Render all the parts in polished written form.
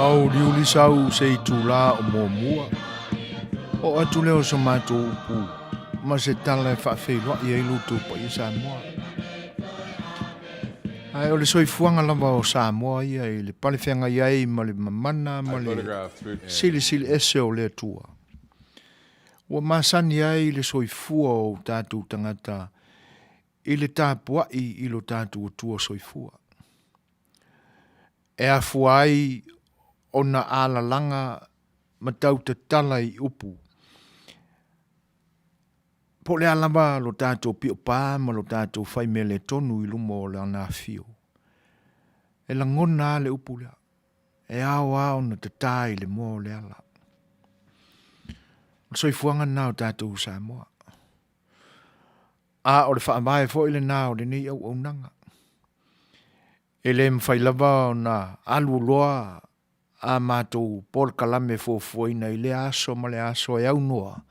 Auliuli sau se itulā o muamua, oo atu lea o so matou upu ma se tala e faafeiloai ai lo outou paia Samoa. Ae o le soifuaga lava o Samoa ia i le palefeagai ai ma le mamana ma le silisili ese o le Atua. Ua masani ai le soifua o tatou tagata i le tapuai i lo tatou Atua soifua. E afua ai ona alalaga ma tautatala i upu. Po o le a lava lo tatou pio pa ma lo tatou fai mea le tonu i luma o Lana afio, e lagona lava le upu lea, e ao lava ona tata i le moa o le ala. O le soifuaga lena o tatou Samoa. A o le faavae foi lena o lenei auaunaga. E le mafai lava ona aluloa a matou polokalame fuafuaina i lea aso ma lea aso e aunoa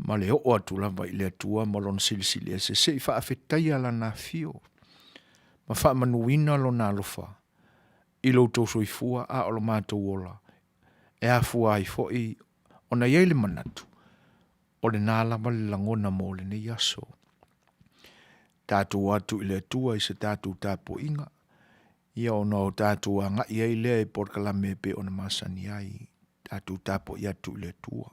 ma le oo atu lava i le Atua ma Lona Silisili Ese se i faafetaia Lana afio ma faamanuina Lona alofa i lo outou soifua a o lo matou ola, e afua ai foi ona i ai le manatu, o lena lava le lagona mo lenei aso. Tatou o atu i le Atua i se tatou tapuaiga, ia ona o tatou agai ai lea i polokalame e pei ona masani ai, tatou tapuai atu i le Atua.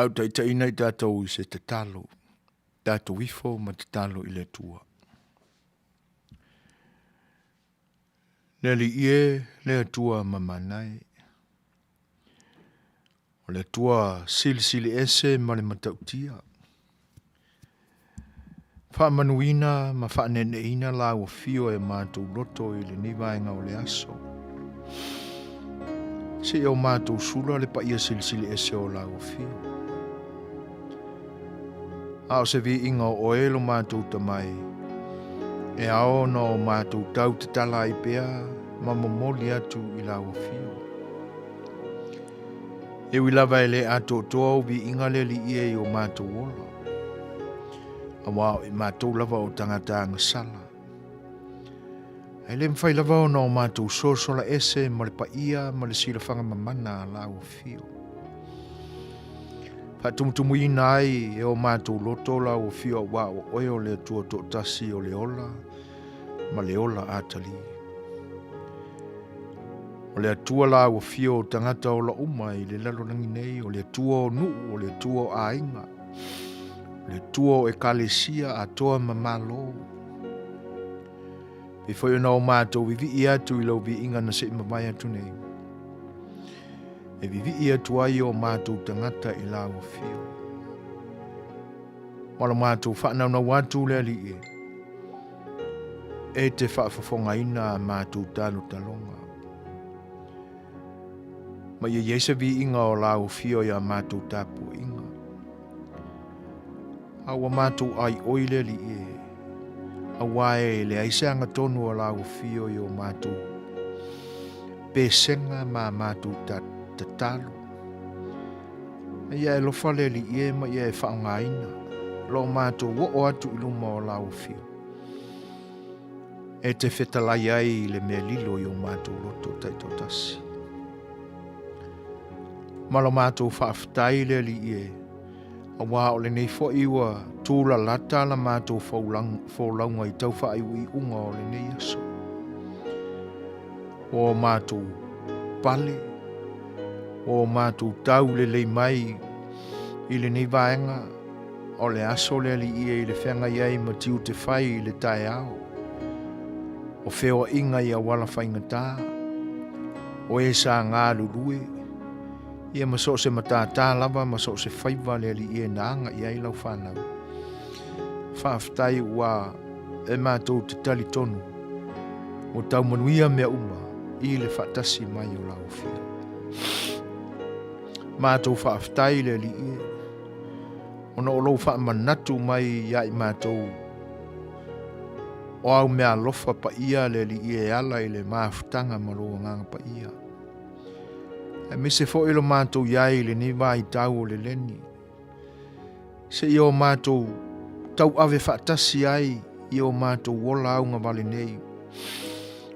a ou taitaiina i tatou i se tatalo, tatou ifo ma tatalo i le Atua. Le Alii e, le Atua mamana e, o le Atua silisili ese ma le matautia, faamanuina ma faaneeneeina lau afio e matou loto i lenei vaega o le aso. Seia o matou sula le paia silisili ese o lau afio. A o se viiga o oe lo matou Tamai, e ao ona o matou tau tatala ai pea ma momoli atu i lau afio. E ui lava e le atoatoa ou viiga le Alii e i o matou ola, aua o i matou lava o tagata agasala. Ae le mafai lava ona o matou sosola ese ma le paia ma le silafaga mamana a lau afio. Faatumutumuina ai e o matou loto lau afio aua o oe o le Atua toatasi o le ola ma le ola atalii. O le Atua lau afio o tagata ola uma i le lalolagi nei, o le Atua o nuu, o le Atua o aiga, o le Atua o ekalesia atoa ma Malo. Pei foi ona o matou vivii atu i lau viiga na se i mavae atu nei, e vivii atu ai o matou tagata i lau afio. Ma lo matou faanaunau atu le Alii e, e te faafofogaina a matou talotaloga. Ma ia i ai se viiga o lau afio i a matou tapuaiga. A ua matou aioi le Alii e, aua e leai se agatonu o lau afio i o matou pesega ma a matou tatalo. A ia e alofa le Alii e ma ia e faaaogaina lo matou oo atu i luma o lau afio, e te fetalai ai i le mea lilo i o matou loto taitoatasi. Ma lo matou faafetai le Alii e, aua o lenei foi ua tulalata la matou folauga i tau faaiuiuga o lenei aso. Ua o matou pale, ua o matou tau lelei mai i lenei vaega o le aso le Alii e i le feagai ai ma tiute fai i le taeao, o feoaiga i auala faigata, o e sa galulue, ia ma so o se matata lava ma so o se faiva le Alii e na aga i ai lau fanau. Faafetai ua e matou te talitonu ua tau manuia mea uma i le faatasi mai o lau Afio. Matou faafetai le Alii e, ona o lou faamanatu mai ia i matou o au mea alofa paia le Alii e ala i le mafutaga ma lou Agaga Paia. Aemaise foi lo matou i ai i lenei vaitau o le leni, seia o matou tauave faatasi ai i o matou ola augavale nei,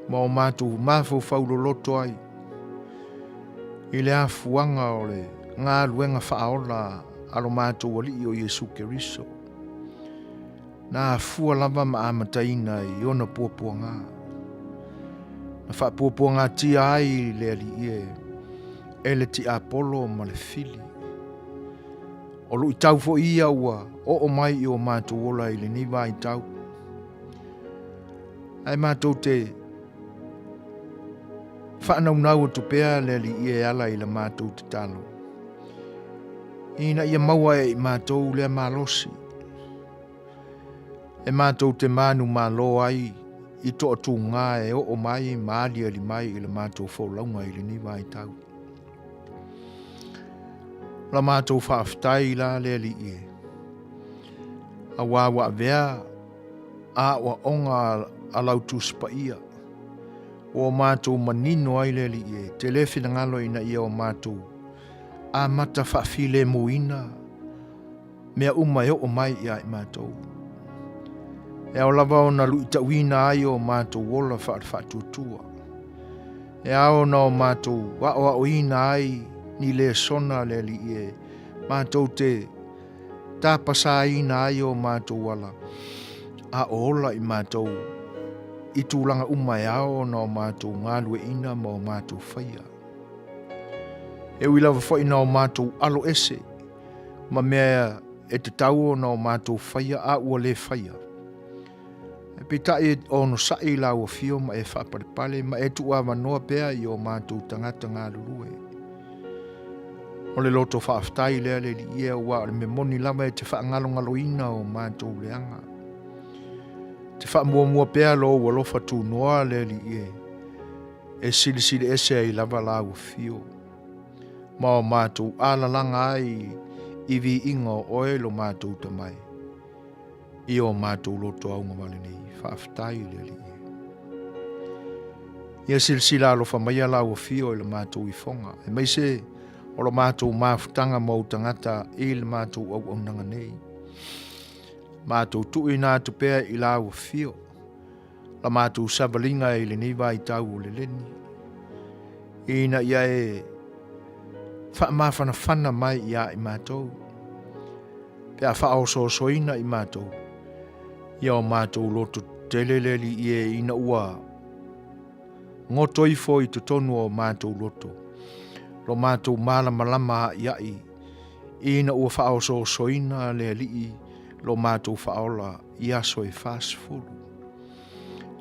ma o matou mafaufau loloto ai i le afuaga o le galuega faaola a lo matou Alii o Iesu Keriso, na afua lava ma amataina i ona puapuaga, na faapuapuagatia ai le Alii e, e le tiapolo ma le fili. O luitau foi ia ua oo mai i o matou ola i lenei vaitau. Ae matou te faanaunau atu pea le Alii e ala i la matou tatalo, ina ia maua e i matou lea malosi, e matou te manumalo ai i toatuga e oo mai ma aliali mai i la matou folauga i lenei vaitau. La matou faafetai la le Alii e, aua ua avea aoaoga a lau Tusi Paia, ua o matou manino ai le Alii e, tele finagalo ina ia o matou amata faafilemuina mea uma e oo mai ia i matou. E ao lava ona luitauina ai o matou ola faale-faatuatua. E ao ona o matou aoaoina ai ni lesona le Alii e matou te tapasaina ai o matou ala, a o ola i matou i tulaga uma e ao ona o matou galueina ma o matou faia. E ui lava foi na o matou alo ese. ma mea e tatau ona o matou faia a ua le faia. Ae peitai e onosai i lau afio ma e faapalepale ma e tuuavanoa pea i o matou tagata galulue. O le loto faafetai lea le Alii e, aua o le mea moni lava e te faagalogaloina o matou leaga. Te faamuamua pea lou alofa tunoa le Alii e, e silisili ese ai lava lau afio. Ma o matou alalaga ai i viiga o oe lo matou Tama e, i o matou loto augavale nei. Faafetai i le Alii. Ia silasila alofa maia lau afio i le matou ifoga, aemaise o lo matou mafutaga ma ou tagata i le matou auaunaga nei. Matou tuuina atu pea i lau afio la matou savaliga i lenei vaitau o le leni, ina ia e faamafanafana mai ia i matou, pe a faaosoosoina i matou, ia o matou loto tele le Alii e, ina ua goto ifo i totonu o matou loto, lo matou malamalama a'ia'i, ina ua faaosoosoina le Alii lo matou Faaola i aso e 40.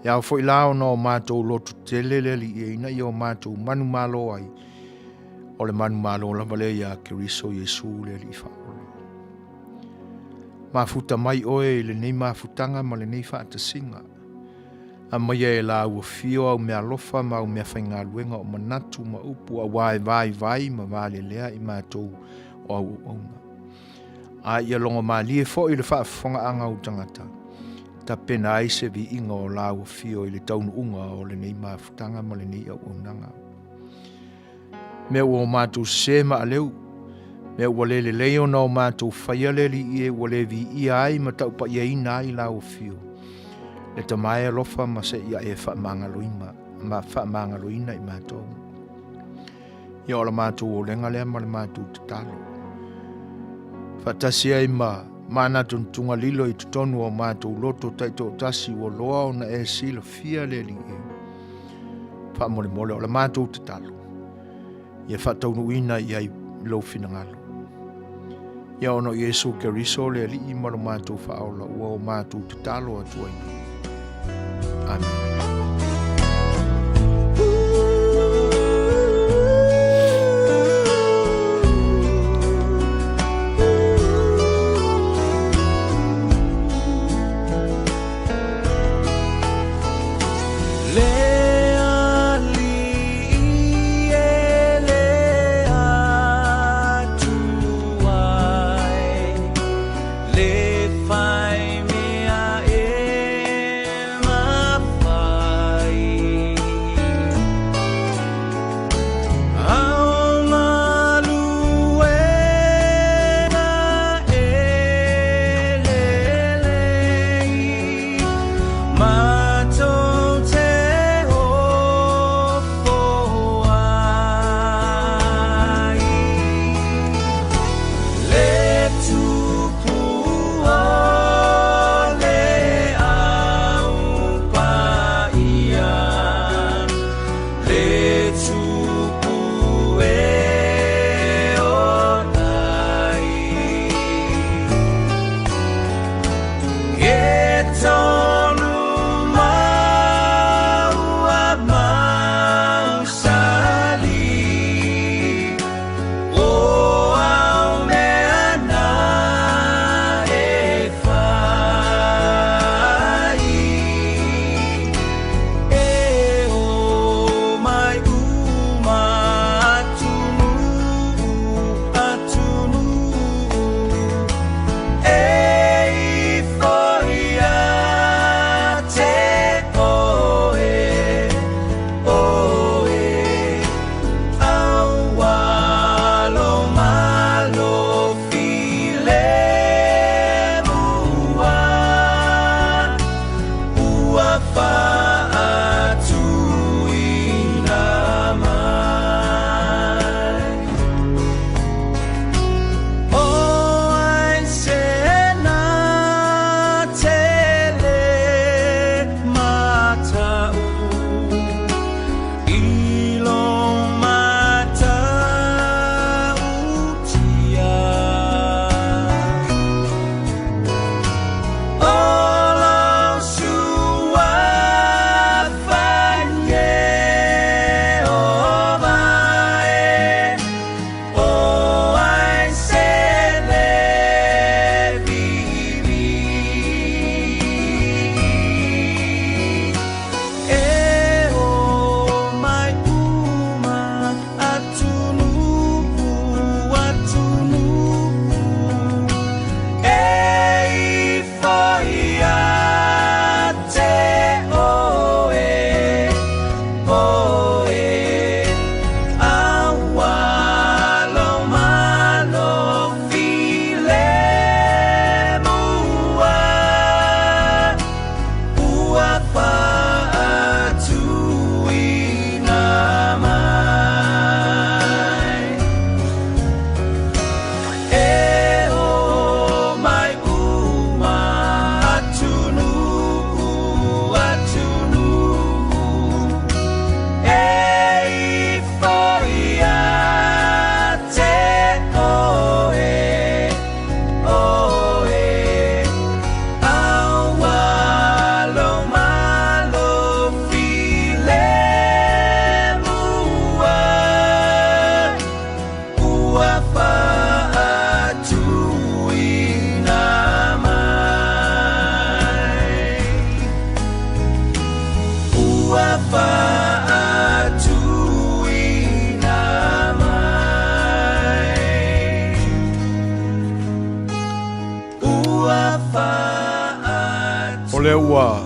E ao foi la ona o matou loto tele le Alii e, ina ia o matou manumalo ai, o le manumalo lava lea ia Keriso Iesu le Alii Faaola. Mafuta mai oe i lenei mafutaga ma lenei faatasiga. Aumaia e lau afio au meaalofa ma au meafaigaluega o manatu ma upu aua e vaivai ma valelea i matou o au auauna. A ia logomalie foi le faafofogaaga o ou tagata, tapena ai se viiga o lau afio i le taunuuga o lenei mafutaga ma lenei auaunaga. Mea ua o matou sese ma aleu, mea ua le lelei ona o matou faia le Alii e ua le viia ai ma taupaiaina ai lau afio, le Tama e alofa ma se ia e faamagaloina, ma faamagaloina i matou. Ia o la matou olega lea ma le matou tatalo. Faatasi ai ma manatunatuga lilo i totonu o matou loto taitoatasi ua loa ona e silafia le Alii e. Faamolemole o le matou tatalo, ia faataunuuina i ai lou finagalo. Ia ona o Iesu Keriso le Alii ma lo matou Faaola ua o matou tatalo atu ai nei. Amene. O lea ua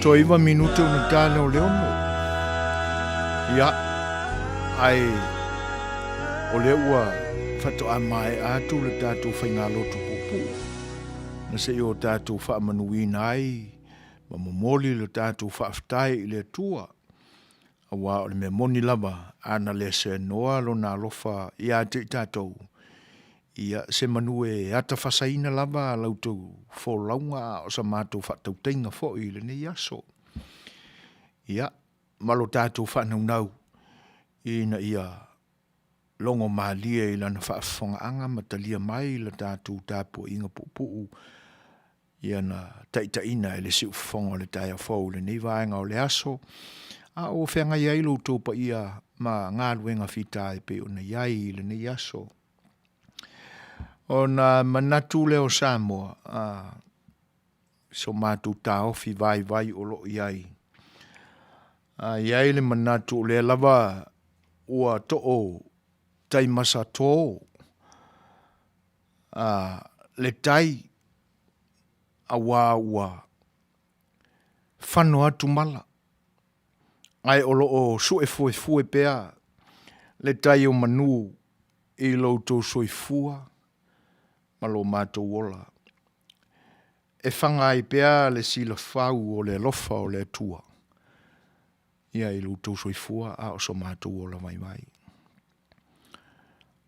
toe 9 minute ona ta lea o le 6. Ia, ae o lea ua faatoa maea atu le tatou faigalotu puupuu na se i o tatou faamanuina ai ma momoli le tatou faafetai i le Atua, aua o le mea moni lava, a na le seanoa Lona alofa ia te i tatou, ia, se manu e atafasaina lava la outou folauga a o sa matou faatautaiga foi i lenei aso. Ia, ma lo tatou faanaunau ina ia logo malie i Lana faafofogaaga ma talia mai le tatou tapuaiga puupuu ia na taitaiina e le siufofoga o le taeao fou i lenei vaega o le aso, a o feagai ai lo outou paia ma galuega fita e pei ona i ai i lenei aso. Ona manatu lea o Samoa, a, so matou taofi vaivai o lo o i ai, a i ai le manatu o lea lava ua too taimasato a, le tai auā ua fano atu mala, ae o lo o sue fuefue pea le tai o manu i lo outou soifua ma lo matou ola, e faga ai pea le silafau o le alofa o le Atua ia i lo outou soifua a o so matou ola vaivai.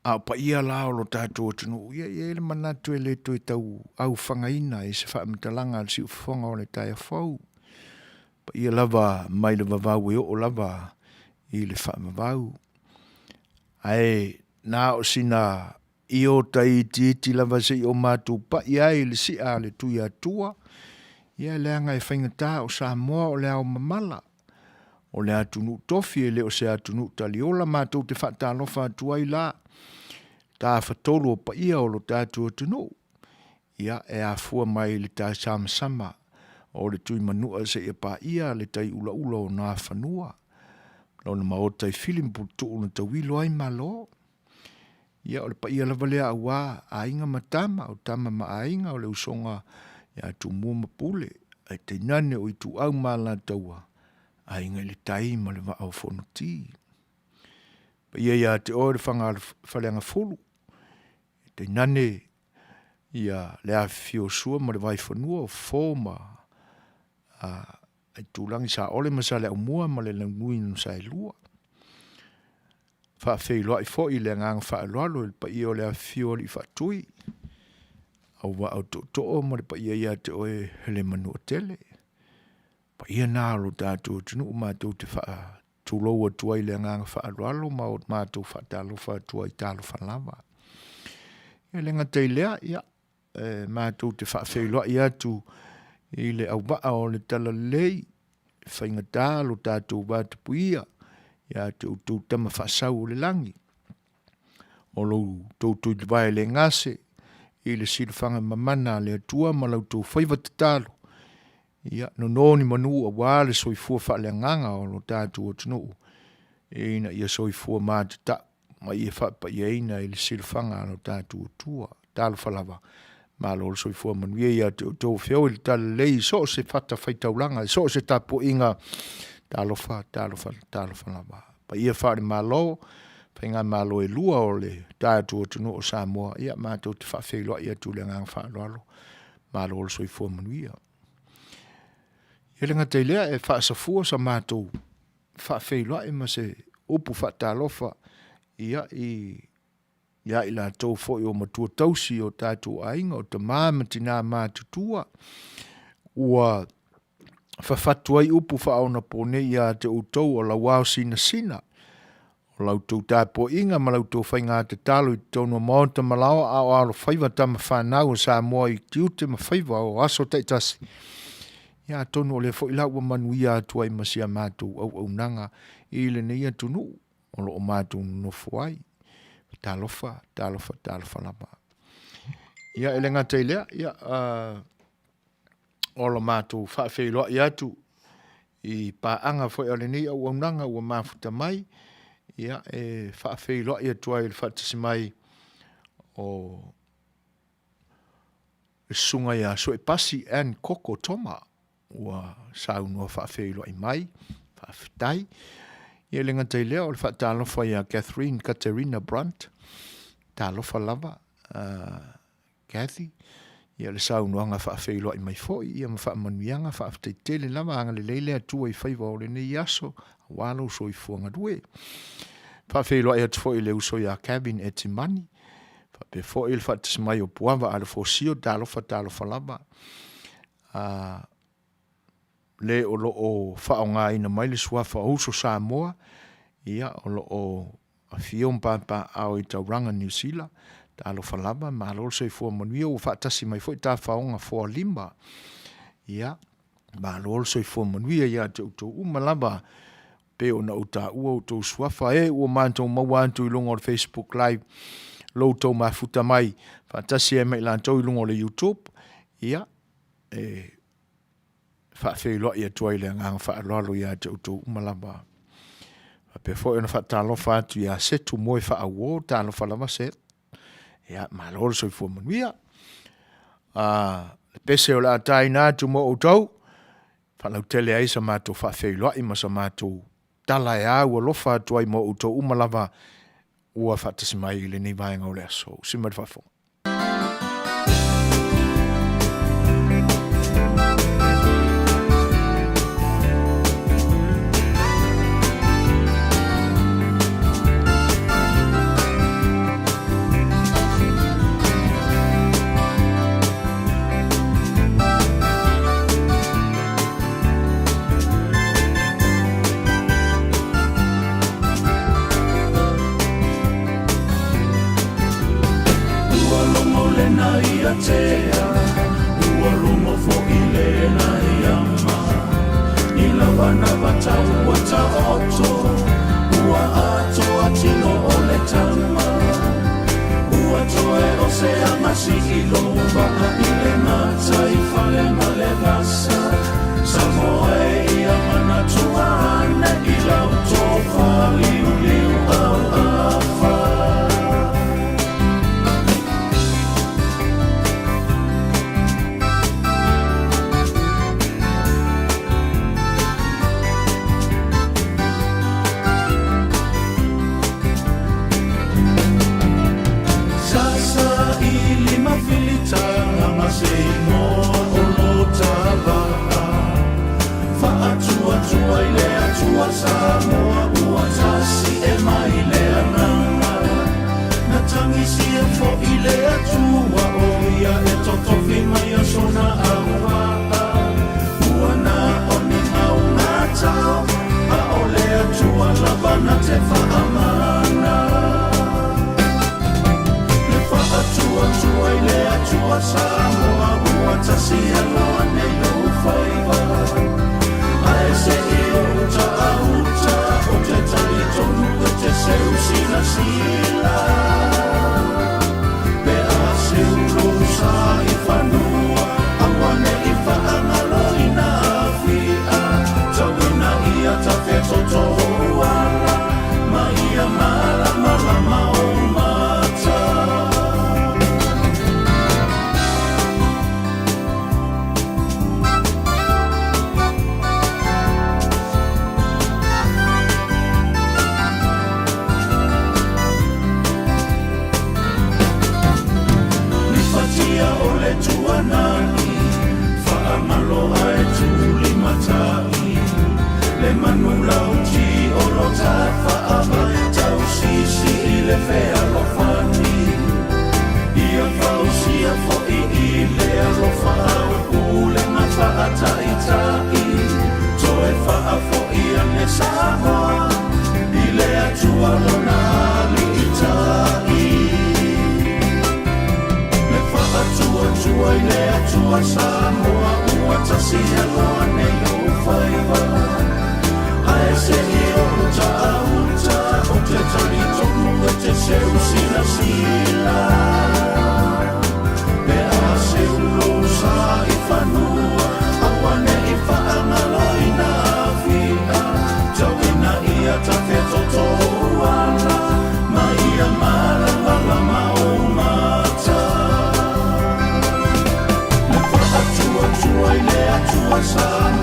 A o paia la o lo tatou atunuu, ia e i ai le manatu e le toe tau aufagaina i se faamatalaga a le siufofoga o le taeao fou, paia lava mai le vavau e oo lava i le faavavau. Ae na o sina iota itiiti lava se i o matou pai ai i le sia a le Tuiatua, ia leaga e faigata o Samoa o le ao mamala, o le atunuu tofi e le o se atunuu taliola. Matou te faatalofa atu ai la, Tafatolu o paia o lo tatou atunuu, ia e afua mai i le taisamasama o le Tuimanua seia paia le taiulaula o Nafanua, lona maota i Fili ma Puletuu na tauilo ai Malo. Ia o le paia lava lea aua Aiga ma Tama, o Tama ma Aiga, o le usoga ia Tumua ma Pule, ae tainane o Ituau ma Alataua, Aiga i le Tai ma le Vaa o Fonoti. Paia ia te oe le Faleagafulu, tainane ia le afifio o Sua ma le Vaifanua, o Fofo ma Aitulagi Saole ma Saleaaumua ma le Launiu na Saelua. Faafeiloai foi i le agaga faaaloalo i le paia o le afifio o Alii Faatui, Auvaa o Tootoo ma le paia ia te oe le Manuatele. Paia na o lo tatou atunuu matou te faatulou atu ai i le agaga faaaloalo ma o matou faatalofa atu ai talofa lava. E le gata i lea, ia, e matou te faafeiloai atu i le auvaa o le Talalelei, e faigata lo tatou vatapuia ia te outou tama faasau o le lagi, o lo outou tulivae le gase i le silafaga mamana a le Atua ma la outou faiva tatalo, ia nono ni manu aua le soifua faaleagaga o lo tatou atunuu, ina ia soifua matatau ma ia faapaiaina i le silafaga a lo tatou Atua. Talofa lava, malo le soifua manuia ia te outou feoi le talalelei i so o se fatafaitaulaga i so o se tapuaiga, talofa, talofa, talofa lava. Paia faale-Malo, faigamalo e lua o le tatou atunuu o Samoa, ia matou te faafeiloai atu i le agaga faaaloalo, malo le soifua manuia. E le gata i lea, e faasafua sa matou faafeiloai ma se upu faatalofa ia i ia i latou foi o matua tausi o tatou aiga, o tama ma tina matutua, ua fafatu ai upu faaonaponei ia te outou o lau ao sinasina, o la outou tapuaiga ma la outou faiga tatalo i totonu o maota ma laoa a o alofaiva tama fanau a Samoa i tiute ma faiva o aso taitasi. Ia atonu o lea foi la ua manuia atu ai ma si a matou auaunaga i lenei atunuu o lo o matou nonofo ai. Talofa, talofa, talofa lava. Ia, e le gata i lea, ia, o lo matou faafeiloai atu i paaga foi a lenei auaunaga ua mafuta mai, ia, e faafeiloai atu ai i le faatasi mai o le susuga ia Suepasi Ann Koko Toma. ua saunoa faafeiloai mai, faafetai. Ia e le gata i lea o le faatalofa ia Catherine Katerina Brunt, talofa lava Cathy, ia le saunoaga faafeiloai mai foi ia ma faamanuiaga, faafetai tele lava, agalelei le Atua i faiva o lenei aso aua lou soifua galue. Faafeiloai atu foi i le uso ia Kevin Etimani, faapea foi le faatasi mai o Puava Alefosio, talofa talofa lava. Le o lo o faaaogaina mai le suafa o Uso Samoa, ia o lo o afio ma papaaao i Tauranga Niu Sila, talofa lava, malo le soifua manuia, ua faatasi mai foi tafaoga foalima, ia malo le soifua manuia ia te outou uma lava pei ona ou taua outou suafa, e ua matou maua atu i luga o le Facebook Live lo outou mafuta mai faatasi ai ma i latou i luga o le YouTube, ia e faafeiloai atu ai le agaga faaaloalo ia te outou uma lava. Faapea foi ona faatalofa atu ia Setu Moe Faauo, talofa lava Seth. Ia, malo le soifua manuia. Le pese o le a taina atu mo outou, faalautele ai sa matou faafeiloai ma sa matou tala e au alofa atu ai mo outou uma lava ua faatasi mai i lenei vaega o le aso. Usi mai le faafofoga. Ua logo lena ia tea, ua logo foi lena ia ma. I lavanava tau ua taoto, ua atoa tino o le tama. Ua toe o se agasi i lou vaa i le gataifale ma le vasa. Samoa e ia manatua ane i lau tofa liuliu auafa. Sasa i lima filitaga ma se igoa o lo ta vaa. Faatuatua i le Atua Samoa ua tasi e mai le agaga. Na tagisia foi le Atua o ia e totofi mai a sona auvaa. Ua na o ni mau matao, a o le Atua lava na te faamana. Le faatuatua i le Atua Samoa ua tasi e loa nei ou faiva. Ae se i ou uta a uta o te talitonu e te seu silasila. Pe a seu lou sa i fanua, aua ne i faagaloina afia. Tauina ia tafetoto ou ala, ma ia malamalama ou mata. Lifatia o le tuanai, faamalo ae tulimatai. Le manu lauti o lo tafaava, tausisi i le fealofani. Ia fausia foi i le alofa au pulega faataitai. Toe faafoi ane Samoa i le Atua lona aliitai. Le faatuatua i le Atua Samoa ua tasi e loa nei ou faiva. Ae se i ou uta a uta o te talitonu e te seu silasila. Pe a seu lou sa i fanua, aua ne i faagaloina afia. Tauina ia tafetoto ou ala, ma ia malamalama ou mata. Le faatuatua i le Atua Samoa.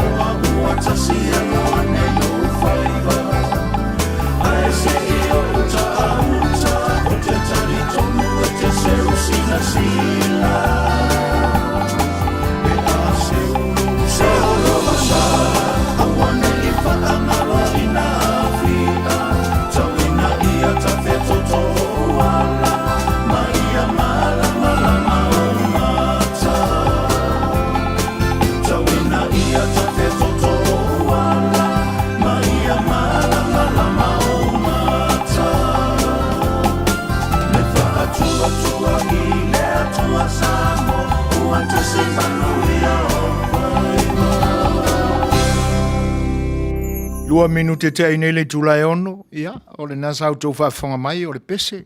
Lua minute tea i nei le itula e ono, ia, o lena sa outou faafofoga mai o le pese,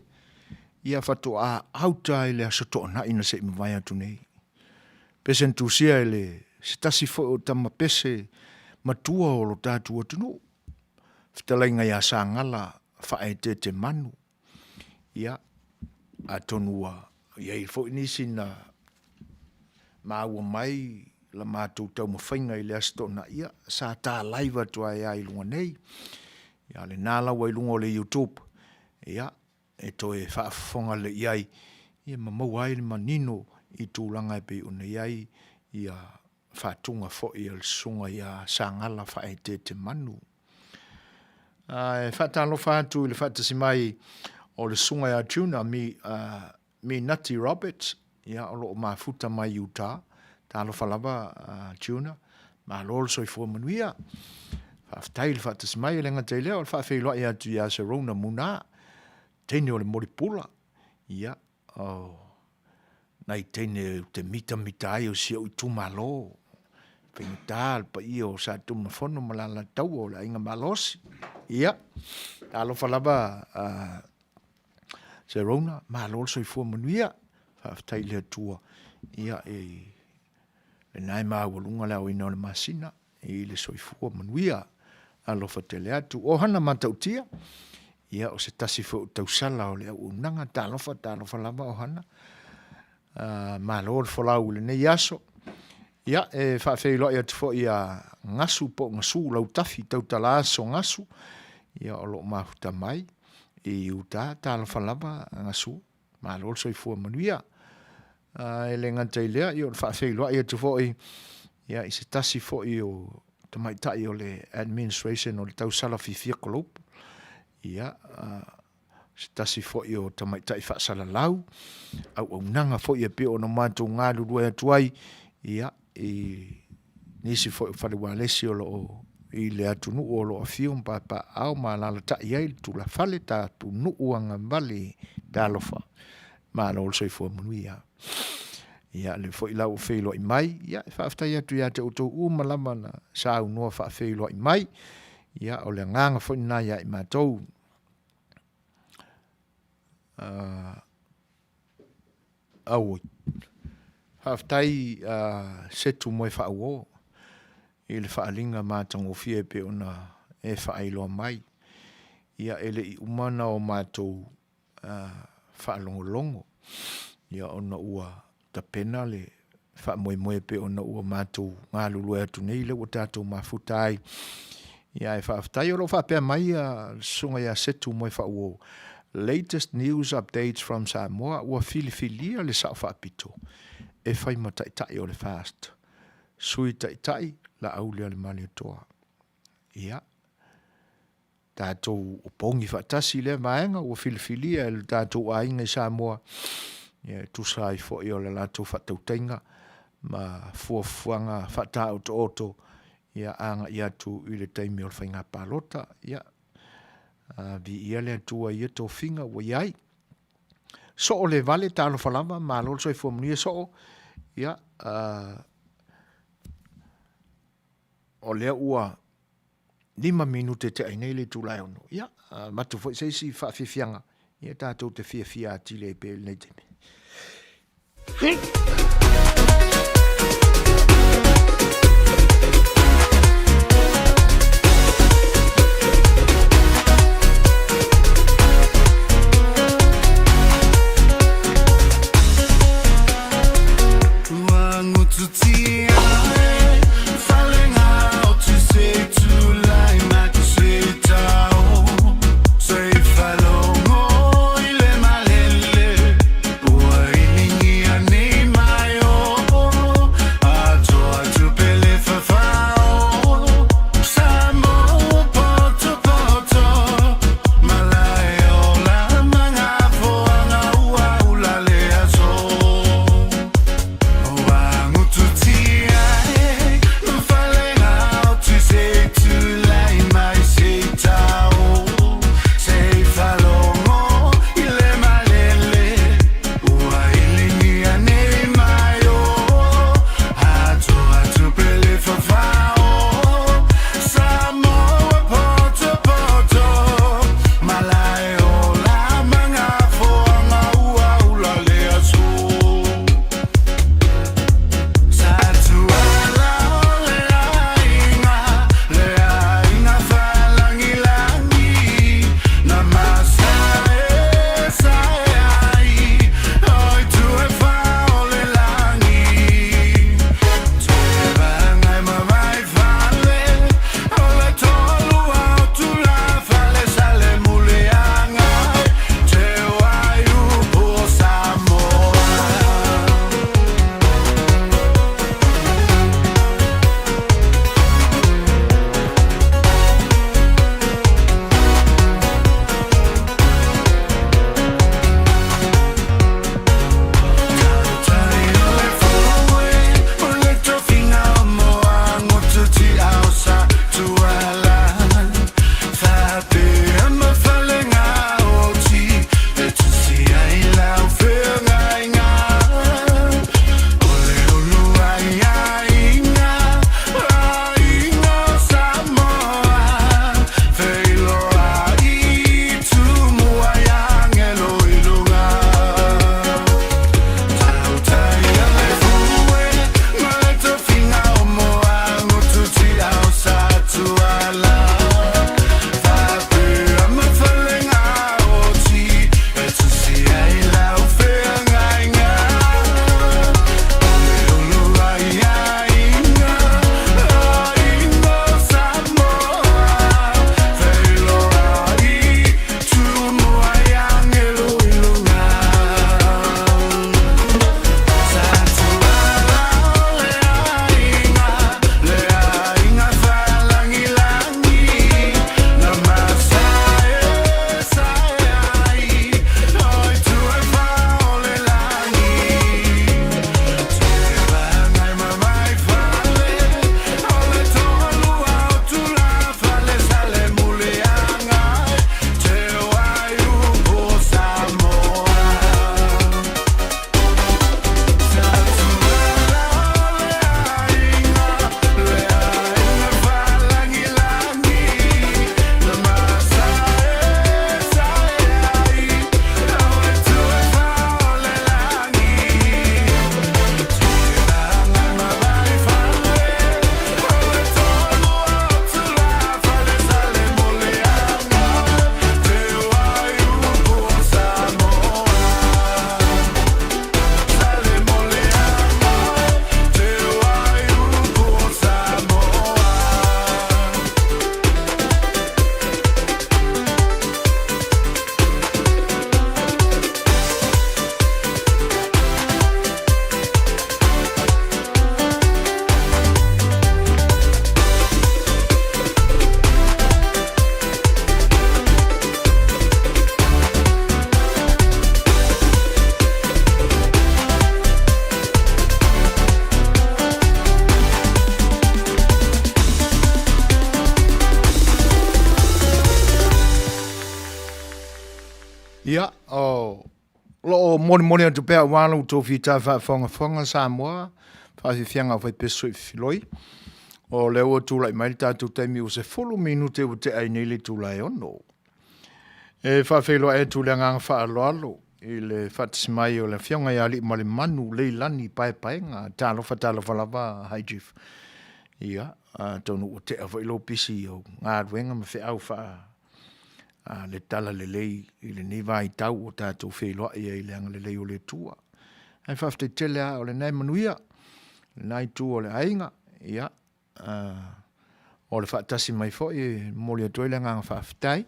ia faatoa auta i le Aso Toonai na se i mavae atu nei. Pese na tusia e le se tasi foi o tama pese matua o lo tatou atunuu, fetalaiga ia Sagala Faaeteete Manu. Ia, atonu ua i ai foi nisi na maua mai la matou taumafaiga i le Aso Toonai, ia sa ta live atu ai lava i luga nei. Ia o lena la ua i luga o le Youtube, ia, e toe faafofoga lelei i ai, ia ma maua ai le manino i tulaga e pei ona i ai ia faatuga foi a le Susuga ia Sagala Faaeteete Manu. Ae faatalofa atu i le faatasi mai o le Susuga ia Tuna Minati Roberts, ia o lo o mafuta mai i Utah. Talofa lava Tuna, malo le soifua manuia. Faafetai le faatasi mai, e le gata i lea o le faafeiloai atu ia Serona Muna, teine o le Molipula, ia o nai teine ou te mitamita ai o si ou itumalo, faigata le paia o Sa Tunumafono ma le Alataua o le Aiga Malosi. Ia, talofa lava Serona, malo le soifua manuia, faafetai i le Atua ia i lena e maualuga le aoina o le masina i le soifua manuia. Alofa tele atu. O Hana Matautia, ia o se tasi foi o tausala o le auaunaga, talofa, talofa lava o Hana. Malo le folau i lenei aso. Ia, e faafeiloai atu foi ia Gasu po o Gasu Lautafi Tautala Aso Gasu, ia o lo o mafuta mai i uta, talofa lava Gasu, malo le soifua manuia. E le gata i lea, ia o le faafeiloai atu foi ia i se tasi foi o tamaitai o le administration o le tausala fiafia kolopu, ia, se tasi foi o tamaitai faasalalau, auaunaga foi e pei ona matou galulue atu ai, ia, i nisi foi o fale ualesi o lo o i le atunuu o lo o afio ma papaaao ma alaalatai ai le tulafale, Tapunuu agavale, talofa, malo le soifua manuia. Ia, o lea foi la ua feiloai mai, ia e faafetai atu ia te outou uma lava na saunoa faafeiloai mai, ia o le agaga foi lena ia i matou. Auoi. Faafetai Setu Moefaauo i le faaaliga matagofie e pei ona e faailoa mai. Ia e le i uma ona o matou faalogologo ia ona ua tapena le faamoemoe e pei ona ua matou galulue atu nei, lea ua tatou mafuta ai. Ia ae faafetai o lo o faapea mai le susuga ia Setu Moefaauo, latest news updates from Samoa, ua filifilia le Sao Faapito e fai ma Taitai o le FAST, Sui Taitai Laaulialemalietoa. Ia, tatou opogi faatasi i lea vaega ua filifilia e le tatou aiga i Samoa, ia e tusa ai foi o le latou faatautaiga ma fuafuaga faataotooto ia agai atu i le taimi o le faiga palota. Ia, viia le Atua i ia tofiga ua i ai. Soo le vale, talofa lava, malo le soifua manuia Soo. Ia, o lea ua 5 minute tea ai nei le itula e 6. Ia, avatu foi se isi faafiafiaga, ia tatou te fiafia atili ai pea i lenei taimi. Ia, o lo o molimoli atu pea aua lo outou fita faafogafoga Samoa, faafiafiaga o faipeso i filoi. O lea ua tulai mai le tatou taimi ua 10 minute ua tea ai nei le itula e 6. E faafeiloai atu i le agaga faaaloalo i le faatasi mai o le Afioga ia Aliimalemanu Leilani Paepaega. Talofa talofa lava High Chief. Ia, atonu ua tea foi lou pisi i au galuega ma feau faa le talalelei i lenei vaitau ua tatou feiloai ai i le agalelei o le Atua. Ae faafetai tele lava o lena e manuia lena itu o le aiga, ia, o le faatasi mai foi e momoli atu ai le agaga faafetai,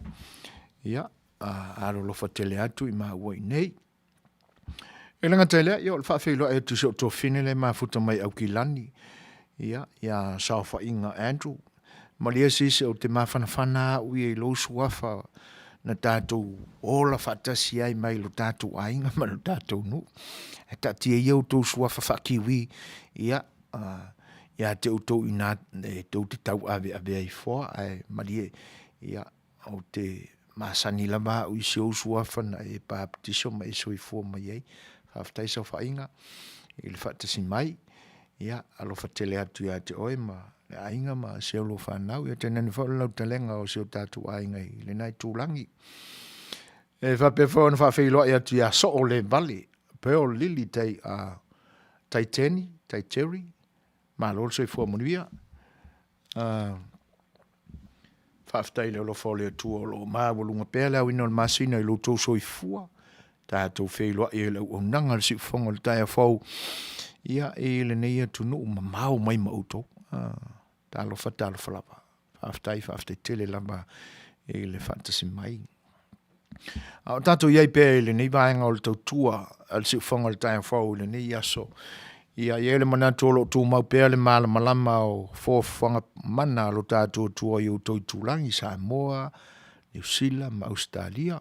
ia, alolofa tele atu i maua i inei. E le gata i lea, ia o le faafeiloai atu i si ou tuafafine lea e mafuta mai Aukilani, ia, ia Saofaiga Andrew. Malie sisi ou te mafanafana au ia i lou suafa na tatou ola faatasi ai mai lo tatou aiga ma lo tatou nuu. Ae taatia ia outou suafa faa-Kiwi, ia, ia te outou i ina e tou te tauaveave ai foa, ae malie, ia, ou te masani lava au i si ou suafa na e papatiso ma e soifua mai ai. Faafetai saofaiga i le faatasi mai, ia alofa tele atu ia te oe ma le aiga ma si a oulua fanau, ia tainane foi le lautalega o si o tatou aiga i lena itulagi. E faapea foi ona faafeiloai atu ia Soolevale Pearl Lily tai, Taiteni, Taiteri, malo le soifua manuia. Faafetai i le alofa o le Atua o lo o maualuga pea le aoina o le masina i lo outou soifua, tatou feiloai ai i le auaunaga a le siufofoga o le taeao fou, ia, i lenei atunuu mamao mai ma outou. Talofa, talofa lava. Faafetai, faafetai tele lava i le faatasi mai. A o tatou i ai pea i lenei vaega o le tautua a le siufofoga o le taeao fou i lenei aso, ia e i ai le manatu o lo o tumau pea le malamalama o fuafuaga mana a lo tatou Atua i outou itulagi i Samoa, Niu Sila ma Ausetalia.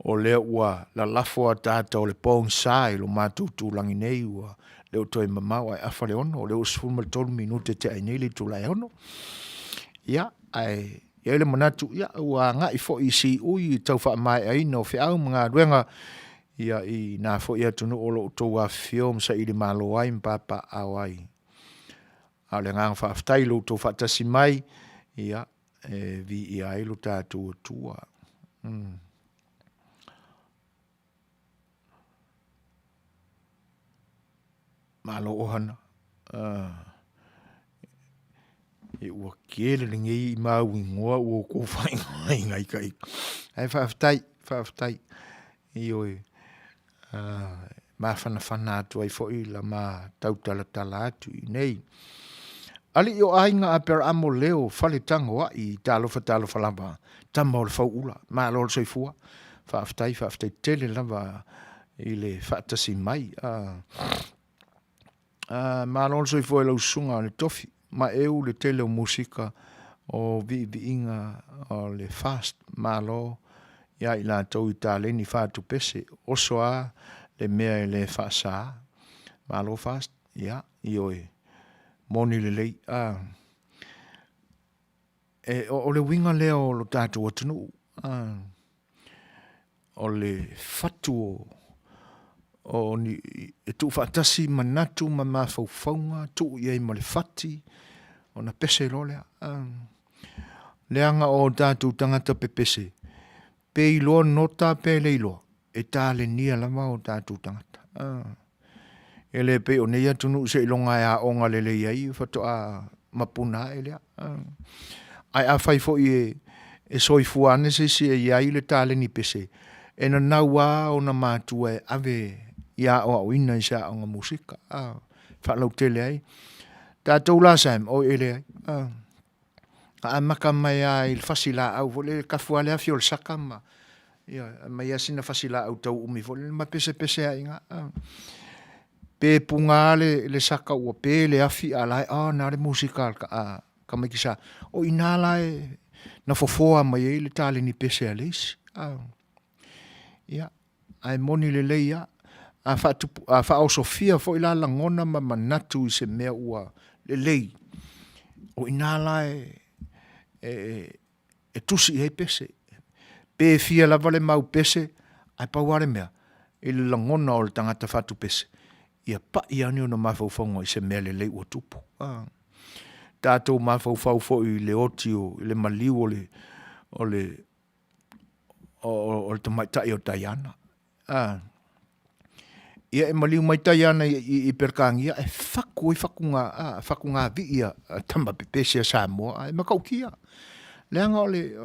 O lea ua lalafo ataata o le pogisa i lo matou itulagi nei, ua le o toe mamao ae afa le 6, o lea ua 13 minute tea ai nei le itula e 6. Ia, ae i ai le manatu, ia, ua agai foi i siui i tau faamaeaina o feau ma galuega, ia, i na foi atunuu o lo o outou afifio ma sailimalo ai ma papaaao ai. A o le agaga faafetai i lo outou faatasi mai, ia, e viia ai lo tatou Atua. Malo ohana. Ua tele lenei mau igoa ua outou faaigoaina ai ta ita. Ae faafetai, faafetai. Ioe. Mafanafana atu ai foi la ma tautalatala atu i inei. Alii o aiga Aperaamo Leo Faletagoai, talofa talofa lava, tama o le fauula, malo le soifua. Faafetai, faafetai tele lava i le faatasi mai. Malo le soifua i lau susuga le tofi maeu le tele o musika o viiviiga o le fast malo ia i latou i taleni fatupese oso a le mea e le faasa malo fast ia ioe moni lelei a e o le uiga lea o lo tatou atunuu a o le fatu o ni e tuufaatasi manatu ma mafaufauga, tuu i ai ma le fati, ona pese loa lea. Leaga o tatou tagata pepese, pe iloa nota pe le iloa, e talenia lava o tatou tagata. E le pei o nei atunuu seiloga e aoga lelei ai faatoa mapuna ae lea. Ae afai foi e soifua ane se isi e i ai le taleni pese, e nanau lava ona matua e ave ia aoaoina i se aoga musika, a, faalautele ai. Tatou la Sam, oi e leai, a, na amata mai lava i le fasi laau foi lele, tafu lava le afi o le saka ma, ioe, aumai lava sina fasi laau tau umi foi lele ma pesepese ai i ina. Pe puna lava le saka ua pe le afi a o la e, oh, na le musika a tamaiti sa. O i ina la e, na fofoa mai ai le taleni pese a le isi. Ia, ae moni lelei lava, a faatupu, a faaosofia foi la lagona ma manatu i se mea ua lelei, o i ina la e, e, e tusi i ai pese. Pe fia lava le mau pese, Ae pau lava le mea, i le lagona o le tagata fatupese, ia pai ane ona mafaufauga i se mea lelei ua tupu. A. Tatou mafaufau foi i le oti o, i le maliu o le, o le, o le tamaitai o Taiana. A. Ia e maliu mai Taiana i Peretania ae fatu ai fatuga, a, fatugavii a tama pepese a Samoa, e matautia. Leaga o le,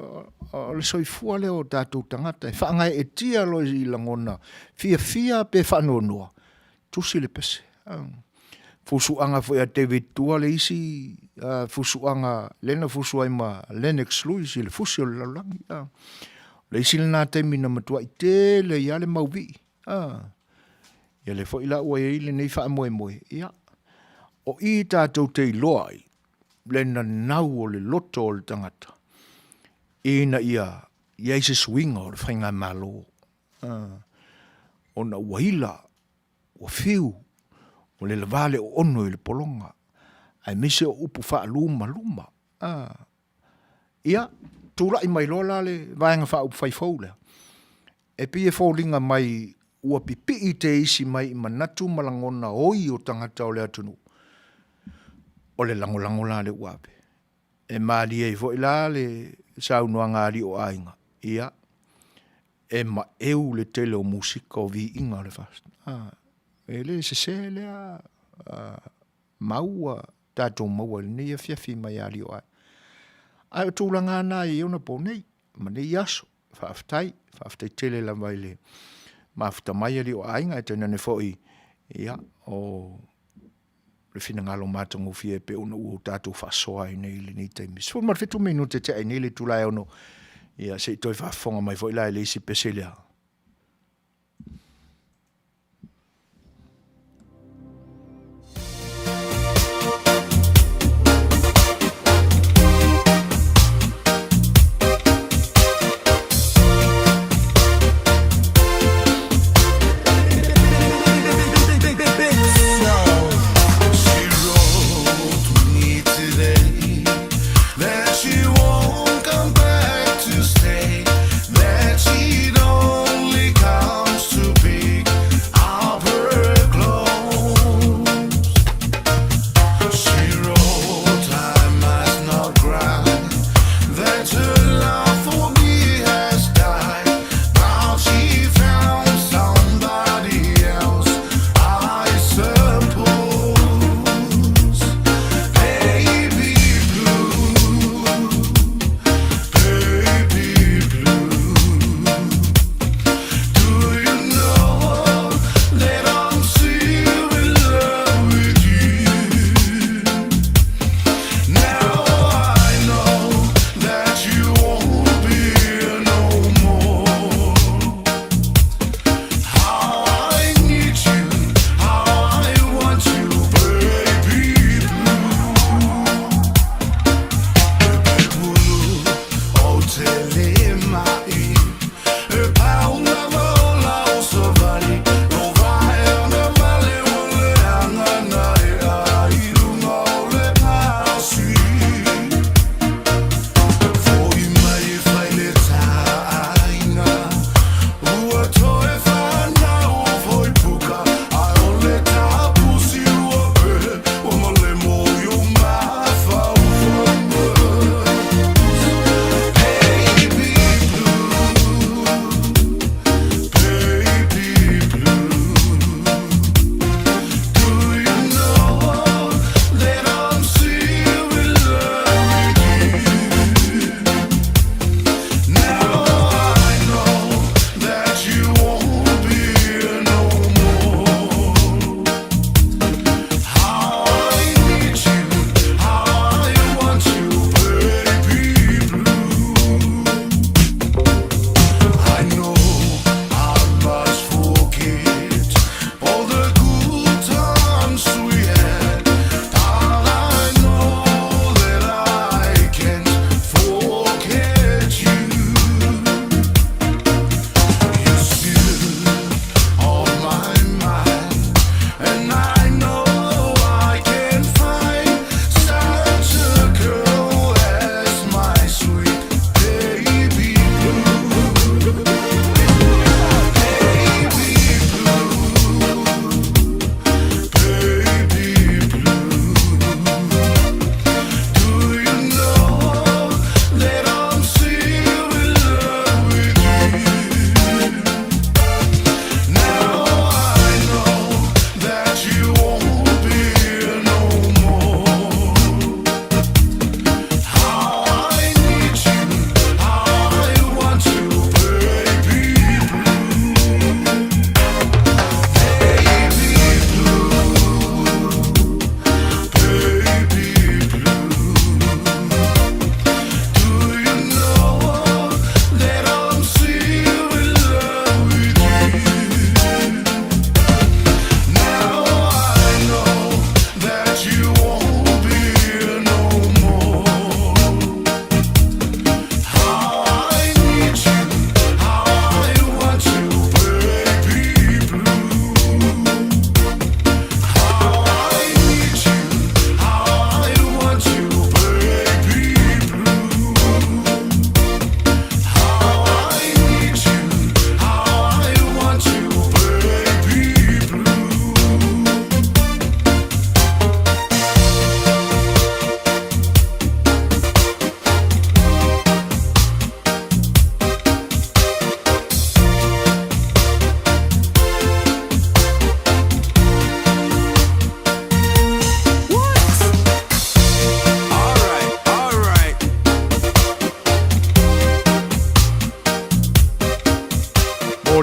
o le soifua lea o tatou tagata e faagaeetia loa i lagona fiafia pe faanoanoa, tusi le pese. Fusuaga foi a David Tua le isi fusuaga lea na fusu ai ma Lennox Lewis i le fusi o le lalolagi. O le isi lena taimi na matuai tele ai lava le mauvii. Ia lea foi la ua i ai lenei faamoemoe, ia, o i tatou te iloa ai le nanau o le loto o le tagata ina ia i ai se suiga o le faigamalo, ona ua ila, ua fiu, ua le lava le oono i le pologa, aemaise o upu faalumaluma. Ia, tulai mai loa la le Vaega Faaupufai fou lea, e pei e foliga mai ua pipii teisi mai i manatu ma lagona oi o tagata o le atunuu, o le lagolago la lea ua ave. E malie ai foi la le saunoaga a alii o aiga, ia, e maeu le tele o musika o viiga o le FAST. E le sese lea mau ua tatou maua i lenei afiafi mai alii o aiga. Ae o tulaga lava na e i ai ona po nei ma nei aso. Faafetai, faafetai tele lava i le mafuta mai alii o aiga, ae tainane foi ia, o le finagalo matagofie e pei ona ua tatou faasoa ai nei i lenei taimi. 17 minute e tea ai nei le itula e 6, ia se i toe faafofoga mai foi la i le isi pese lea.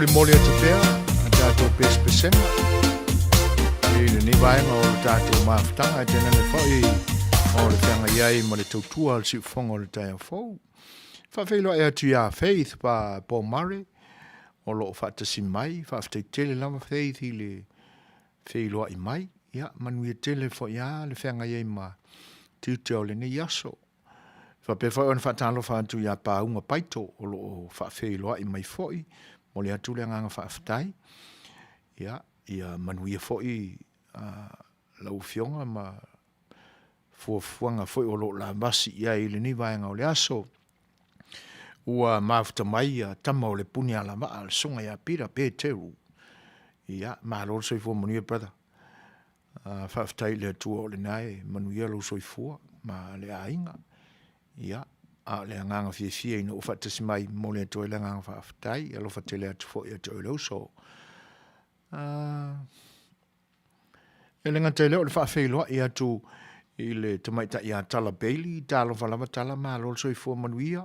Molimoli atu pea a tatou pesepesega i lenei vaega o le tatou mafutaga e tainane foi o le feagai ai ma le tautua a le siufofoga o le taeao fou. Faafeiloai atu ia Faith pa Pomare o lo o faatasi mai. Faafetai tele lava Faith i le feiloai mai. Ia, manuia tele foi lava le feagai ai ma tiute o lenei aso. Faapea foi ona faatalofa atu ia Pauga Paito o lo o faafeiloai mai foi. Momoli atu le agaga faafetai. Ia, ia manuia foi lau Afioga ma fuafuaga foi o lo o lavasi i ai i lenei vaega o le aso. Ua mafuta mai ia tama o le puni alavaa le susuga ia Peter Peteru. Ia, malo le soifua manuia brother. Faafetai i le Atua o lena e manuia lou soifua ma le aiga. Ia, a o le agaga fiafia ina ua faatasi mai, momoli atu ai le agaga faafetai. Alofa tele atu foi ia te oe le uso. E le gata i lea o le faafeiloai atu i le tamaitai ia Tala Bailey, talofa lava Tala, malo le soifua manuia.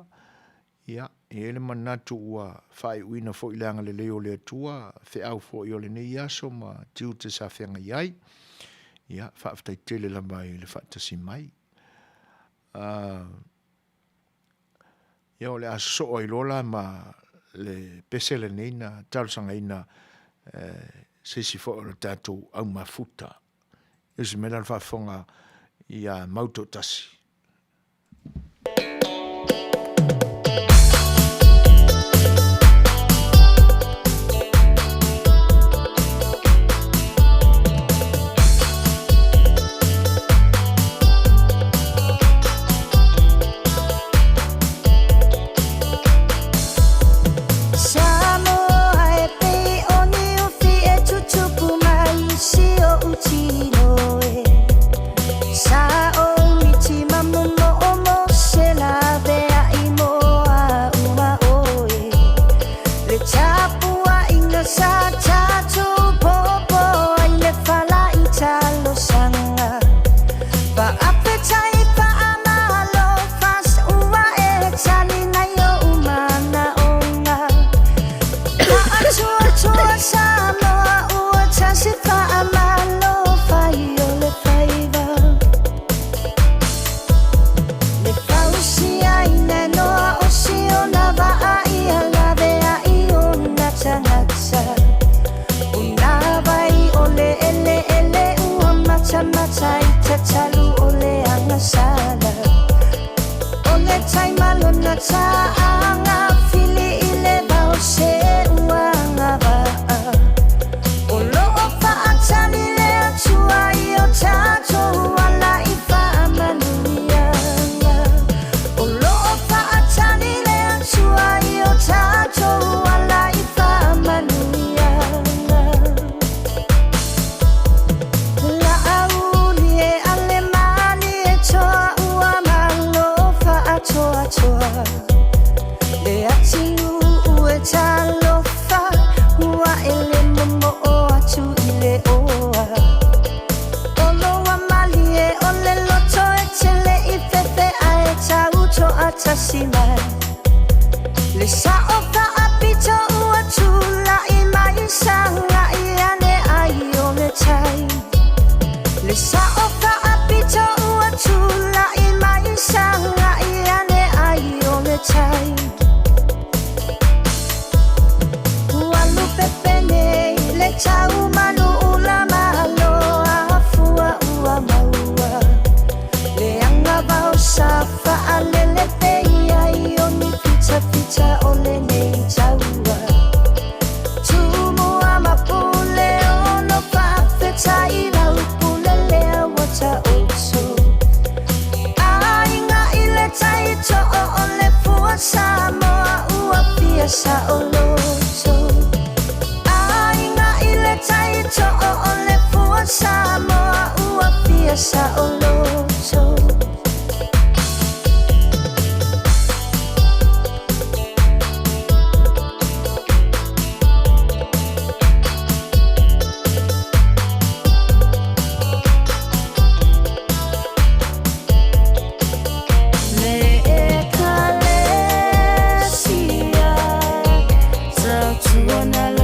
Ia, e i ai le manatu ua faaiuina foi i le agalelei o le Atua, feau foi o lenei aso ma tiute sa feagai ai. Ia, faafetai tele lava i le faatasi mai. Ia, o le a sosoo ai loa la ma le pese lenei na talosagaina e se isi foi o le tatou aumafuta. Usi mai la le faafofoga ia Mautoatasi. Samoa e pei o niufi e tutupu mai si oʻu tino e Sa o miti ma momoo mo se laveai mo a uma oe Le tapuaiga sa tatou popo ai le fala i talosaga Faafetai faamalo fast ua e tali nai ou manaoga Faatuatua Samoa ua tasi faamalo fai o le faiva Le fausiaina noa o siona vaa ia laveai ona tagata Una vai o le eleele ua matamata i tatalu o le agasala O le tai ma lona taaga fili i le vao se ua agavaa O lo o faatali le Atua i o tatou ala i faamanuiaga O lo o faatali le Atua i o tatou ala i faamanuiaga Laauli e ale malie toa ua malo faatoatoa Le atunuu e talofa ua e le momoo atu i le oa Olo ua malie o le loto e tele i fefe ae tau toatasi mai Le sao faapito ua tulai mai sagai ane ai o le tai Le sao faapito ua tulai mai sagai ane ai o le tai Ua lupepe nei le tau manu ula malo afua ua maua Le agavao sa faalele pei ai o ni fitafita o lenei taua Tumua ma pule ono faafetai lau pule lea ua taoto Aiga i le tai too o le fua Samoa ua fia saoloto Aiga i le tai too o le fua Samoa ua fia saoloto Le Ekalesia tautuana.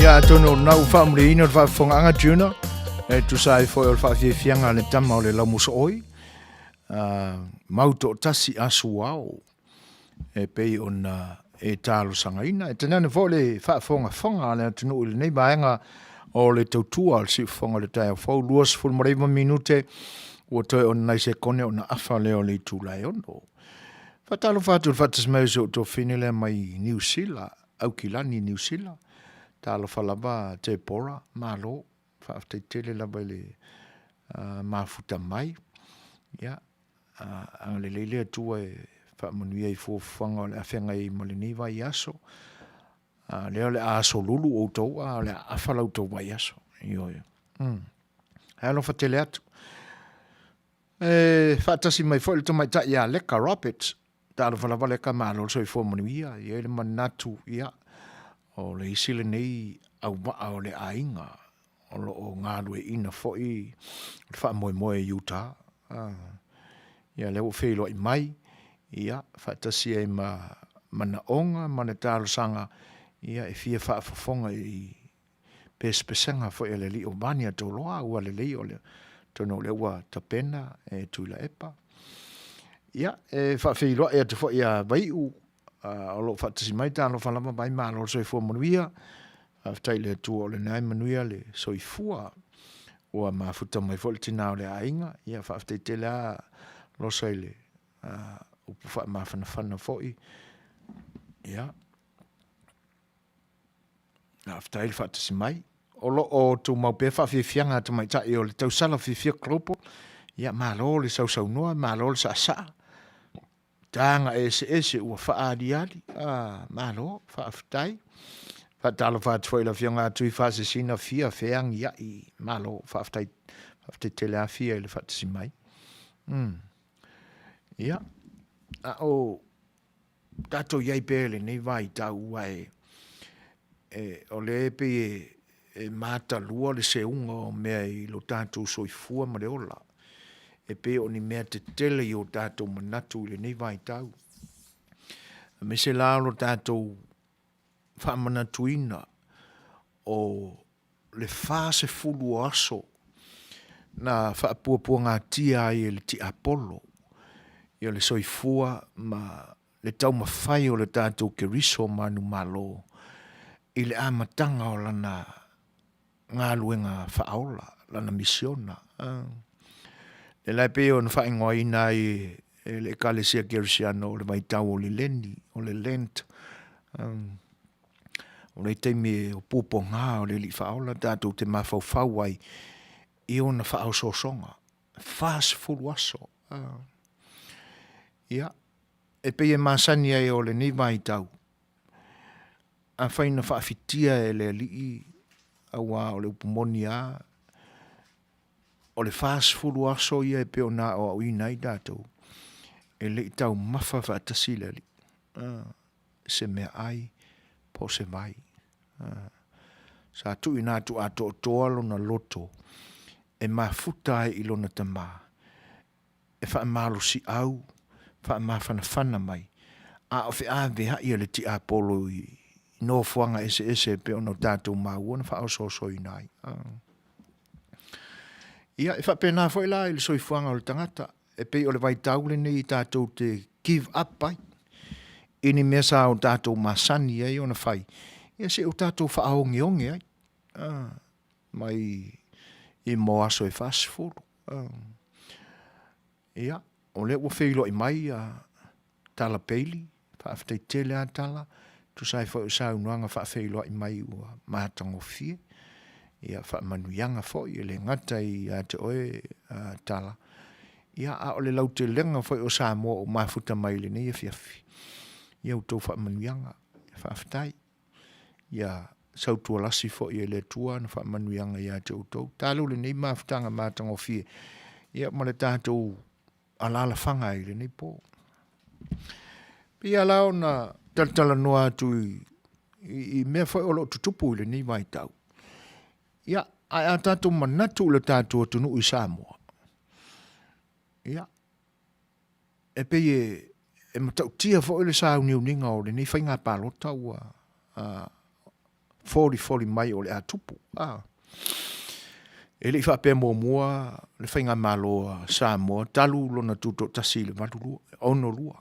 Ia, atonu o lena ua faamuliaina le faafofogaaga Juna, e tusa ai foi o le faafiafiaga a le tama o le laumosooi, mau toatasi asu ao e pei ona e talosagaina. E tainane foi le faafogafoga a le atunuu i lenei vaega o le tautua o le siufofoga o le taeao fou, 29 minute ua toe o ni nai sekone ona afa lea o le itula e 6. Faatalofa atu i le faatasi mai o si ou tuafafine lea mai Niu Sila, Aukilani Niu Sila. Talofa lava Tepora, malo, faafetai tele lava i le mafuta mai. Ia, agalelei le Atua e faamanuia i fuafuaga o le a feagai ai ma lenei vaiaso. A lea o le a aso lulu outou a o le a afa la outou vaiaso. Ioe. Ae alofa tele atu. E faatasi mai foi le tamaitai ia Leka Roberts. Talofa lava Leka, malo le soifua manuia. E i ai le manatu, ia, o le isi lenei auvaa o le aiga o lo o galueaiina foi le faamoemoe i Utah. Ia lea ua feiloai mai, ia, faatasi ai ma manaoga ma le talosaga, ia, e fia faafofoga i pesepesega foi a le alii o Vania Toloa, ua lelei o le atonu o lea ua tapena e Tuilaepa. Ia, e faafeiloai atu foi ia Vaiu o lo o faatasi mai, talofa lava Vai, malo le soifua manuia. Faafetai i le Atua o lena e manuia le soifua. Ua mafuta mai foi le tina o le aiga, ia faafetai tele lava Losa i le upu faamafanafana foi. Ia, Faafetai le faatasi mai. O lo o tumau pea faafiafiaga a tamaitai o le tausala fiafia global. Ia malo le sausaunoa, malo le saasaa. Taga eseese ua faaaliali. Ah, malo, faafetai. Faatalofa atu foi i le Afioga ia Tuifaasisina Fia Feagiai. Malo, faafetai. Faafetai tele lava Fia i le faatasi mai. Ia, a o tatou i ai pea i lenei vaitau aua e, e, o lea e pei e, e matalua le seuga o mea i lo tatou soifua ma le ola, e pei o ni mea tetele i o tatou manatu i lenei vaitau. Aemaise la o lo tatou faamanatuina o le 40 o aso na faapuapuagatia ai e le tiapolo ia le soifua ma le taumafai o le tatou Keriso manumalo i le amataga o lana galuega faaola, lana misiona. Lea la e pei ona faaigoaina ai e le Ekalesia Kerisiano o le vaitau o le Leni, o le Lent. O le taimi e o puapuaga o le Alii Faaola tatou te mafaufau ai i ona faaosoosoga, 40 aso. Ia, e pei e masani ai o lenei vaitau, afai na faafitia e le Alii aua o le upu moni lava, o le 40 aso ia e pei ona aoaoina ai tatou, e le i taumafa faatasi le Alii se meaai po o se vai. Sa tuuina atu atoatoa lona loto e mafuta ai i lona Tama e faamalosiau, faamafanafana mai, a o feaveai a le tiapolo i nofoaga eseese e pei ona tatou maua na faaosoosoina ai. Ia, e faapena foi la i le soifuaga o le tagata, e pei o le vaitau lenei tatou te give up ai i ni mea sa o tatou masani ai ona fai, ia se i o tatou faaogeoge ai mai i mo aso e 40. Ia, o lea ua feiloai mai a Tala Bailey, faafetai tele lava Tala, tusa ai foi o saunoaga faafeiloai mai ua matagofie. Ia faamanuiaga foi e le gata ia te oe Tala, ia a o le lautelega foi o Samoa ua mafuta mai i lenei afiafi, ia outou faamanuiaga. Faafetai. Ia sautualasi foi e le Atua ana faamanuiaga ia te outou. Talo lenei mafutaga matagofie, ia ma le tatou alaalafaga i lenei po. Pei la ona talatalanoa atu i, i, i mea foi o lo o tutupu i lenei vaitau. Ia, ae a tatou manatu i le tatou atunuu i Samoa, ia, e pei e, e matautia foi le sauniuniga o lenei faiga palota ua uh, folifoli mai o le a tupu. Ah. E le i faapea muamua le faigamalo a Samoa talu lona tutoatasi i le 82, 62.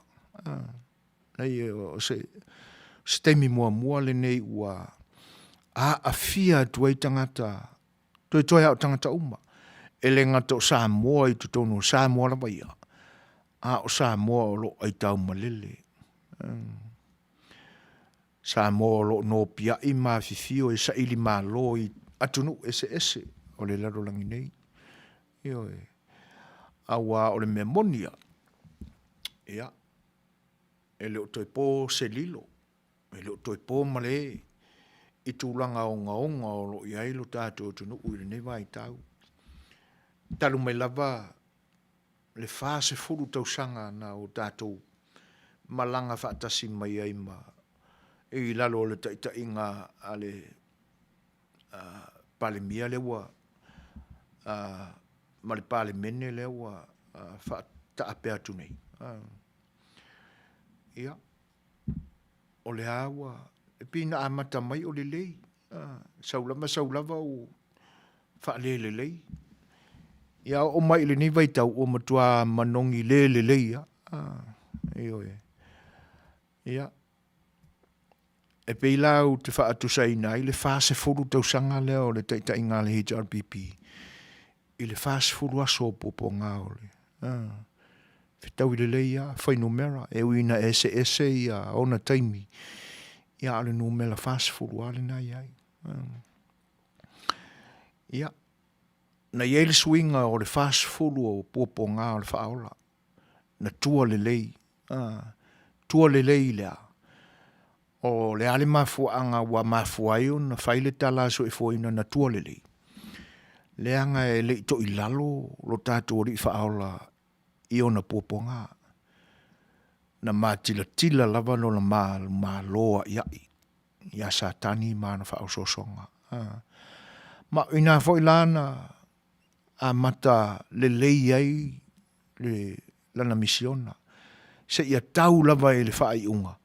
Ah. Leai, o se, se taimi muamua lenei ua aafia atu ai tagata, toetoe lava o tagata uma, e le gata o Samoa i totonu o Samoa lava ia, a o Samoa o lo o aitaumalele. Mm. Samoa o lo o nopiai ma afifio e saili malo i atunuu eseese o le lalolagi nei. Ioe. Auā o le mea moni ia, ia, e le o toe po se lilo, e le o toe po malie i tulaga ogaoga o lo o i ai lo tatou atunuu i lenei vaitau. Talu mai lava le 40 tausaga na o tatou malaga faatasi mai ai ma i lalo o le taitaiga a le Palemia lea ua ma le Palemene lea ua faataape atu nei. Ia, o lea ua, e pei na amata mai o lelei, sau lava sau lava ua faalelelei. Ia oo mai i lenei vaitau ua matua manogi le lelei lava. Ioe. Ia, e pei la ou te faatusaina ai le 40 tausaga lea o le taitaiga a le HRPP i le 40 aso o puapuaga o le fetaui lelei lava, fuainumera, e ui ina eseese ia ona taimi, ia a o le numera 40 lava lena e i ai. Ia, na i ai le suiga o le 40 o puapuaga o le faaola, na tua lelei, tua lelei i le a? O le a le mafuaaga ua mafua ai ona fai le tala a Soifuaina na tua lelei? Leaga e le i toilalo lo tatou Alii Faaola i ona puapuaga. Na matilatila lava lona malo a'ia'i ia Satani ma ana faaosoosoga. Ma o ina foi la na amata lelei ai le lana misiona, seia tau lava i le faaiuga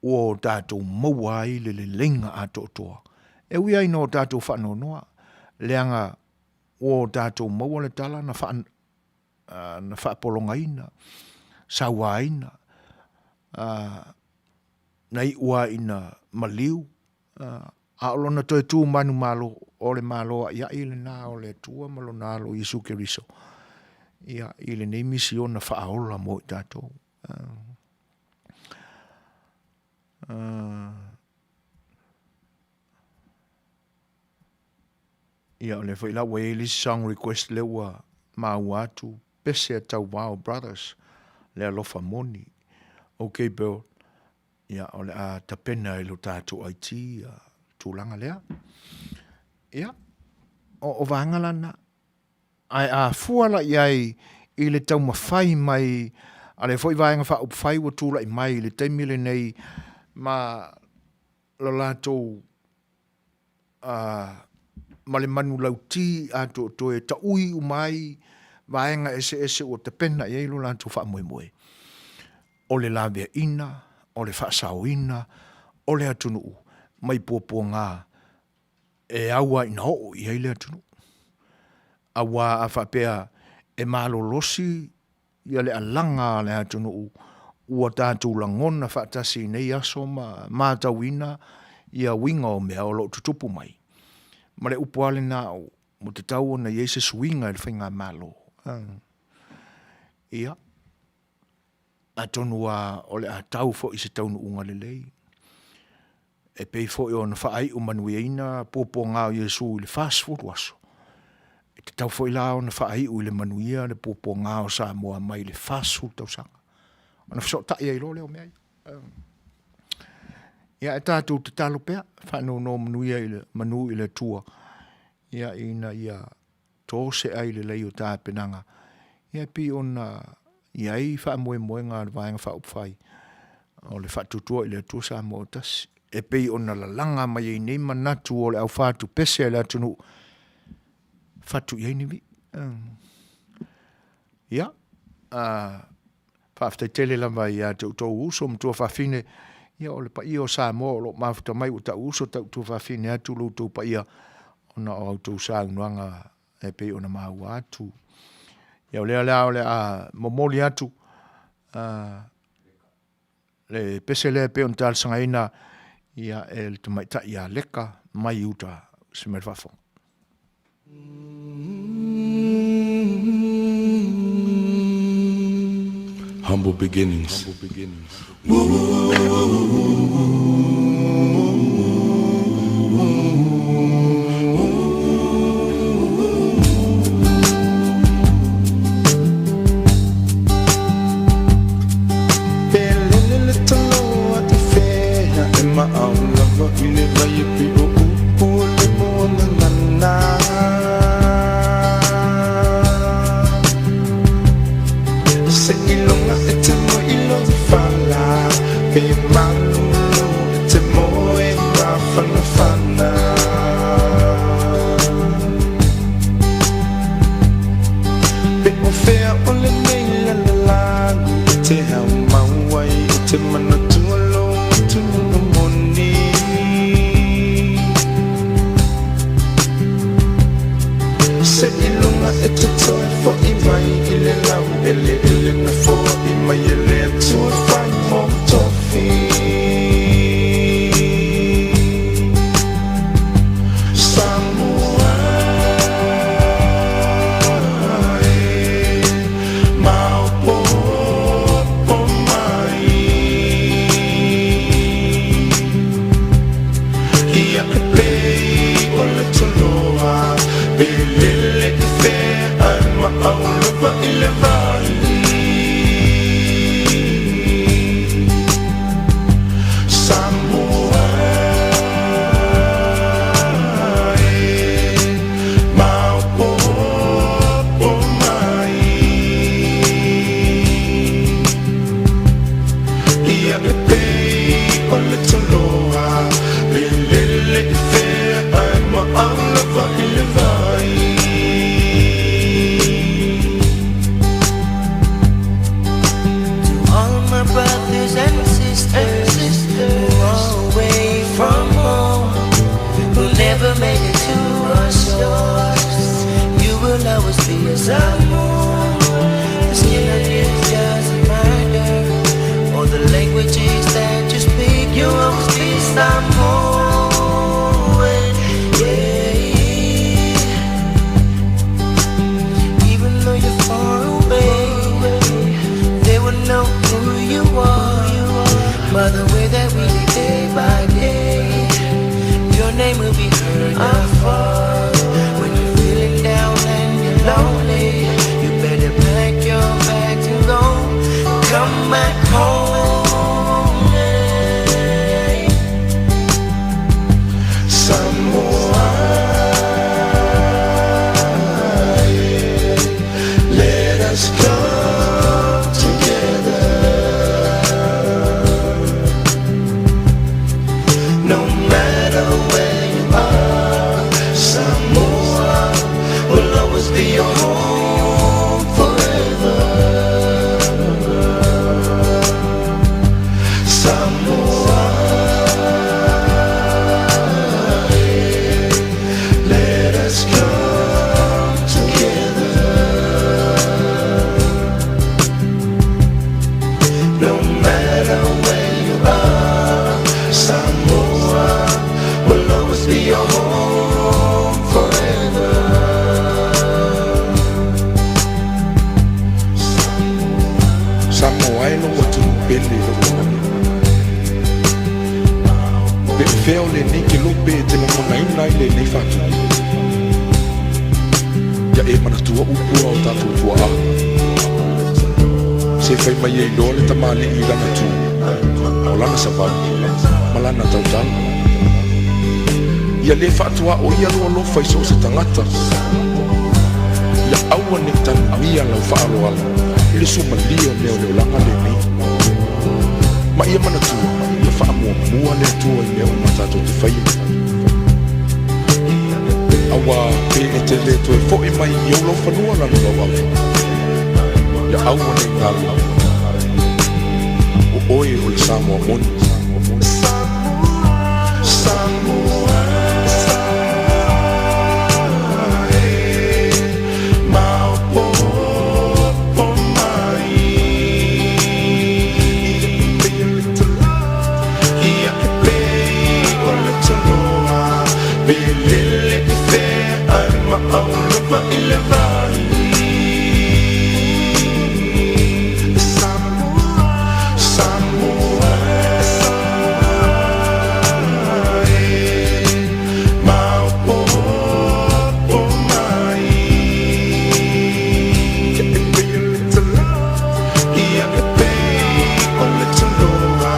ua o tatou maua ai le leleiga atoatoa. E ui lava ina o tatou faanoanoa, leaga ua o tatou maua le tala na faa, na faapologaina, sauaina, na iu lava ina maliu, a o lona toe tu manumalo, o le Malo a'ia'i lena o le Atua ma Lona Alo Iesu Keriso, ia, i lenei misiona faaola mo i tatou. Ia, o lea foi la ua i ai le isi song request lea ua maua atu, Pese a Tauvao Brothers, Le Alofa Moni. Ok Bill, ia o le a tapena e lo tatou IT ia tulaga lea. Ia, o, o vaega la na. Ae a fua la i ai i le taumafai mai a lea foi Vaega Faaupufai ua tulai mai i le taimi lenei ma lo latou ma le manulauti atoatoa e taui uma ai vaega eseese ua tapena i ai lo latou faamoemoe, o le laveaiina, o le faasaoina o le atunuu mai puapuaga e au lava ina oo i ai le atunuu. Aua a faapea e malolosi ia le alaga a le atunuu ua tatou lagona faatasi i nei aso ma matauina ia uiga o mea o lo o tutupu mai, ma le upu lava lena ua tatau ona i ai se suiga i le Faigamalo. Ia, atonu lava o le a tau foi i se taunuuga lelei, e pei foi ona faaiu manuiaina puapuaga o Iesu i le 40 aso, e tatau foi la ona faaiu i le manuia le puapuaga o Samoa mai le 40 tausaga, ona fesootai ai loa lea o mea ia. Ia ae tatou tatalo pea, faanonomanu i le Atua, ia ina ia to se ai lelei o tapenaga, ia e pei ona i ai faamoemoega a le Vaega Faaupufai o le Faatuatua i le Atua Samoa ua Tasi, e pei ona lalaga mai ai nei manatu o le aufatupese a le atunuu, fatu i ai ni vii. Ia, faafetai tele lava ia te outou uso ma tuafafine, ia o le paia o Samoa o lo o mafuta mai ua tau uso tau tuafafine atu lo outou paia ona o a outou saunoaga e pei ona maua atu. Ia o lea la o le a momoli atu le pese lea e pei ona talosagaina ia, e le tamaitai ia Leka mai uta se mai le faafofoga. Humble beginnings. Humble beginnings. Pe lele le taloa i fea e maau lava i le vai e pei o upu o le moana Se iloga e te moe i lou fala Pe malulu e te moe mafanafana Pe o fea o lenei lalolagi e te hau mau ai E te manatua lou atunuu moni Se i luga e te toe fo'i mai i le lau eleele na fo'i mai e le Atua whai mō tofi Samoa e maopoopo mai Ia e pei o le toloa Pe lele i fea ae maau lava i le vai Samoa e maopoopo mai Ia e pei o le toloa Pe lele i fea ae maau lava i le vai. always be your home forever. Samoa, let us come together. No matter where you are, Samoa will always be your home forever. Samoa e lou atunuu pele i lou lagona. Pe o fea o lenei kelope e te lagonaina ai lenei faatupu? Ia e manatua upu a o tatou tuaa, Se fai mai e iloa le tamalii i lana tu, o lana savali, ma lana tautala. Ia le faatuaoia lou alofa i so o se tagata. Ia aua ne i tanuia lau faaaloalo i le suamalie o mea o le olaga lenei. Ma ia manatua, ia faamuamua le Atua i mea uma tatou te faia. Aua pe e te le toe foi mai i ou laufanua lalolauava, ia aua ne i galo, o oe o le Samoa moni. Samoa, e maopoopo mai. Ia e pei o le tanoa, pe lele i fea ae maau lava i le vai. Samoa, Samoa, e maopoopo mai. Ia e pei o le Ia e pei o le tanoa,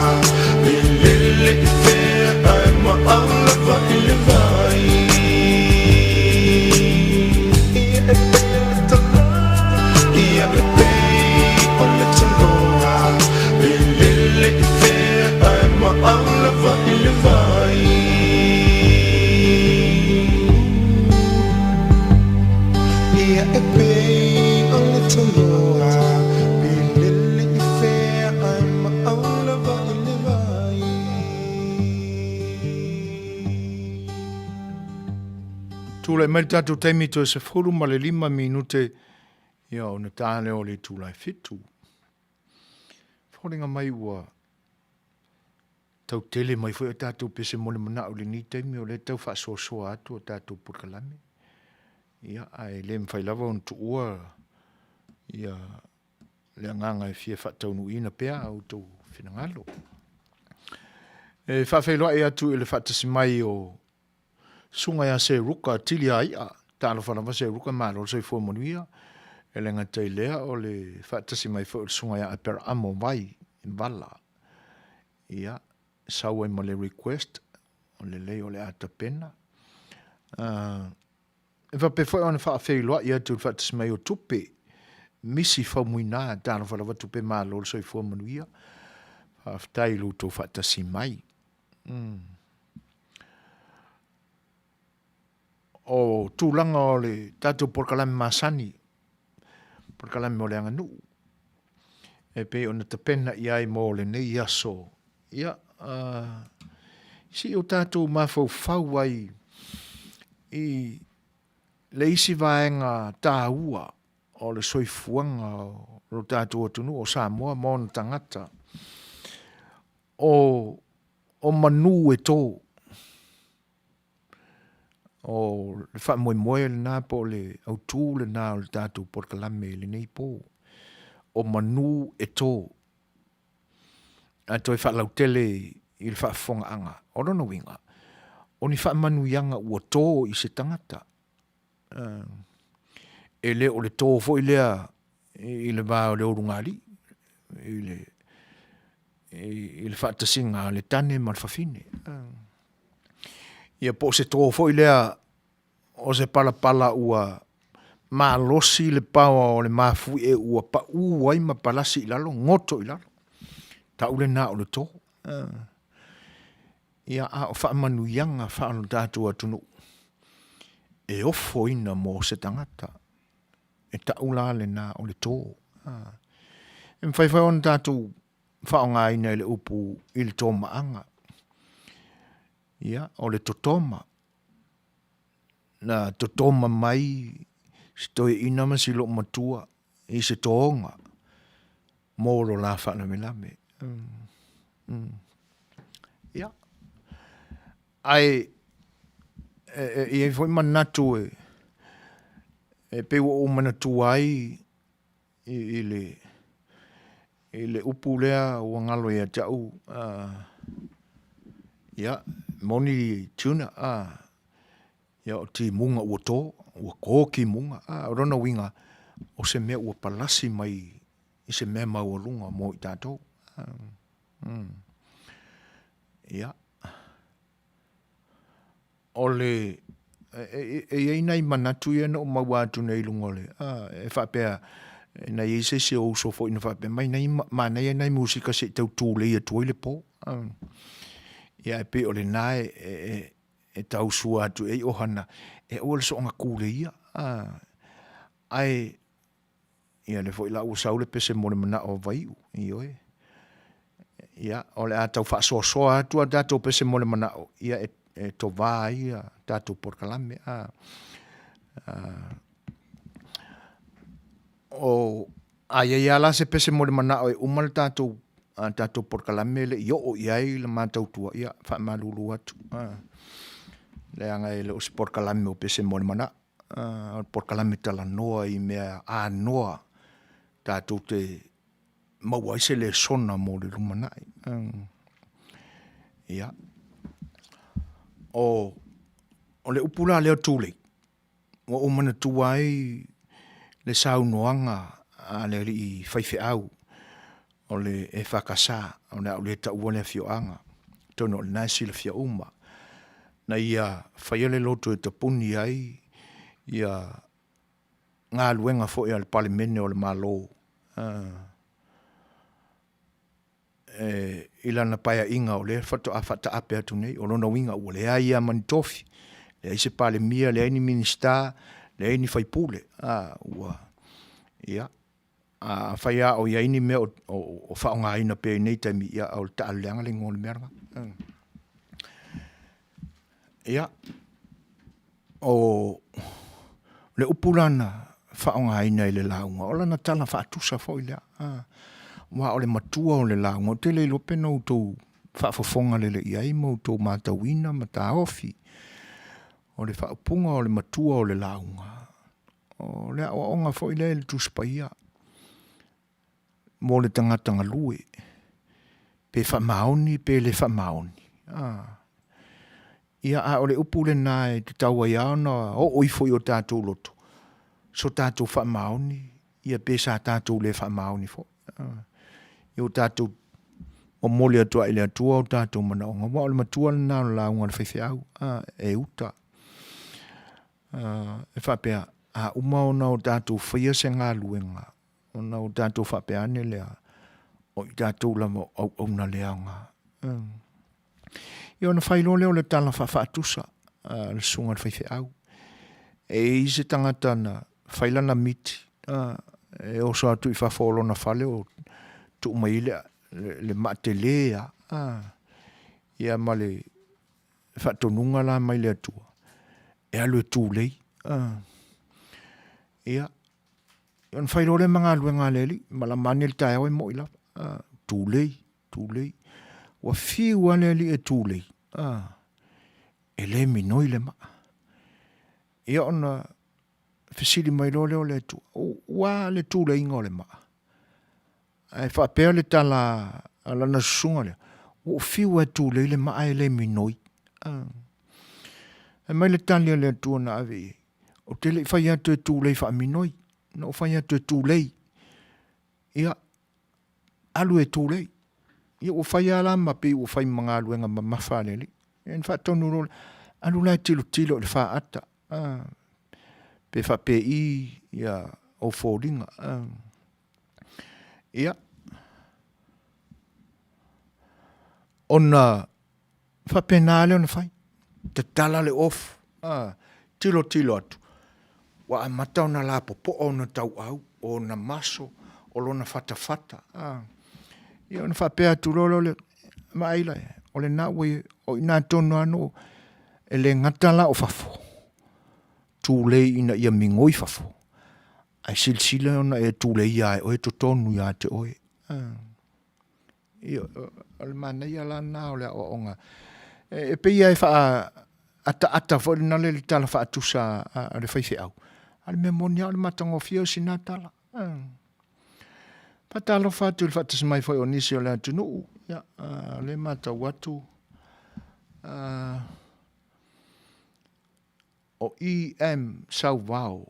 pe lele i fea ae maau lava i le vai. Ia e pei o le Ia e pei o le tanoa, pe lele i fea ae maau lava i le vai. Ia e pei o le tanoa, pe lele i fea ae maau lava i le vai. Tulai mai le tatou taimi toe 15 minute ia ona ta lea o le itula e 7. Foliga mai ua tau tele mai foi a tatou pese mo le manao i lenei taimi o lea e tau faasoasoa atu a tatou polokalame. Ia, ae le mafai lava ona tuua ia le agaga e fia faataunuuina pea a outou finagalo. E faafeiloai atu i le faatasi mai o Susuga ia Seruka Tiliaia, talofa lava Seruka, malo le soifua manuia. E le gata i lea o le faatasi mai foi o le Susuga ia Aperaamo Vai Vala. Ia, sau ai ma le request, o lelei o le a tapena. E faapea foi ona faafeiloai atu i le faatasi mai o Tupe, Misi Faumuina, talofa lava Tupe, malo le soifua manuia. Faafetai i lo outou faatasi mai. O tulaga o le tatou polokalame masani, polokalame o le aganuu, e pei ona tapena i ai mo lenei aso, ia, se i o tatou mafaufau ai i le isi vaega taua o le soifuaga o lo tatou atunuu o Samoa ma ona tagata, o manu e to. O le faamoemoe lena po o le autu lena o le tatou polokalame i lenei po. O manu e to. Ae toe faalautele i le faafofogaaga. O lona uiga, o ni faamanuiaga ua to i se tagata. E le o le to foi lea i le va o le ulugalii, i le faatasiga a le tane ma le fafine. Ia po o se to foi lea o se palapala ua malosi le paoa o le mafuie ua pau ai ma palasi i lalo, goto i lalo. Tau lena o le to. Ia, a o faamanuiaga faale-tatou atunuu e ofoina mo se tagata. E ta'u la lena o le tō. E mafai foi ona tatou faaaogaina i le upu i le tōmaaga. Ia, o le totoma. Na totoma mai si toeaina ma si loomatua i se tōga mo lo la faalavelave. Ia, ae e i ai foi manatu e e pei ua ou manatua ai i le i le upu lea ua galo ia te au, ia, moni Tuna, ia o timuga ua to, ua to timuga, o lona uiga, o se mea ua palasi mai i se mea maualuga mo i tatou. Ia, o le, e i ai nai manatu ia na ou maua atu nei i luga o le, e faapea, na i ai se isi ou uso foi na faapea mai, manaia nai musika se i tau tulei atu ai le po. Ia ae pei o lena e tau sua atu i ai ohana, e aua le soona tuleia, ae Ia lea foi la ua sau le pese mo le manao o Vaiu, ioe. Ia, o le a tau faasoasoa atu a tatou pese mo le manao, ia e, e tovā ai a tatou polokalame. A, a, o, a i ai lava la se pese mo le manao e uma le tatou, a tatou polokalame e le i oo i ai le ma tautua, ia, faamalulu atu. A, leaga e le o se polokalame o pese mo le manao. O le polokalame talanoa i mea anoa tatou te maua ai se lesona mo le lumanai. Ia. O, o le upu la lea o tulei, ua ou manatua ai le saunoaga a le alii faifeau o le EFKS, o le a ou le taua le afioaga, atonu o lena e silafia uma, na ia faia le lotu e tapuni ai ia galuega foi a le Palemene o le Malo i lana Paeaiga o lea faatoa faataape atu nei. O lona uiga ua leai lava ma ni tofi, leai se Palemia, leai ni Minisita, leai ni sui usufono, ua, ia, Afai lava o i ai ni mea o faaaogaina pea i nei taimi, ia o le taalo leaga le igoa o le mea lena. Ia, o le upu la na faaaogaina i le lauga, o lana tala faatusa foi lea. Aua o le matua o le lauga, ou te le iloa pe na outou faafofoga lelei i ai ma outou matauina ma taofi. O le faaupuga o le matua o le lauga, O le aoaoga foi lea i le Tusi Paia mo le tagata galue, pe faamaoni pe le faamaoni. Ia, a o le upu lena e tatau ai lava ona oo ifo i o tatou loto, so tatou faamaoni, ia pe sa tatou le faamaoni foi. Ia o tatou momoli atu lava i le Atua o tatou manaoga, aua o le matua lena o le lauga a le faifeau, e uta. E faapea, a uma ona o tatou faia se galuega, ona o tatou faapea ane lea, o i tatou lava o auauna le aoga. Ia ona fai loa lea o le tala faafaatusa a le susuga i le faifeau. E i ai se tagata na fai lana miti, e oso atu i fafo o lona fale o tuu mai ai le, le, le maa tele lava, ia ma le faatonuga la mai le Atua, e alu e tulei. Ia, ona fai loa lea ma galuega a le Alii, malama ane le taeao e moi lava, tulei, tulei. Ua fiu lava le Alii e tulei, e le minoi le maa. Ia ona fesili mai loa lea o le Atua, ua a le tuleiga o le maa? Ae faapea le tala a lana susuga lea, ua ou fiu lava e tulei le maa e le minoi. Fai mai le tali a le Atua na ave i ai, ou te le i fai atu e tulei faaminoi, na ou fai atu e tulei. Ia, alu e tulei. Ia ua fai lava la ma pei ua fai ma galuega mamafa a le Alii. Ia ona faatonu loa lea, alu la e tilotilo i le faata, pe faapei ia ou foliga. Ia, ona faapena lava lea ona fai, tatala le ofu, a, tilotilo atu, Ua amata ona lapopoa ona tauau, o ona maso, o lona fatafata, a. Ia ona faapea atu loa lea o le, vaai la, o lena ua i ai, o i ina tonu lava na ou, e le gata la o fafo, tulei ina ia migoi fafo, ae silasila ona e tuleia lava e oe totonu ia te oe. Ioe, o le manaia la lena o le aoaoga. E pei lava e faaataata foi lena le tala faatusa a le faifeau, a o le mea moni lava o le matagofie o sina tala. Faatalofa atu i le faatasi mai foi o nisi o le atunuu, ia, o lea e matau atu, o EM Sauvao,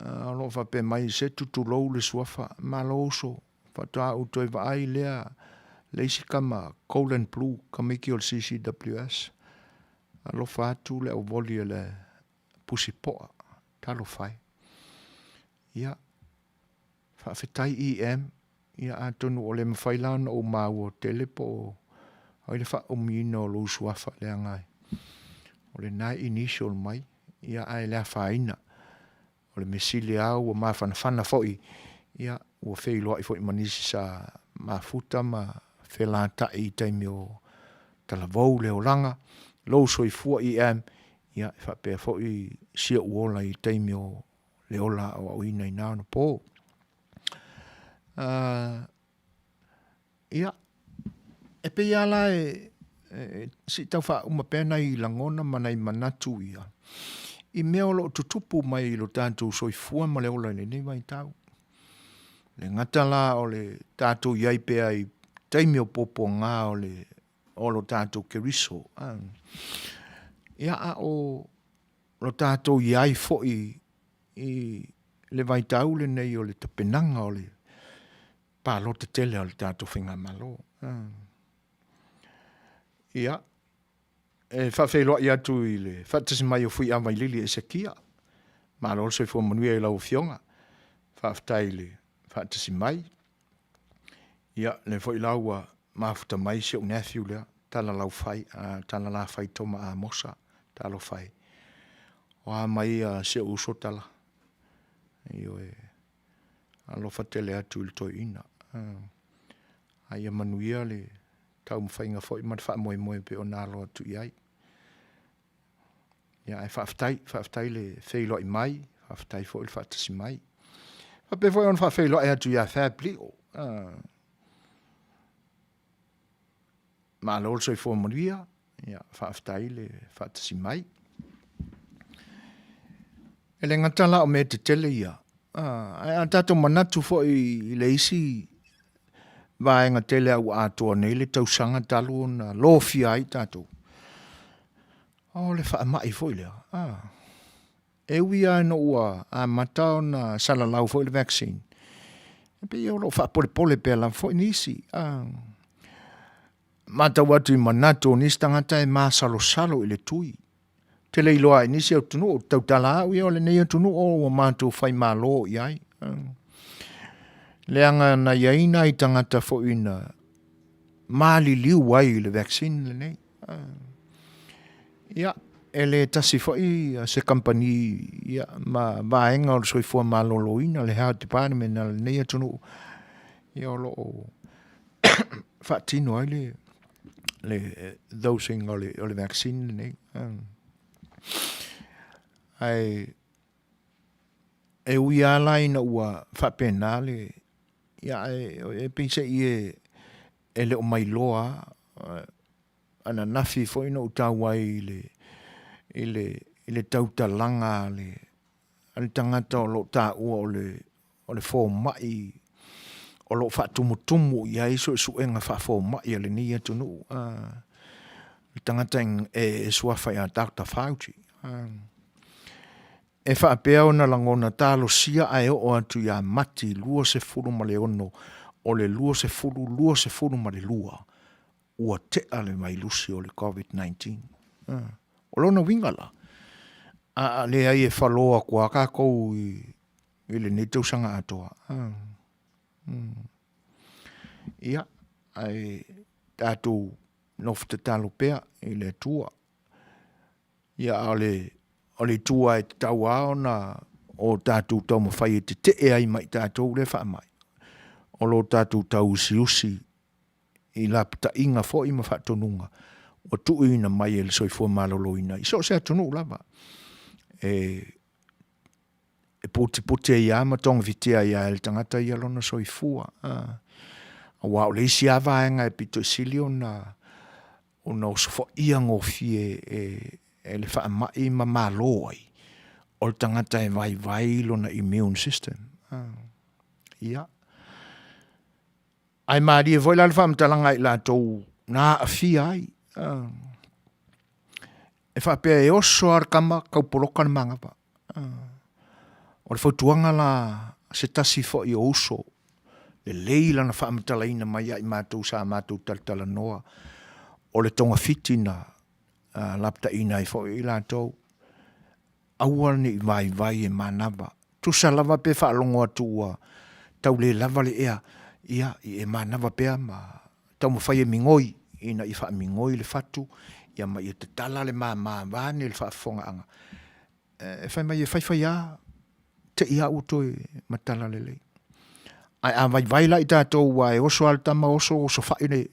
o lo o faapea mai, se tutulou le suafa, malo uso, faatoa ou toe vaai lea le isi tama Golden Blue, tamaiti o le CCWS, alofa atu le auvoli a le Pusipoa, talofa e. Ia, faafetai EM, ia atonu o le mafai la ona ou maua tele po o ai le faaumiina o lou suafa leaga o lena e initial mai, ia ae le afaina. O le mea sili lava ua mafanafana foi, ia ua feiloai foi ma nisi sa mafuta ma felatai i taimi o talavou le olaga, lou soifua EM, ia e faapea foi si ou ola i taimi o le ola aoaoina i na ona po. Ia, e pei lava la e se i tau faauma pea nai lagona ma nai manatu ia i mea o lo o tutupu mai i lo tatou soifua ma le ola i lenei vaitau. E le gata la o le tatou i ai pea i taimi o puapuaga o le o lo tatou Keriso, ia a o lo tatou i ai foi i le vaitau lenei o le tapenaga o le palota tele a le tatou Faigamalo. Ia, e faafeiloai atu i le faatasi mai o Fuiava i Lili Esekia, malo le soifua manuia i lau Afioga, faafetai i le faatasi mai. Ia, lea foi la ua mafuta mai si ou nephew lea, Talalafai Toma Amosa, talofa e, o a mai si ou uso Tala? Ioe, alofa tele atu i le toeaina. A ia manuia le taumafaiga foi ma le faamoemoe e pei ona alo atu i ai. Ia ae faafetai, faafetai le feiloai mai, faafetai foi le faatasi mai. Faapea foi ona faafeiloai atu ia Fab Lio. Malo le soifua manuia, ia faafetai le faatasi mai. E le gata la o mea tetele ia, ae a tatou manatu foi i le isi vaega tele a ua atoa nei le tausaga talu ona lofia ai tatou, o le faamai foi lea, e ui lava ina ua amata ona salalau foi le vaccine, e pei o lo o faapolepole pea lava foi nisi. Matau atu i manatu o nisi tagata e masalosalo i le tui. Ou te le iloa i nisi atunuu, ou te tautala au ia o lenei atunuu ua matou faimalo i ai. Leaga na i ai nai tagata foi na maliliu ai i le vaccine lenei. Ia, e le tasi foi se kamupani ia, ma vaega o le soifua maloloina, le Health Department a lenei atunuu, ia o lo o faatino ai le le dosing o le, o le vaccine lenei. Ae e ui lava la ina ua faapena le, ia ae e pei se i e, e le o mailoa lava. Ananafi foi na ou tau ai i le, i le, i le tautalaga a le, a le tagata o lo o taua o le, o le fomai o lo o faatumutumu i ai suesuega faafomai a lenei atunuu, le tagata e suafa ia Doctor Fauci. E faapea ona lagona talosia ae oo atu ia Mati 26 o le 2022 ua tea le vailusi o le Covid-19. O lona uiga la, a leai e falo atu lava tatou i i lenei tausaga atoa. Ia, ae tatou nofo tatalo pea i le Atua. Ia, a o le, O le itu lava e tatau lava ona o tatou taumafai e tetee ai ma i tatou lea faamai, o lo tatou tauusiusi i lapataiga foi ma faatonuga ua tuuina mai e le Soifua Maloloina i so o se atunuu lava, e putiputi ai lava ma togafitia ai lava e le tagata ia lona soifua. Aua o le isi lava vaega e pito i sili ona osofaia gofie e le faamai ma malo ai, o le tagata e vaivai lona immune system. Ia, ae malie foi la le faamatalaga a i latou na aafia ai, e faapea e oso lava le tama tau poloka le manava. O le fautuaga la a se tasi foi o uso, lelei lana faamatalaina mai ia i matou sa matou talatalanoa, o le togafiti na lapataiina ai foi i latou, aua ne i vaivai e manava, tusa lava pe faalogo atu ua tau le lava le ea, ia, ia e manava pea ma taumafai e migoi ina ia faamigoi le fatu ma ia tatala le mama vaeane le faafofogaaga. E fai mai e faifai lava te i lava ua toe matala lelei. Ae a vaivai la tatou aua e oso lava le tama oso osofai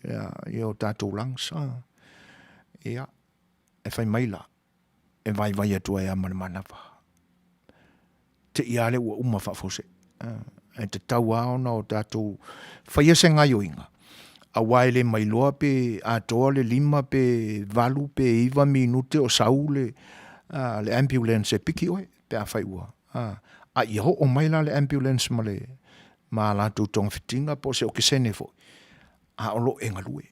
o tatou lungs, ia, e fai mai la, e vaivai atu ai lava ma le manava. Te i lava lea ua uma faafuasei. E tatau lava ona o tatou faia se gaioiga, aua e le ma iloa pe atoa le 5 pe 8 pe 9 minute o sau le ambulance e piki oe pe afai ua… a ia oo mai la le ambulance ma latou togafitiga po o se okesene foi, a o lo o e galue.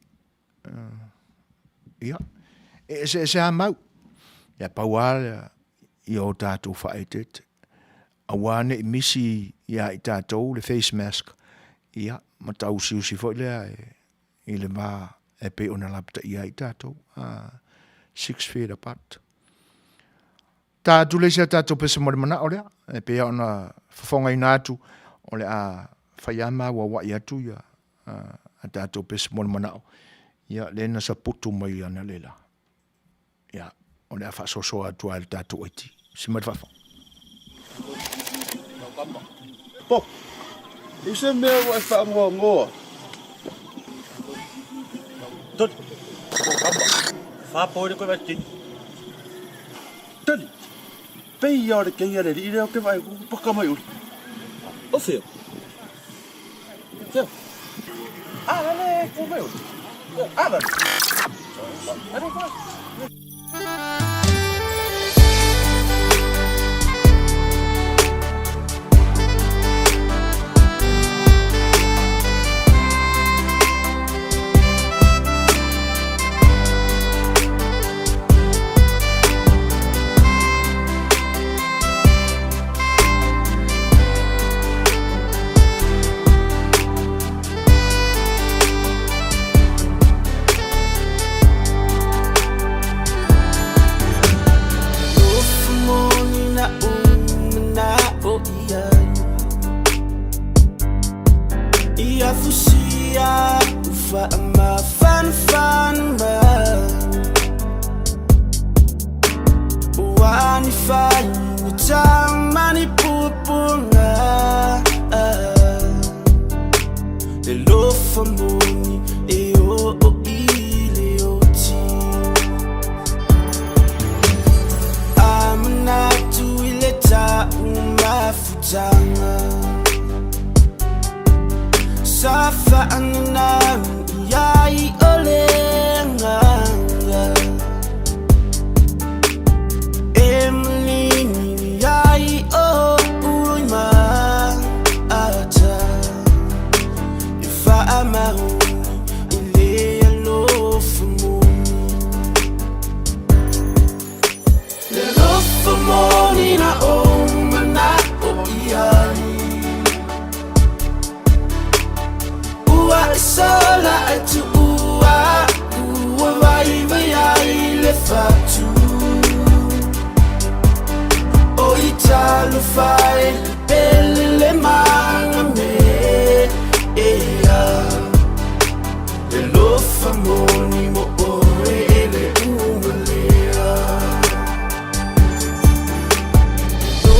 Ia, e eseese lava mau, ae pau lava ia o tatou faaeteete, aua ne i misi ia i tatou le face mask, ia ma tauusiusi foi lea i le va e pei ona lapataia ai tatou, six feet apart. Ta atu le isi a tatou pese mo le manao lea, e pei lava ona fofogaina atu, o le a fai lava ma auauai atu ia a tatou pese mo le manao, ia lea na saputu mai analeila, ia o le a faasoasoa atu lava e le tatou IT. Si mai le faafofoga. Pop, i se mea ua e faanoanoa. Toli, fa po le koe vai tini. Toli, pei ia o le kei a le alii lea ou te vaai atu paka mai uli. O fea? Fea? A la le ku mai uli. A la. A le koe.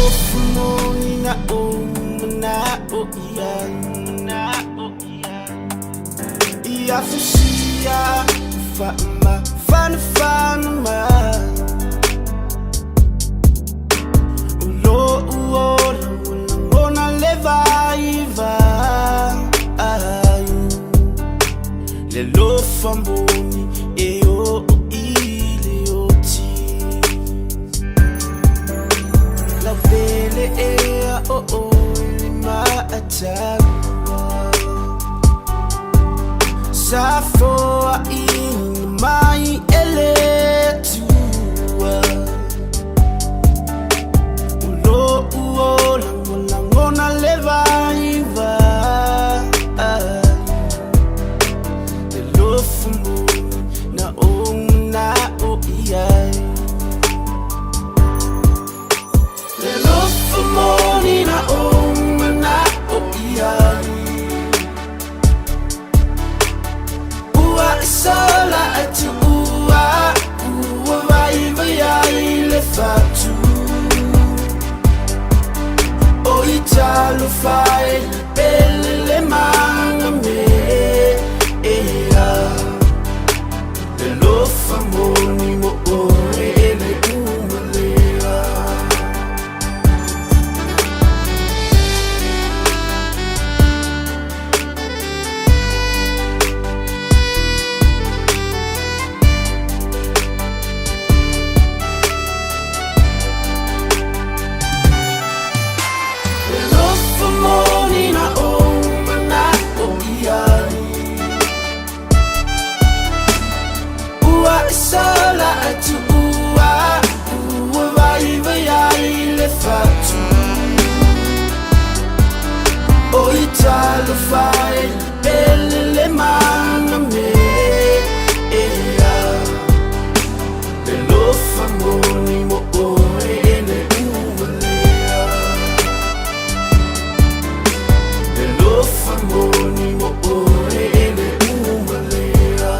alofa moni na ou manaʻo ia Ia fusia faamafanafana mai O loʻu ola ua lagona le vaivai Le alofa moni e oo i le oti Laupele ea o oe le maʻataua Sa foaʻina mai e le Atua O loʻu ola ua lagona le vaivai Le alofa moni na ou manaʻo i ai Le alofa moni na ou manaʻo i ai Ua e sola e tuʻu aʻu Ua waiwai ai le fatu Oi talofa e le pele le mana me ea Le alofa moni mo ʻoe e le uma lea. Le alofa moni na ou manaʻo i ai Ua e sola e tuʻu aʻu Ua waiwai ai le fatu Oi talofa e le pele le mana me ea Le alofa moni mo ʻoe e le uma lea Le alofa moni mo ʻoe e le uma lea.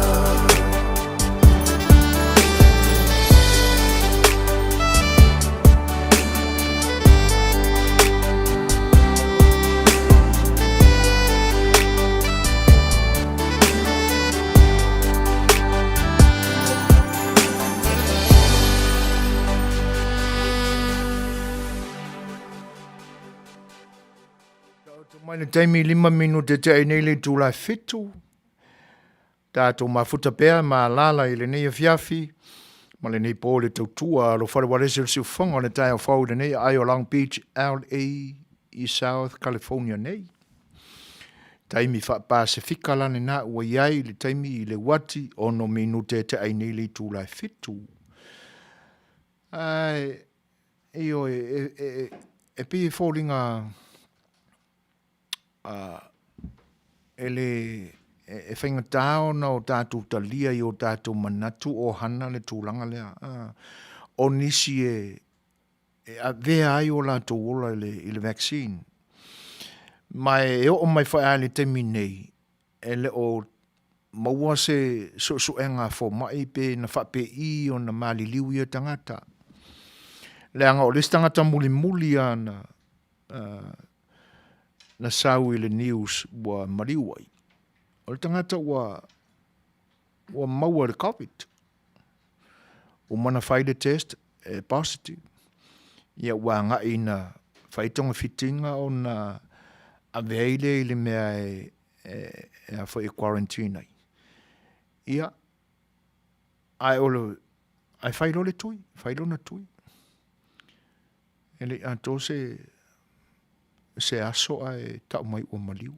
Taoto mai le taimi 5 minute tea i nei le itula e 7. Tatou mafuta pea ma alaala i lenei afiafi ma lenei po i le tautua alofa le ualesi o le siufofoga o le taeao fou i lenei aai o Long Beach, LA i South California nei. Taimi faa-Pasefika la lena ua i ai le taimi i le uati 6 minute e tea i nei le itula e 7. Ae, ioe, e, e, e, e pei e foliga e le e faigata ona o tatou talia i o tatou manatu o hana le tulaga lea. O nisi e e avea ai o latou ola i le, i le vaccine. Ma e oo mai foi lava i le taimi nei, e le o maua se suesuega a fomai pe na faapei ona maliliu ia tagata. Leaga o le isi tagata mulimuli lava na, na sau i le news ua maliu ai, o le tagata ua, ua maua i le Covid. Uma ona fai le test e positive. Ia ua agai ina fai togafitiga ona ave ai lea i le mea e, e, e, a foi e quarantine ai. Ia, ae o le, ae fai loa le tui, fai lona tui. E le i atoa se, se aso ae tau mai ua maliu.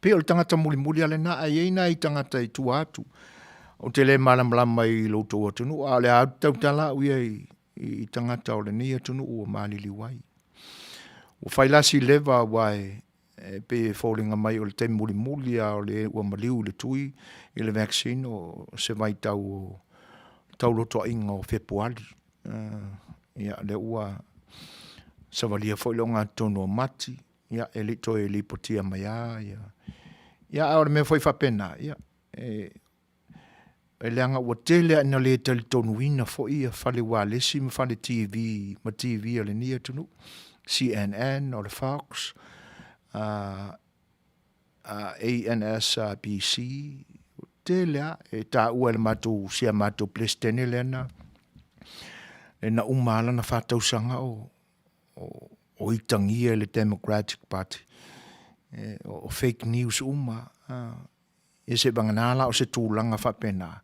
Pei o le tagata mulimuli lava lena, ae i ai nai tagata i tua atu. Ou te le malamalama i lo outou atunuu, a o le a tautala au ia i, i tagata o lenei atunuu ua maliliu ai. Ua fai la si leva aua e, e pei e foliga mai o le taimi mulimuli lava o le ua maliu i le tui i le vaccine o se vaitau o taulotoaiga o Fepuali. Ia, lea ua savalia foi le ogatotonu o Mati, ia, e le i toe lipotia mai lava ia. Ia, a o le mea foi faapena, ia, e, E leaga ua tele lava ina le talitonuina foi ia fale ualesi ma fale TV ma TV a lenei atunuu, CNN, o le Fox, ANSBC, ua tele lava e taua e le matou si a matou Peresetene lea na na uma lava lana fa tausaga o itagia i le Democratic Party, o fake news uma lava. Ia seivagana la o se tulaga faapena,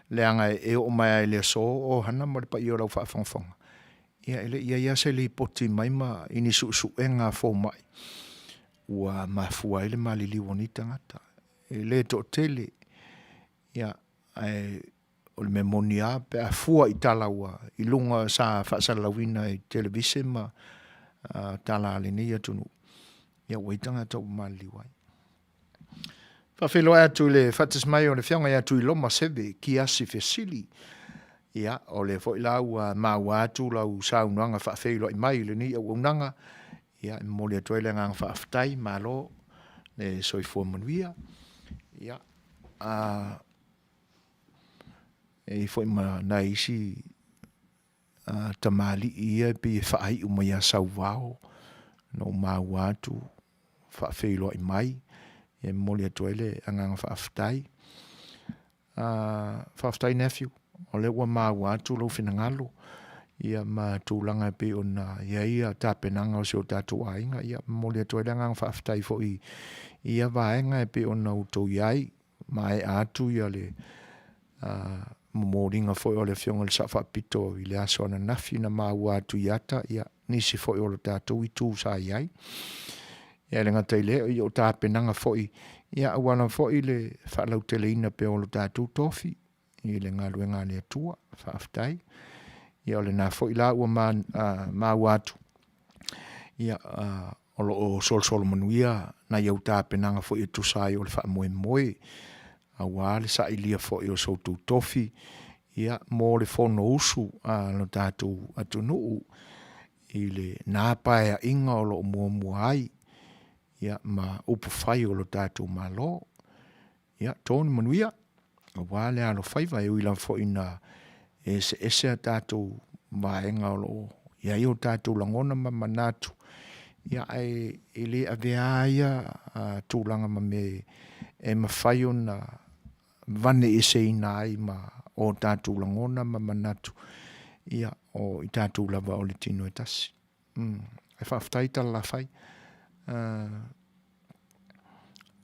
leaga e oo mai lava i le aso o Hana ma le paia o lau faafogafoga, ia e le i i ai lava se lipoti mai ma i ni suesuega a fomai ua mafua ai le maliliu o nei tagata. E le toatele, ia ae o le mea moni lava pe a fua i tala ua i luga sa faasalalauina i televise ma tala a lenei atunuu, ia ua i ai tagata ua maliliu ai. Faafeiloai atu i le faatasi mai o le Afioga ia Tuiloma Seve Kiasi Fesili. Ia, o lea foi la ua maua atu lau saunoaga faafeiloai mai i lenei auaunaga. Ia, e momoli atu ai le agaga faafetai, malo le soifua manuia. Ia, a e i ai foi ma nai isi tamalii ia e pei e faaiu mai ia Sauvao, na ou maua atu faafeiloai mai, e momoli atu ai le agaga faafetai. Faafetai Nephew, o lea ua maua atu lou finagalo ia ma tulaga e pei ona i ai tapenaga o si o tatou aiga. Ia momoli atu ai le agaga faafetai foi i ia vaega e pei ona outou i ai, maea atu ia le momoliga foi o le Afioga i le Sao Faapito i le aso ananafi na maua atu i ata, ia, nisi foi o le tatou itu sa i ai. Ia e le gata i lea, ia o tapenaga foi, ia aua lava foi le faalauteleina pea o lo tatou tofi i le galuega a le Atua. Faafetai. Ia o lena foi la ua maua atu, ia, o lo o solosolo manuia nai au tapenaga foi e tusa ai o le faamoemoe aua le sailia foi o so outou tofi ia, mo le Fonousu a lo tatou atunuu i lena Paeaiga o lo o muamua ai ia, ma upufai o lo tatou Malo. Ia, to ni manuia aua le alofaiva, e ui lava foi ina eseese a tatou vaega o lo o i ai o tatou lagona ma manatu, ia ae e le avea lava ia tulaga ma mea e mafai ona vane eseina ai ma o tatou lagona ma manatu, ia o i tatou lava o le tino e tasi. Ae faafetai Talalaafai.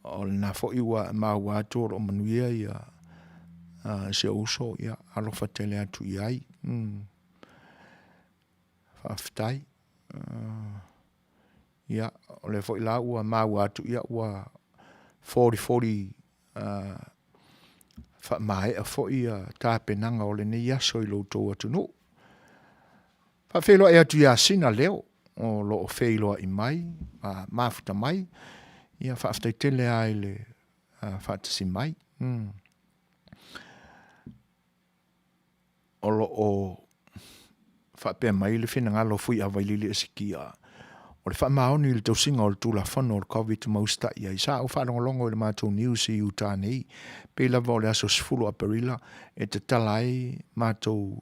O lena foi ua maua atu o lo o manuia ia si ou uso, ia alofa tele atu i ai. Faafetai. Ia, o lea foi la ua maua atu, ia ua folifoli faamaea foi tapenaga o lenei aso i lo outou atunuu. Faafeiloai atu ia Sina Leo o lo o feiloai mai ma mafuta mai. Ia faafetai tele lava i le faatasi mai. O lo o faapea mai le finagalo o Fuiavailili Esikia, o le faamaoni i le tausiga o le Tulafono o le Covid ma usitai ai. Sa ou faalogologo i le matou news i Utah nei, pei lava o le aso 10 o Aperila e tatala ai matou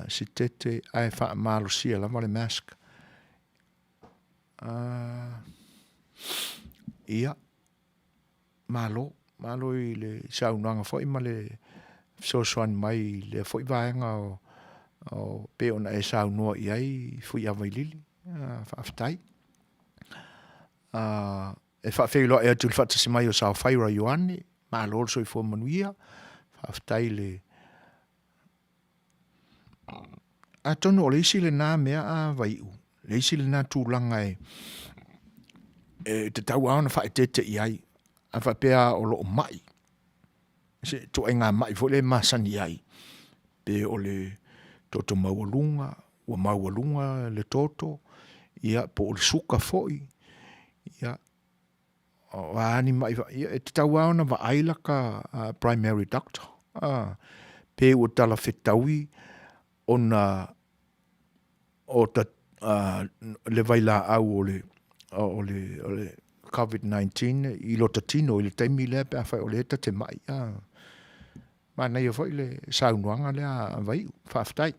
sitete ae faamalosia lava le mask. Ia, malo, malo i le saunoaga foi ma le fesoasoani mai i lea foi vaega o, o pei ona e saunoa i ai Fuiavailili. Faafetai. E faafeiloai atu i le faatasi mai o Saofaira Ioane, malo le soifua manuia, faafetai i le Atonu o le isi lena mea a Vaiu, le isi lena tulaga e e tatau lava ona faaeteete i ai, a faapea o lo o mai, se ituaiga mai foi lea e masani ai, pe o le toto maualuga, ua maualuga le toto, ia po o le suka foi, ia, o a ni mai, ia e tatau lava ona vaai lata primary doctor, a, pe ua talafetaui ona o ta, le vailaau o le, o le, o le COVID-19 i lota tino i le taimi lea pe afai o lea e ta te mai. A. Manaia foi le saunoaga lea a Vaiu. Faafetai.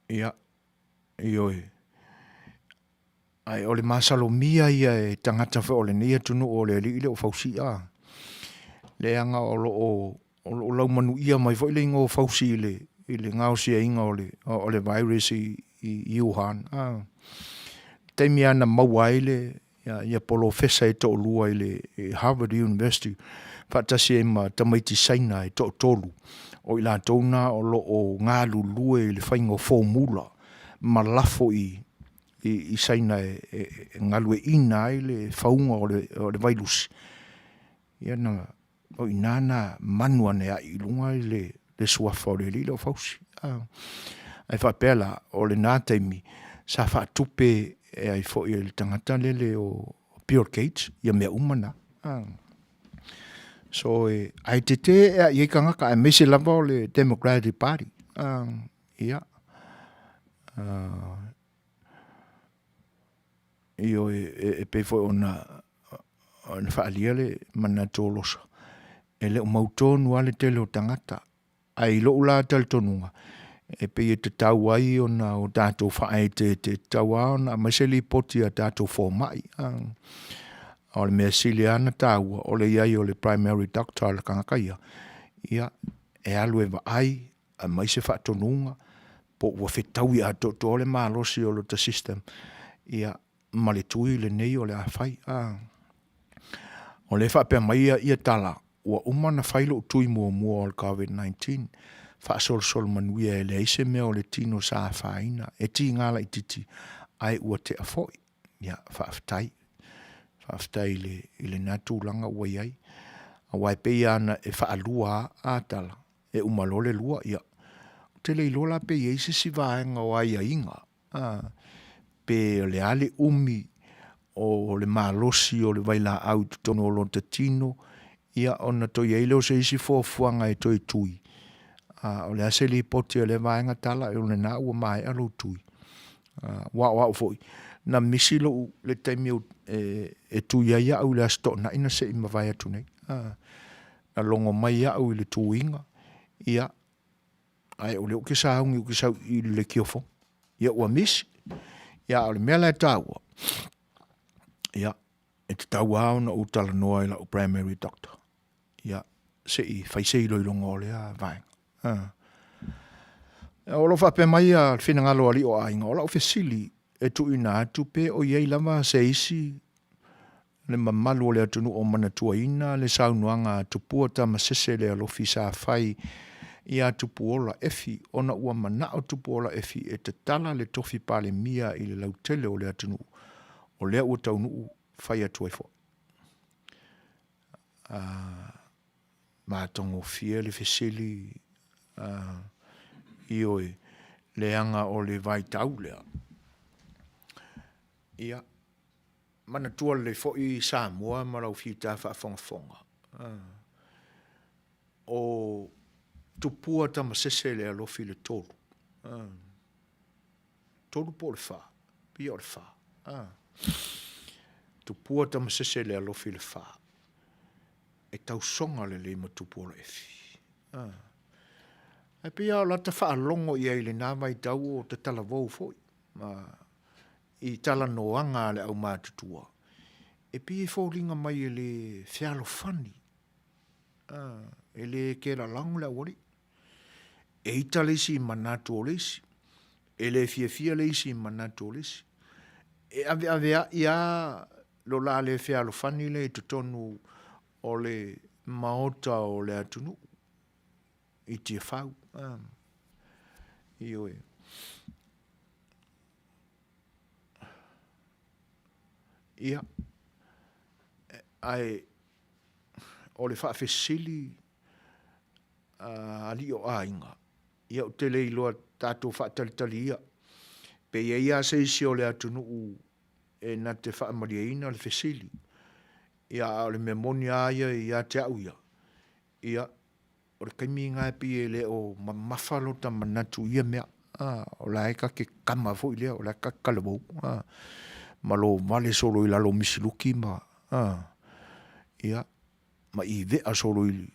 Ia, ioe. Ae o le masalomia ia e tagata foi o lenei atunuu o le alii lea o Fausia, leaga o lo o o lo o laumanuia mai foi le igoa o Fausi i le i le gaosiaina o le o le virus i i Wuhan. A taimi lava na maua ai le ia polofesa e toalua i le Harvard University faatasi ai ma tamaiti Saina e toatolu, o i latou na o lo o galulue i le faiga o formula ma lafo i i Saina e galueaiina ai le fauga o le vailusi, ia na, o i ina na manu ane ai i luga le suafa o le alii lea o Fausi. Ae faapea la, o lena taimi sa faatupe e ai foi e le tagata lele o Bill Gates ia mea uma na. So, ae tete e i ai tagata, aemaise lava o le Democratic Party. Ia. Ioe, e pei foi ona faaalia le manatu o Losa, e le o mautonu lava le tele o tagata. Ae i lou la talitonuga, e pei e tatau ai ona o tatou faaeteete, e tatau lava ona aumai se lipoti a tatou fomai. A o le mea sili lava ona taua, o le i ai o le primary doctor a le tagata ia, ia, e alu e vaai, aumai se faatonuga, po ua fetaui atoatoa le malosi o lota system, ia, ma le tui lenei o le a fai. A. O lea e faapea mai ia tala, ua uma ona fai lou tui muamua o le COVID-19, faasolosolo manuia e leai se mea o le tino sa afaina, e tiga laitiiti ae ua tea foi. Ia, faafetai. Faafetai i le, i lena tulaga ua i ai. Aua e pei lava ona e faalua lava tala, e uma loa le lua, ia, ou te le iloa la pe i ai se isi vaega o aiaiga, a, pe o le a le umi o le malosi o le vailaau i totonu o lota tino, ia ona toe i ai lea o se isi fuafuaga e toe tui, a o le a se lipoti a lea vaega tala, o lena ua maea lou tui. Aua o au foi, na misi lou, le taimi e tui ai au i le Aso Toonai na se i mavae atu nei. Na logo mai au i le tuiga, ia, ae o lea ou te sauni ou te sau i le lekiofo. Ia ua misi. Ia, a o le mea la e taua, ia, e tatau lava ona ou talanoa i lau primary doctor. Ia, se i fai se iloiloga o lea vaega. O lo o faapea mai le finagalo o alii o aiga, o lau fesili e tuuina atu pe o i ai lava se isi le mamalu o le atunuu o manatuaina le saunoaga a Tupua Tamasese le alofi sa fai ia Tupuola Efi ona ua manao Tupuola Efi e tatala le tofi Palemia i le lautele o le atunuu o lea ua taunuu fai atu ai foi. Matagofie le fesili, ioe, leaga o le vaitau lea. Ia, manatua lelei foi Samoa ma lau fita faafogafoga, o Tupua Tamasese le alofi le 3, 3 po o le 4, pei o le 4. Tupua Tamasese le alofi le 4. E tausoga lelei ma Tupuola Efi. Ae pei lava o lata faalogo i ai i lena vaitau o tatalavou foi ma i talanoaga a le aumatutua, e pei e foliga mai e le fealofani, e le kelalago le aualii. E ita le isi i manatu o le isi, e le fiafia le isi i manatu o le isi. E aveaveai lava lo la le fealofani lea i totonu o le maota o le atunuu i Tiafau. Ioe. Ia, ae o le faafesili a alii o aiga, ia ou te le iloa tatou faatalitali ia, pe i ai lava se isi o le atunuu e na te faamalieina le fesili. Ia, a o le mea moni lava ia ia te au ia, ia, o le taimi lena e pei e le o mamafa lota manatu i ia mea. A, o la e ta te kama foi lea, o la e ta te talavou, a, ma lou vale solo i lalo o misiluki ma, a. Ia, ma i vea solo i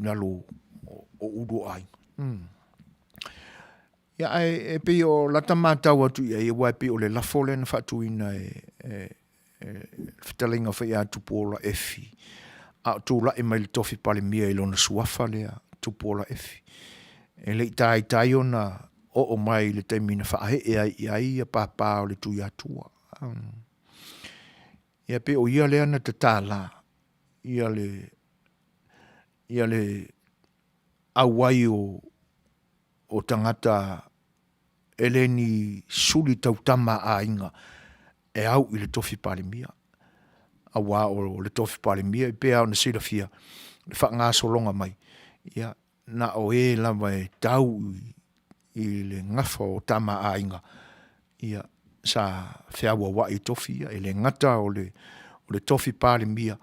lalo o ulu o aiga. Ia, ae e pei o lata matau atu i ai, aua e pei o le lafo lea na faatuina e le fetalaiga foi ia Tupuola Efi, a o tulai mai i le tofi Palemia i lona suafa lea, Tupuola Efi. E le i taitai ona oo mai i le taimi na faaee ai i ai ia papa o le Tuiatua. Ia pei o ia lea na tatala ia le ia le auai o o tagata e le ni suli tautama a aiga e au i le tofi Palemia, aua o le tofi Palemia e pei lava ona silafia le faagasologa mai, ia na o e lava e tau i le gafa o Tama a Aiga, ia sa feauauai i tofi ia. E le gata o le tofi Palemia,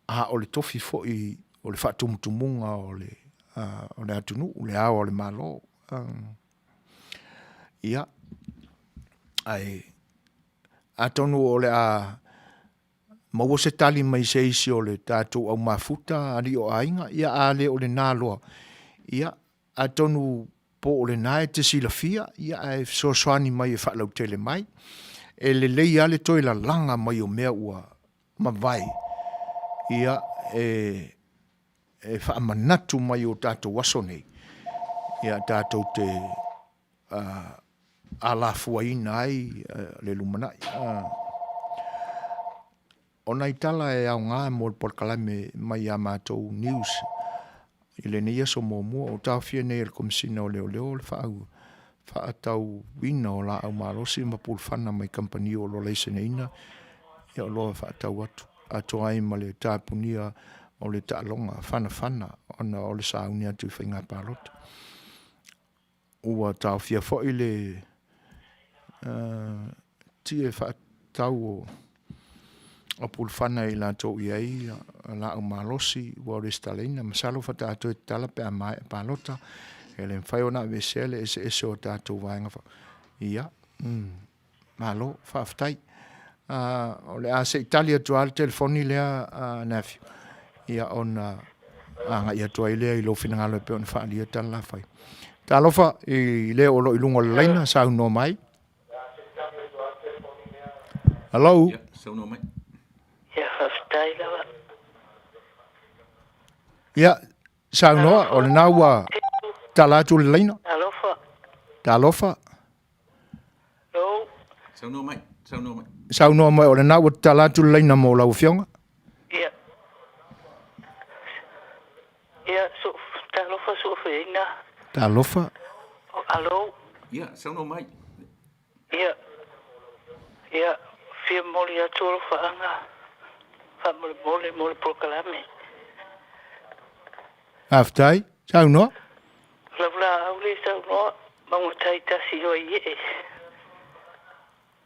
a o le tofi foi o le faatumutumuga o le atunuu, le Ao o le Malo. Ia, ae atonu o le a maua se tali mai se isi o le tatou au mafuta, alii o aiga, ia a le o lena loa, ia atonu po o lena e te silafia, ia ae fesoasoani mai e faalautele mai. E lelei lava le toe lalaga mai o mea ua mavae, ia, e e faamanatu mai i o tatou aso nei, ia tatou te alafuaina ai le lumanai. O nai tala e aoga mo le polokalame mai ia matou news i lenei aso muamua, ua taofia nei e le Komesina o Leoleo le faatauina o laau malosi ma pulufana mai kamupani o lo o laiseneina ia oloa faatau atu, atoa ai ma le tapunia o le taaloga fanafana ona o le sauni atu i faiga palota. Ua taofia foi le tie faatau o pulufana i latou i ai laau malosi ua resitalaina. Masalo faatoa toe tatala pe a maea palota. E le mafai ona aveesea le eseese o tatou vaega. Ia, malo, faafetai. O le a se i tali atu lava le telefoni lea Nephew, ia ona agai atu ai lea i lou finagalo e pei ona faaalia tala na fai. Talofa i le o lo o i luga o le laina, saunoa mai. Hello. Ia, saunoa mai. Ia, faafetai lava. Ia, saunoa, o lena ua tala atu le laina. Talofa. Talofa. Hello. Saunoa mai, saunoa mai. Saunoa mai, o lena ua tatala atu le laina mo lau Afioga. Ia. Ia, so, talofa soofeina. Talofa. Alo. Ia, saunoa mai. Ia, ia, fia momoli atu alofaaga faamolemole mo le polokalame. Faafetai. Saunoa. Lau laau le saunoa, Maugatai tasi o Aiee.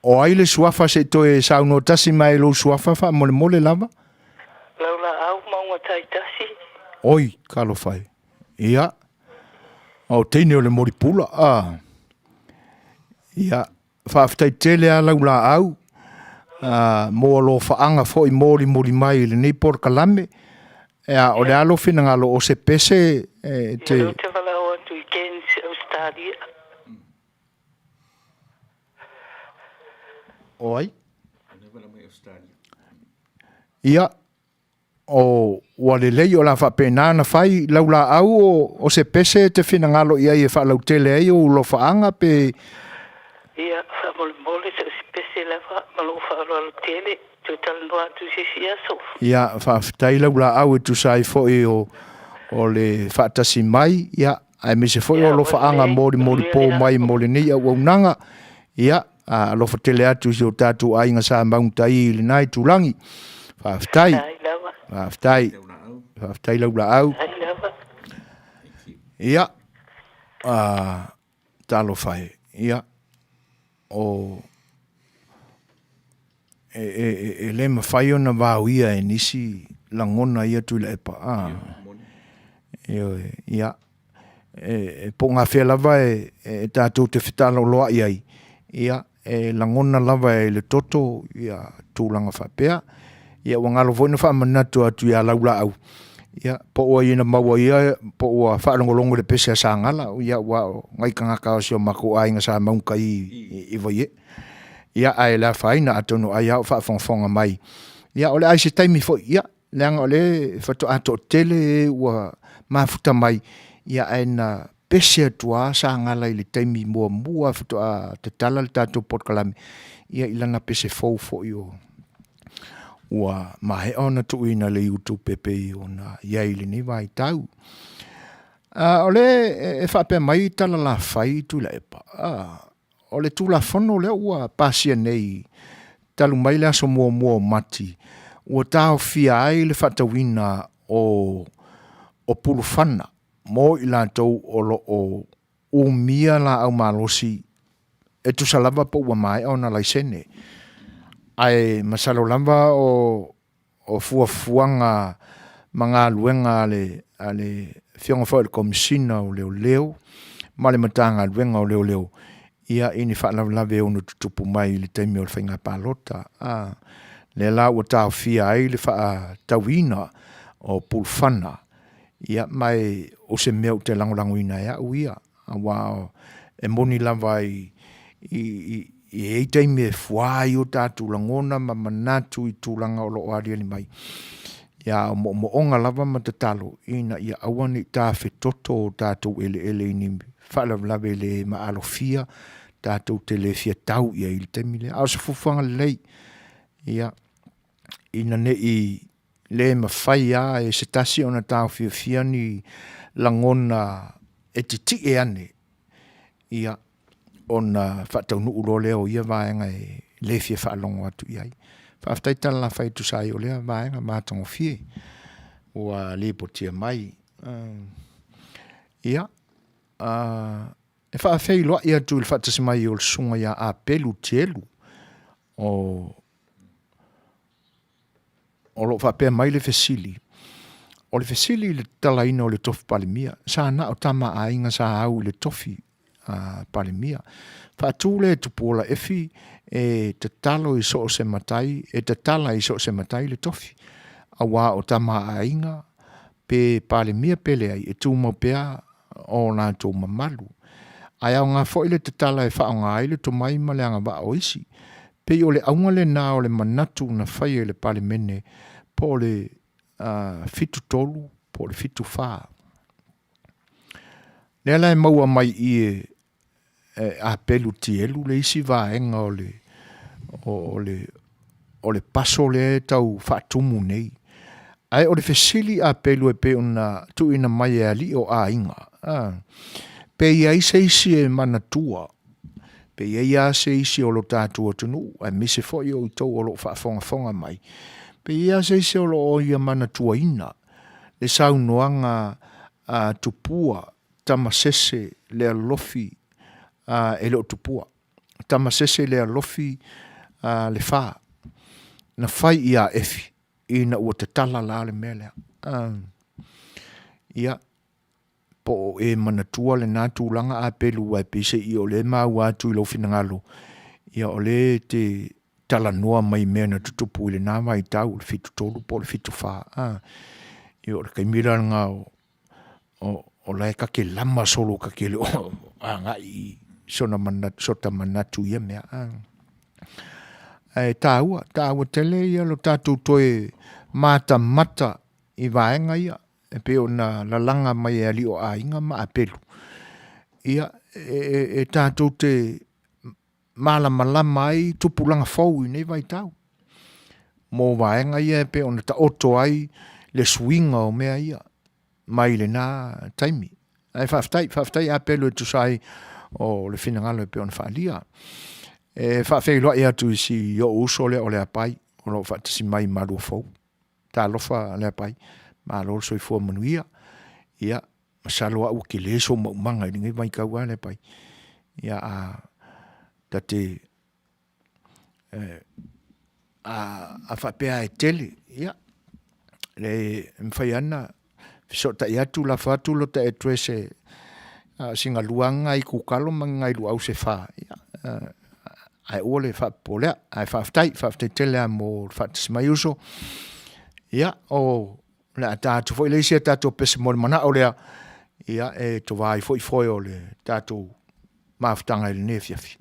O ai le suafa se i toe saunoa tasi mai lou suafa faamolemole lava? Lau laau Maugatai tasi. Oi, talofa e. Ia, o teine o le molipula. Ah. Ia, faafetai tele lava lau laau mo alofaaga foi molimoli mai i lenei polokalame. Ea, o le a lou finagalo o se pese e te... Ia, ou te valaau atu i Cairns, Australia. O ai? Ia, O, ua lelei o le a faapena ona fai lau laau o, o se pese e te finagalo i ai e faalautele ai ou alofaaga pe... Ia, faamolemole so o se pese lava ma lou faaaloalo tele, toe talanoa atu i se isi aso. Ia, faafetai lau laau e tusa ai foi o, o le faatasi mai, ia, aemaise foi o alofaaga molimolipo mai mo lenei auaunaga. Ia, alofa tele atu i si o tatou aiga sa maugatai i lena itulagi. Faafetai. Faafetai. Faafetai lau laau. Ia, talofa e. Ia, o e le mafai ona vaoia e nisi lagona ia Tuilaepa. Ioe, ia, e po o gafea lava e tatou te fetalaoloai ai, ia, e lagona lava e le toto ia tulaga faapea. Ia ua galo foi ona faamanatu atu ia Laulaau, ia po ua ia na maua ia po ua faalogologo i le pese a Sagala, ia aua o nai tagata o si o matou aiga sa maugata i Vaiee. Ia ae le afaina atonu ai lava o faafogafoga mai. Ia o le a i se taimi foi, ia leaga o lea faatoa toatele e ua mafuta mai, ia ae na pese atu lava Sagala i le taimi muamua faatoa tatala le tatou polokalame, ia i lana pese fou foi ua maea ona tuuina i le Youtube e pei ona i ai i lenei vaitau. O lea e faapea mai Talalafai Tuilaepa, o le Tulafono lea ua pasia nei talu mai le aso 1 o Mati, ua taofia ai le faatauina o pulufana mo i latou o lo o umia laau malosi e tusa lava po ua maea ona laisene. Ae masalo lava o fuafuaga ma galuega a le Afioga foi i le Komesina o Leoleo ma le Matagaluega o Leoleo i ni faalavelave e ono tutupu mai i le taimi o le faiga palota. Lea la ua taofia ai le faatauina o pulufana, ia ma o se mea ou te lagolagoina e au ia, aua e moni lava e i ai taimi e fua ai o tatou lagona ma manatu i tulaga o lo o aliali mai, ia a o moomooga lava ma tatalo ina ia aua ne i tafetoto o tatou eleele i ni faalavelave le maalofia tatou te le fia tau i ai i le taimi lea. A o se fuafuaga lelei, ia, ina ne i le mafai lava e se tasi ona taofiofia ni lagona e titie ane, ia, ona faataunuu loa lea o ia vaega e le fia faalogo atu i ai. Faafetai Talalafai e tusa ai o lea vaega matagofie ua lipotia mai. Ia, e faafeiloai atu i le faatasi mai o le susuga ia Apelu Tielu o O lo o faapea mai le fesili, O le fesili i le tatalaina o le tofi Palemia, sa na o tama a aiga sa au i le tofi Palemia. Faatu lea e Tupuola Efi e tatalo i so o se matai, e tatala i so o se matai le tofi, aua o tama a aiga, pe Palemia pe leai, e tumau pea o latou mamalu. Ae aoga foi le tatala e faaaoga ai le tomai ma le agavaa o isi. Pei o le auga lena o le manatu na faia i le Palemene po o le 73 po o le 74. Lea la e maua mai i i e Apelu Tielu le isi vaega o le, o le, o le paso lea e tau faatumu nei. Ae o le fesili Apelu e pei ona tuuina mai e alii o aiga, a, pe i ai se isi e manatua, pe i ai lava se isi o lo tatou atunuu, aemaise foi o outou o lo o faafogafoga mai, pe i ai lava se isi o lo o ia manatuaina le saunoaga a Tupua Tamasese Lealofi e le o Tupua, Tamasese Lealofi Lefa, na fai ia Efi ina ua tatala la le mea lea. Ia, po o e manatua lena tulaga Apelu aua e peiseai o lea e maua atu i lou finagalo, ia o lea e te talanoa mai i mea na tutupu i lena vaitau, le 73 po o le 74. A, ia o le taimi la lena o, o, o la e ta te lama solo ta te le o agai i sona manatu, sota manatu i ia mea. A. Ae taua, taua tele ia lo tatou toe matamata i vaega ia e pei ona lalaga mai e alii o aiga ma Apelu, ia e, e tatou te malamalama ai tupulaga fou i nei vaitau mo vaega ia e pei ona taoto ai le suiga o mea ia mai lena taimi. Ae faafetai, faafetai Apelu e tusa ai o le finagalo e pei ona faaalia. E faafeiloai atu i si ou uso lea o Leapai o lo o faatasi mai i Maluafou. Talofa Leapai, malo le soifua manuia. Ia, masalo au ua tele sou maumaga i lenei vaitau a Leapai. Ia, a ta te a faapea e tele, ia, e mafai ana fesootai atu, lafo atu lota address e sina lua nai kukalo ma nai luau se fa. Ia, Ae ua le faapopolea, ae faafetai, faafetai tele lava mo le faatasi mai uso. Ia, o le a ta atu foi le isi a tatou pese mo le manao lea, ia, e tovā ai foi foe o le tatou mafutaga i lenei afiafi.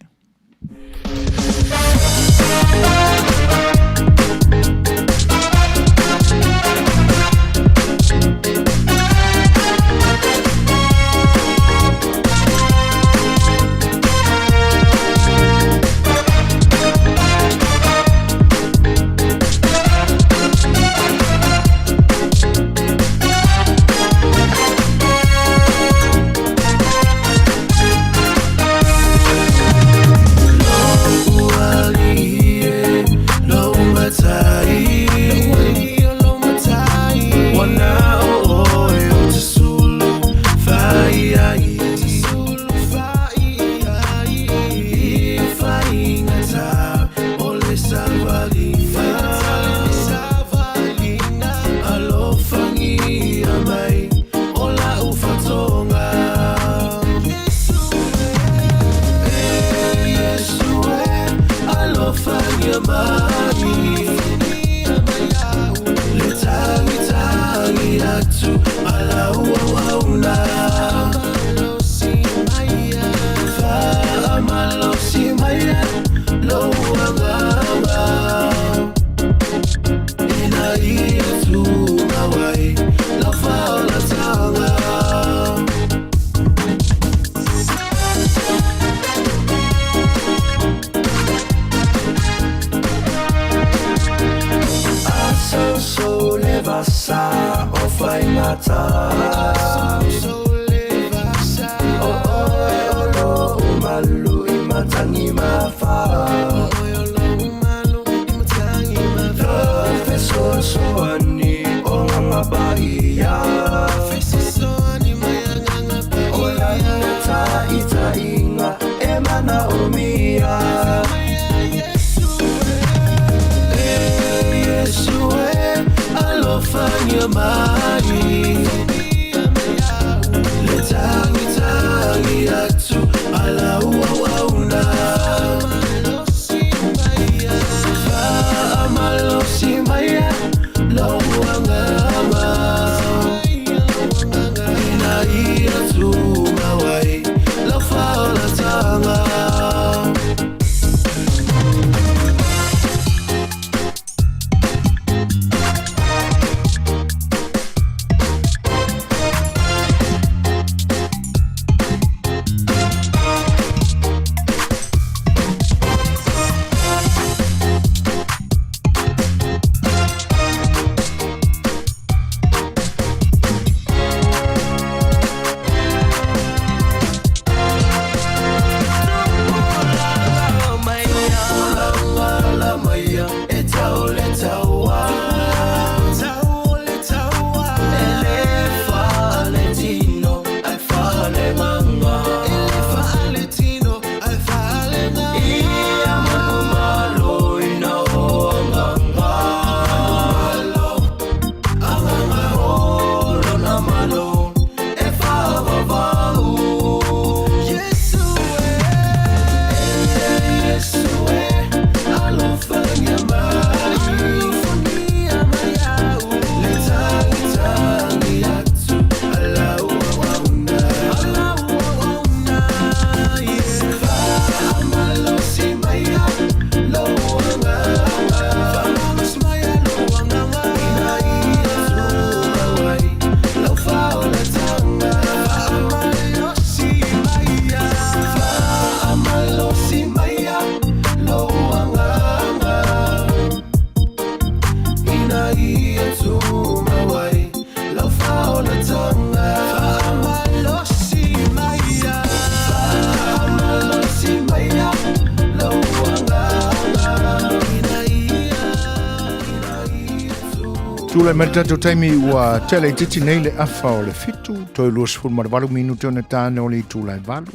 Tulai mai le tatou taimi ua tea laitiiti nei le afa o le 7 toe 28 minute ona tane o le itula e 8.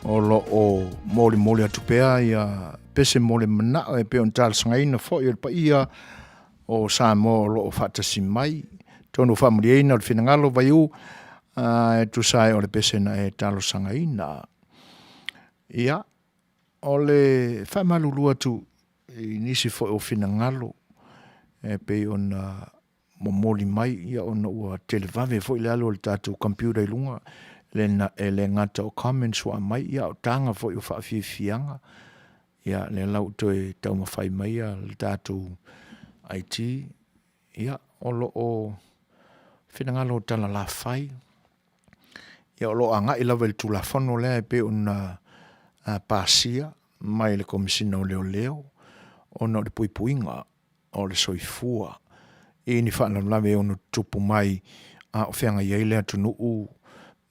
O lo o molimoli atu pea ia pese mo le manao e pei ona talosagaina foi o le paia o Samoa o lo o faatasi mai. Tonu faamalieina o le finagalo vaiu e tusa ai o le pese na e talosagaina. Ia, O le faamalulu atu i nisi foi o finagalo e pei ona momoli mai, ia ona ua televave foi le alu a le tatou computer i luga, e le gata o comments ua aumai, ia a o taga foi o faafiafiaga, ia lea la ua toe taumafai mai le tatou IT, ia o lo o finagalo talalafai, ia o lo o agai lava i le Tulafono lea e pei ona pasia mai le Komesina o Leoleo ona o le puipuiga o le soifua i ni faalavelave e ono tutupu mai a o feagai ai le atunuu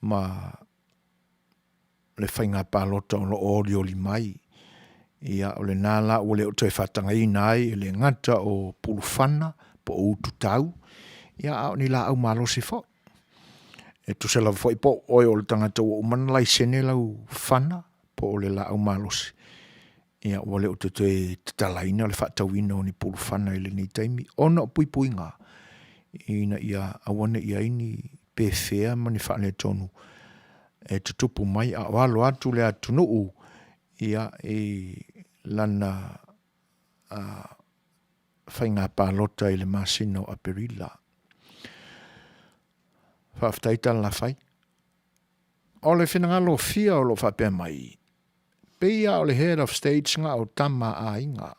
ma le faiga palota o lo o olioli mai. Ia o lena la ua le o toe faatagaina ai e le gata o pulufana po o ututau, ia a o ni laau malosi foi. E tusa lava foi po o oe o le tagata ua uma ona laisene lau fana po o le laau malosi, ia ua le o toe tatalaina le faatauina o ni pulufana i lenei taimi ona o puipuiga ina ia aua ne i i ai ni pefea ma ni faaletonu e tutupu mai a o alo atu le atunuu i lana faiga palota i le masina o Aperila. Faafetai Talafai. O le finagalo fia o lo o faapea mai, pei lava o le Head of States na o tama a aiga,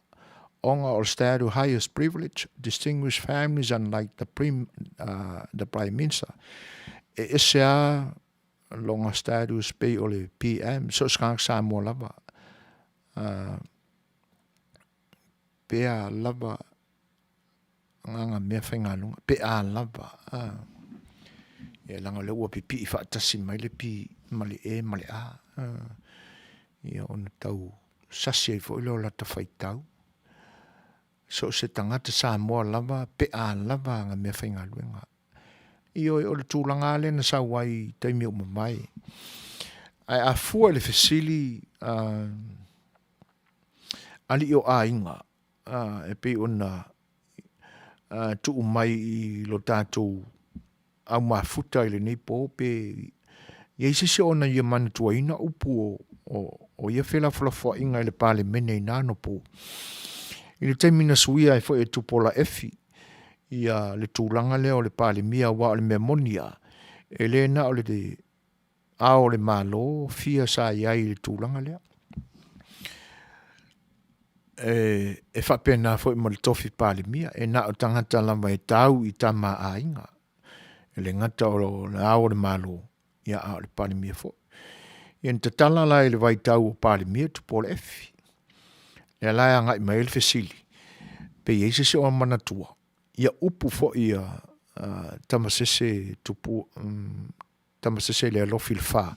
ona o le status highest privilege, distinguished families unlike the, prim, the Prime Minister. E ese lava lona status pei o le PM, so o se tagata Samoa lava. Pe a lava agaga mea faigaluega, pe a lava, a. Ia leaga o lea ua pipii faatasi mai le P ma le E ma le A, a. Ia ona tau sasi ai foi lea o lata faitau. So o se tagata Samoa lava pe a lava ana meafaigaluega. Ioe, o le tulaga lava lea na sau ai i taimi ua mavae. Ae a fua i le fesili alii o aiga, e pei ona tuu mai i lo tatou aumafuta i lenei po, pe i ai se isi o ona ia manatuaina upu o ia felafolafoaiga i le Palemene i na ona po. I le taimi na suia ai foi e Tupuola Efi ia le tulaga lea o le Palemia, aua o le mea moni lava, e le na o le Ao o le Malo fia sa i ai i le tulaga lea. E faapena foi ma le tofi Palemia, e na o tagata lava e tau i tama a aiga, e le gata o le Ao o le Malo, ia a o le Palemia foi. Ia na tatala la i le vaitau o Palemia Tupuola Efi. Lea la e agai mai ai le fesili, pe i ai se isi o manatua, ia upu foi a Tamasese Tupu, Tamasese Lealofi Lefa,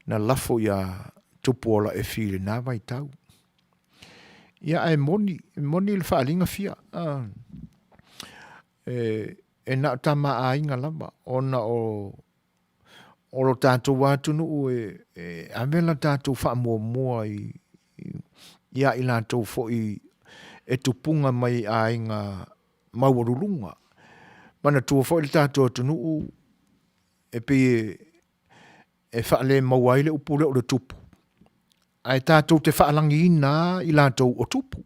na lafo ia Tupuola Efi i lena vaitau. Ia ae moni, moni le faaaliga fia, e na o tama a aiga lava, ona o lo tatou atunuu e ave la tatou faamuamua ia i latou foi e tupuga mai i aiga maualuluga. Manatua foi le tatou atunuu e pei e faalemaua ai le upu lea o le tupu, ae tatou te faalagiina lava i latou o tupu.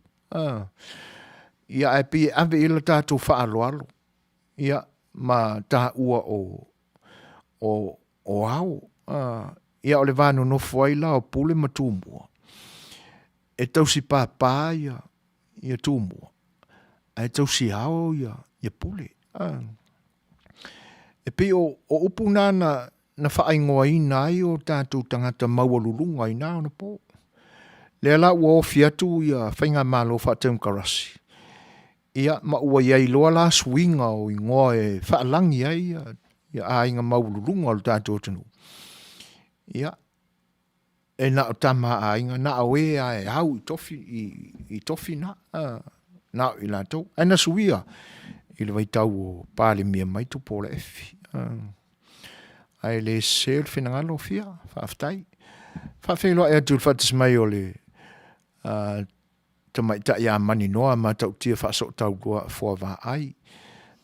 Ia ae pei e ave i ai le tatou faaaloalo ia ma taua o ao. Ia o le va nonofo ai la o Pule ma Tumua, e tausi papa ia Tumua, ae tausi ao ia Pule. E pei o upu na na faaigoaina ai o tatou tagata maualuluga i na ona po. Lea la ua ofi atu ia faigamalo faatemokarasi, ia ma ua i ai loa la suiga o igoa e faalagi ai ia aiga maualuluga o le tatou atunuu. Ia, e na o tama a aiga, na o e lava e au i tofi, i tofi na, na o i latou. Ae na suia i le vaitau o Palemia mai Tupuola Efi. Ae le sese le finagalo Fia, faafetai. Faafeiloai atu i le faatasi mai o le tamaitai ia Maninoa Matautia Faasootauloa Foavaai.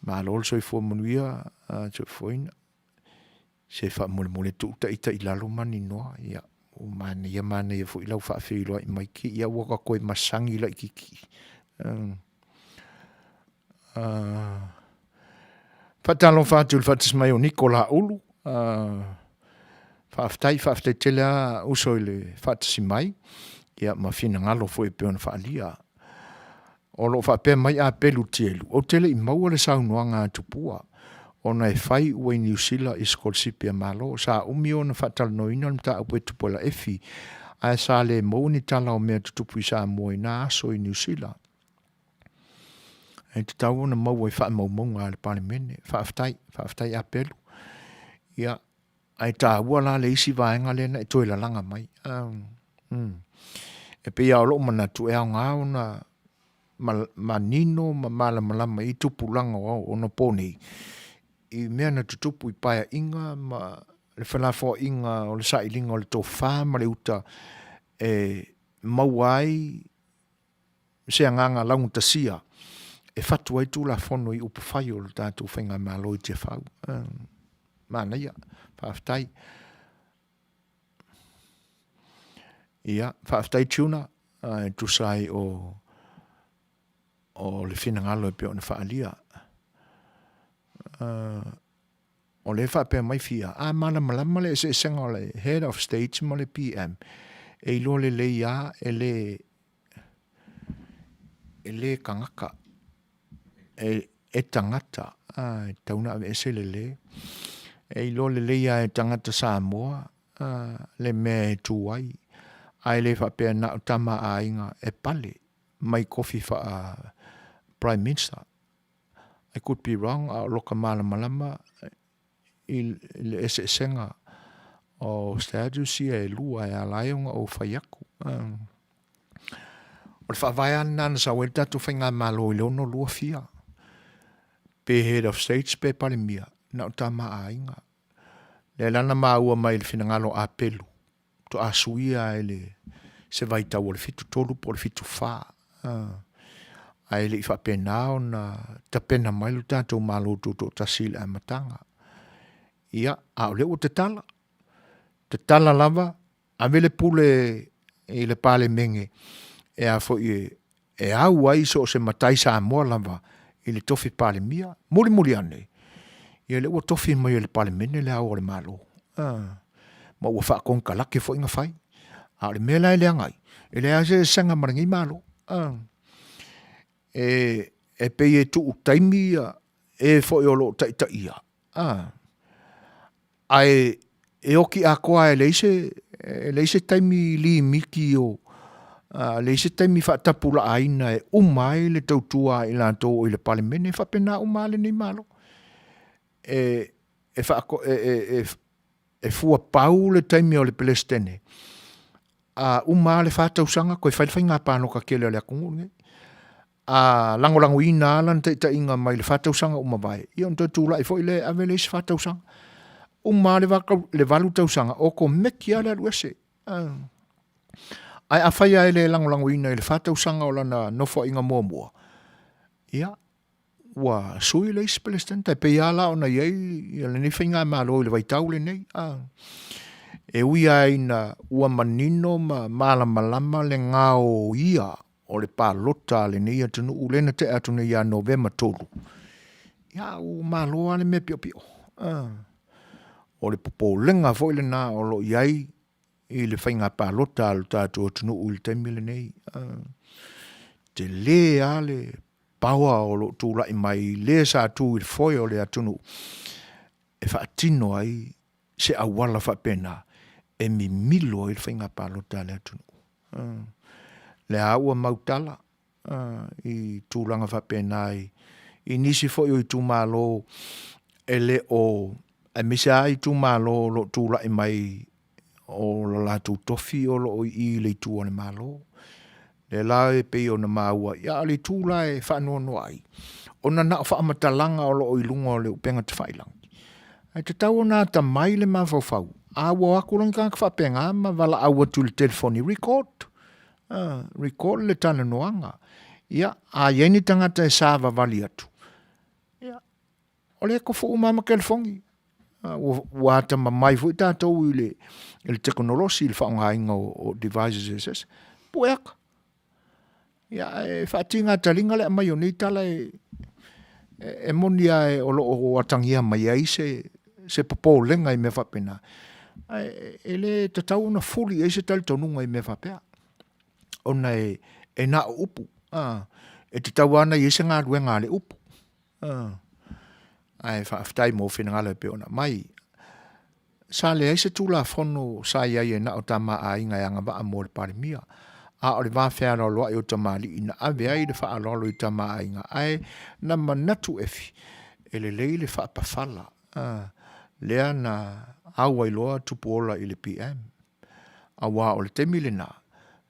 Malo le soifua manuia, soifuaina. Se faamolemole tuu ita i lalo Maninoa, ia. Ua manaia manaia foi lau faafeiloai mai ki ia ua ka koe masagi laititi. Faatalofa atu i le faatasi mai o Niko Laulu. Faafetai, faafetai tele lava uso i le faatasi mai ia ma finagalo foi e pei ona faaalia. O lo o faapea mai Apelu Tielu, ou te le i maua le saunoaga a Tupua ona e fai ua i Niu Sila i sikolasipi a Malo. Sa umi ona faatalanoaina le mataupu e Tupuela Efi, ae sa le maua ni tala o mea tutupu i Samoa i na aso i Niu Sila. E tatau ona maua i faamaumauga a le Palemene. Faafetai, faafetai Apelu. Ia, ae taua la le isi vaega lea na e toe lalaga mai. E pei lava o lou manatu e aoga ona manino ma malamalama i tupulaga o onapo nei i mea na tutupu i paeaiga ma le felafoaiga o le sailiga o le tofa ma le uta e maua ai se agaga laugatasia e fatu ai Tulafono i upufai o le tatou Faigamalo i Tiafau. Manaia, faafetai. Ia, faafetai Tuna, e tusa ai o o le finagalo e pei ona faaalia. O lea e faapea mai Fia, a malamalama le eseesega o le Head of State ma le PM, e iloa lelei lava e le, e le tagata, e, e tagata, a, e tatau ona aveese le le. E iloa lelei lava e tagata Samoa a, le mea e tu ai, ae le faapea na o tama a aiga e pale mai kofi faa Prime Minister. I could be wrong, a o loka malamalama i le eseesega o status ia e lua e ala ai ona ou fai atu. O le faavae lava lena na sau ai le tatou faigamalo i le 62 fia, pe Head of States pe Palemia, na o tama a aiga. Lea la na maua mai i le finagalo o Apelu, faatoa suia e le se vaitau o le 73 po o le 74 ae le i faapena ona tapena mai lo tatou Malo Tutoatasi i le amataga. Ia, a o lea ua tatala, tatala lava, ave le pule i le Palemene e a foi e e au ai so o se matai Samoa lava i le tofi Palemia. Mulimuli ane, ia lea ua tofi mai e le Palemene le Ao o le Malo, ma ua faakonekarate foi na fai. A o le mea la e leaga ai, e leai lava se eseesega ma lenei Malo. E pei e tuu taimi e foi o lo o taitaia, Ae e oki atoa e leai se, e leai se taimi limiti o, leai se taimi faatapulaaina e uma ai le tautua a i latou o i le Palemene, e faapena uma lava lenei Malo. E, e, faako, e, e, e, e fuapau le taimi o le Peresetene, a uma lava le fa tausaga toe fai le faiga palota tele a le atunuu lenei. A lagolagoina lava lana taitaiga mai le fa tausaga ua mavae, ia ona toe tulai foi lea e ave le isi fa tausaga. Uma lava le valu tausaga, okomeki lava le alu ese. Ae afai lava e le lagolagoina i le fa tausaga o lana nofoaiga muamua, ia, ua sui le isi Peresetene, e pei lava la ona i ai lenei faigamalo i le vaitau lenei. E ui lava ina ua manino ma malamalama le gaoia o le palota a lenei atunuu lea na tea atu nei ia Novema 3, ia ua malo lava le mea piopio. O le popolega foi lena o lo o i ai i le faiga palota a lo tatou atunuu i le taimi lenei. Tele lava le power o lo o tulai mai le sa tu i le foe o le atunuu e faatino ai se auala faapena e mimilo ai le faiga palota a le atunuu. Lea ua mau tala i tulaga faapena i nisi foi o itumalo e le o, aemaise lava itumalo o lo o tulai mai o lo latou tofi o lo o i i i le itu a le Malo. Lea la e pei ona maua, ia a o le itu la e faanoanoa ai, ona na o faamatalaga o lo o i luga o le upega tafailagi, ae tatau ona atamai le mafaufau, a ua o atu loa ni tagata faapena ma valaau atu i le telefoni, record, record le talanoaga. Ia, a i ai ni tagata e savavali atu, ia, o lea e tofu uma lava ma telefoni. Ua atamamai foi tatou i le, i le tekonolosi i le faaaogaina o devices eseese. Pue aka. Ia, e faatiga taliga le aumai o nei tala e, e moni lava o lo o atagia mai ai se, se popolega i mea faapena, ae e le tatau ona fuli i ai se talitonuga i mea faapea, ona e, e na o upu, a, e tatau lava ona i ai se galuega a le upu. Ae faafetai mo finagalo e pei ona aumai. Sa leai se Tulafono sa i ai e na o Tama a Aiga e agavaa mo le Palemia, a o le va fealoaloai o tamalii na ave ai le faaaloalo i Tama a Aiga, ae na manatu Efi e lelei le faapafala lea na au ai loa Tupuola i le PM. Aua o le taimi lena,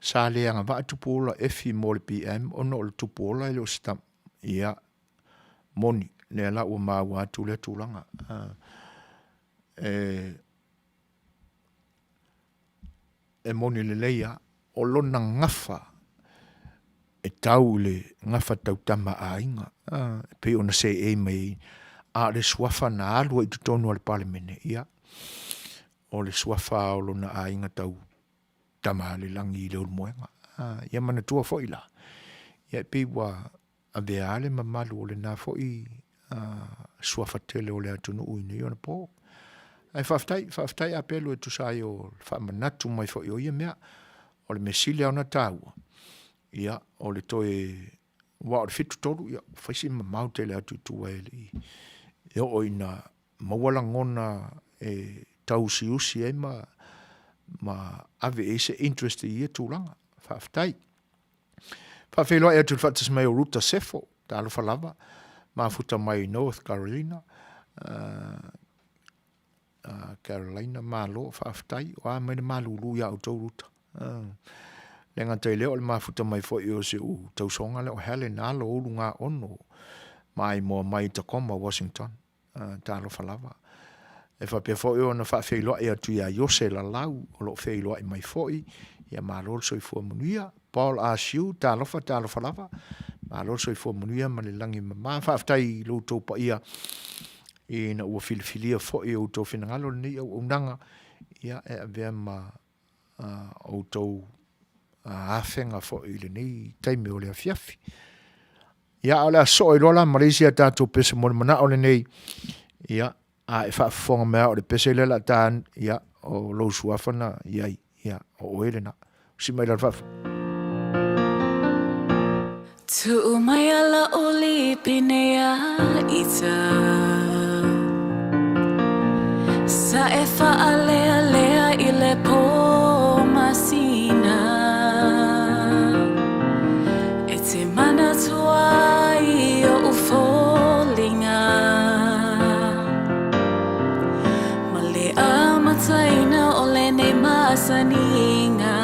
sa le agavaa Tupuola Efi mo le PM ona o le Tupuola e le o se tama, ia, moni, lea la ua maua atu lea tulaga. E moni lelei lava, o lona gafa e tau i le gafa tautama aiga, e pei ona seei mai ai, a o le suafa na alu ai i totonu o le Palemene, ia, o le suafa o lona aiga tau tama a le lagi i Leulumoega. Ia manatua foi la, ia e pei ua avea lava le mamalu o lena foi suafa tele o le atunuu i nei ona po. Ae faafetai, faafetai Apelu e tusa ai o le faamanatu mai foi o ia mea. O le mea sili lava ona taua, ia, o le toe, aua o le 73, ia, ua fai si mamao tele atu i tua e le i e oo ina maua lagona e tauusiusi ai ma, ma ave i ai se interest i ia tulaga. Faafetai. Faafeiloai atu i le faatasi mai o Ruta Sefo, talofa lava, mafuta mai i North Carolina. Carolina, malo, faafetai. O a mai le malulu ia outou Ruta. Le gata i lea o le mafuta mai foi o si ou tausoga lea o Helen Alo Ulugaono, maimoa mai i Tacoma, Washington. Talofa lava. E faapea foi ona faafeiloai atu ia Iose Lalau o lo o feiloai mai foi. Ia malo le soifua manuia. Paul Asiu, talofa, talofa lava. Malo le soifua manuia ma le lagi mama. Faafetai i lo outou paia ina ua filifilia foi e outou finagalo lenei auaunaga ia e avea ma outou afega foi i lenei taimi o le afiafi. Ia, a o le a sosoo ai loa la ma le isi a tatou pese mo le manao lenei, ia, a e faafofoga mai lava o le pese lea o le a ta, ia, o lou suafa na i ai, ia, o oe lena. Usi mai la le faafofoga. Tuu mai ala o lipine a ita Sa e whaalealea i le pō masina E te manatua ai oʻu foliga Ma le amataina o lenei masaniga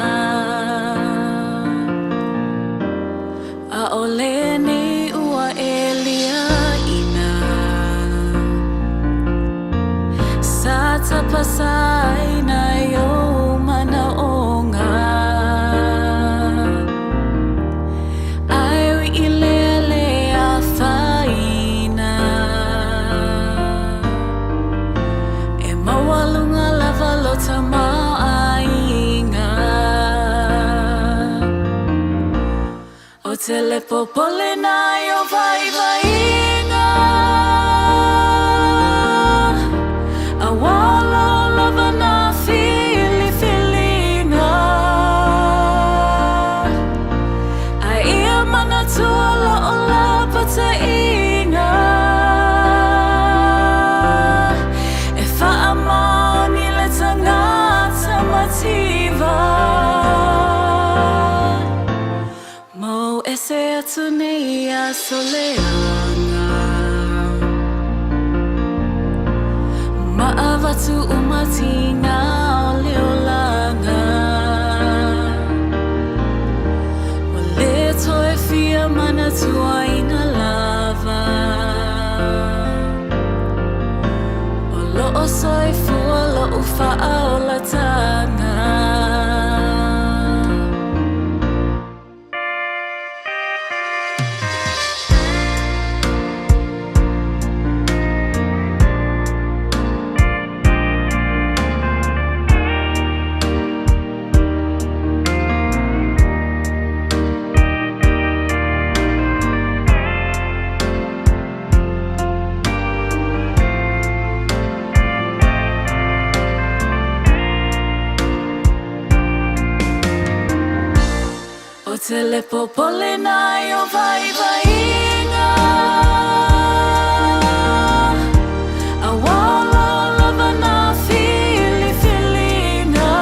ʻAʻole nei ua e liaʻina Sa tapasaina i ou manaʻoga Ae ui i lea le afaina E maualuga lava lo tamaoaiga O te le popole na i o vaivaiga A ua ola lava na filifiliga A ia manatua lo'o lapataiga E faamaoni le tagata mativa Mau ese atu nei aso leaga Ma avatu uma tiga o le olaga Ua le toe fia manatuaina lava O lo'o soifua lo'u faaolatanga. te le popole nā i o vaivaiga. A ua ola lava nā filifiliga.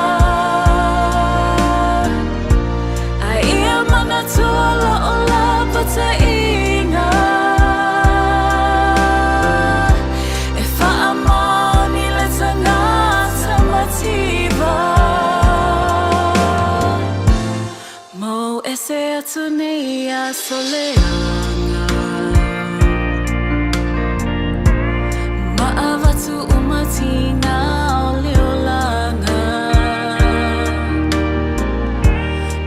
A ia manatua lo'o lapataiga. E faamaoni le tagata mativa. Mou ese atu nei aso leaga. Ma avatu uma tiga o le olaga.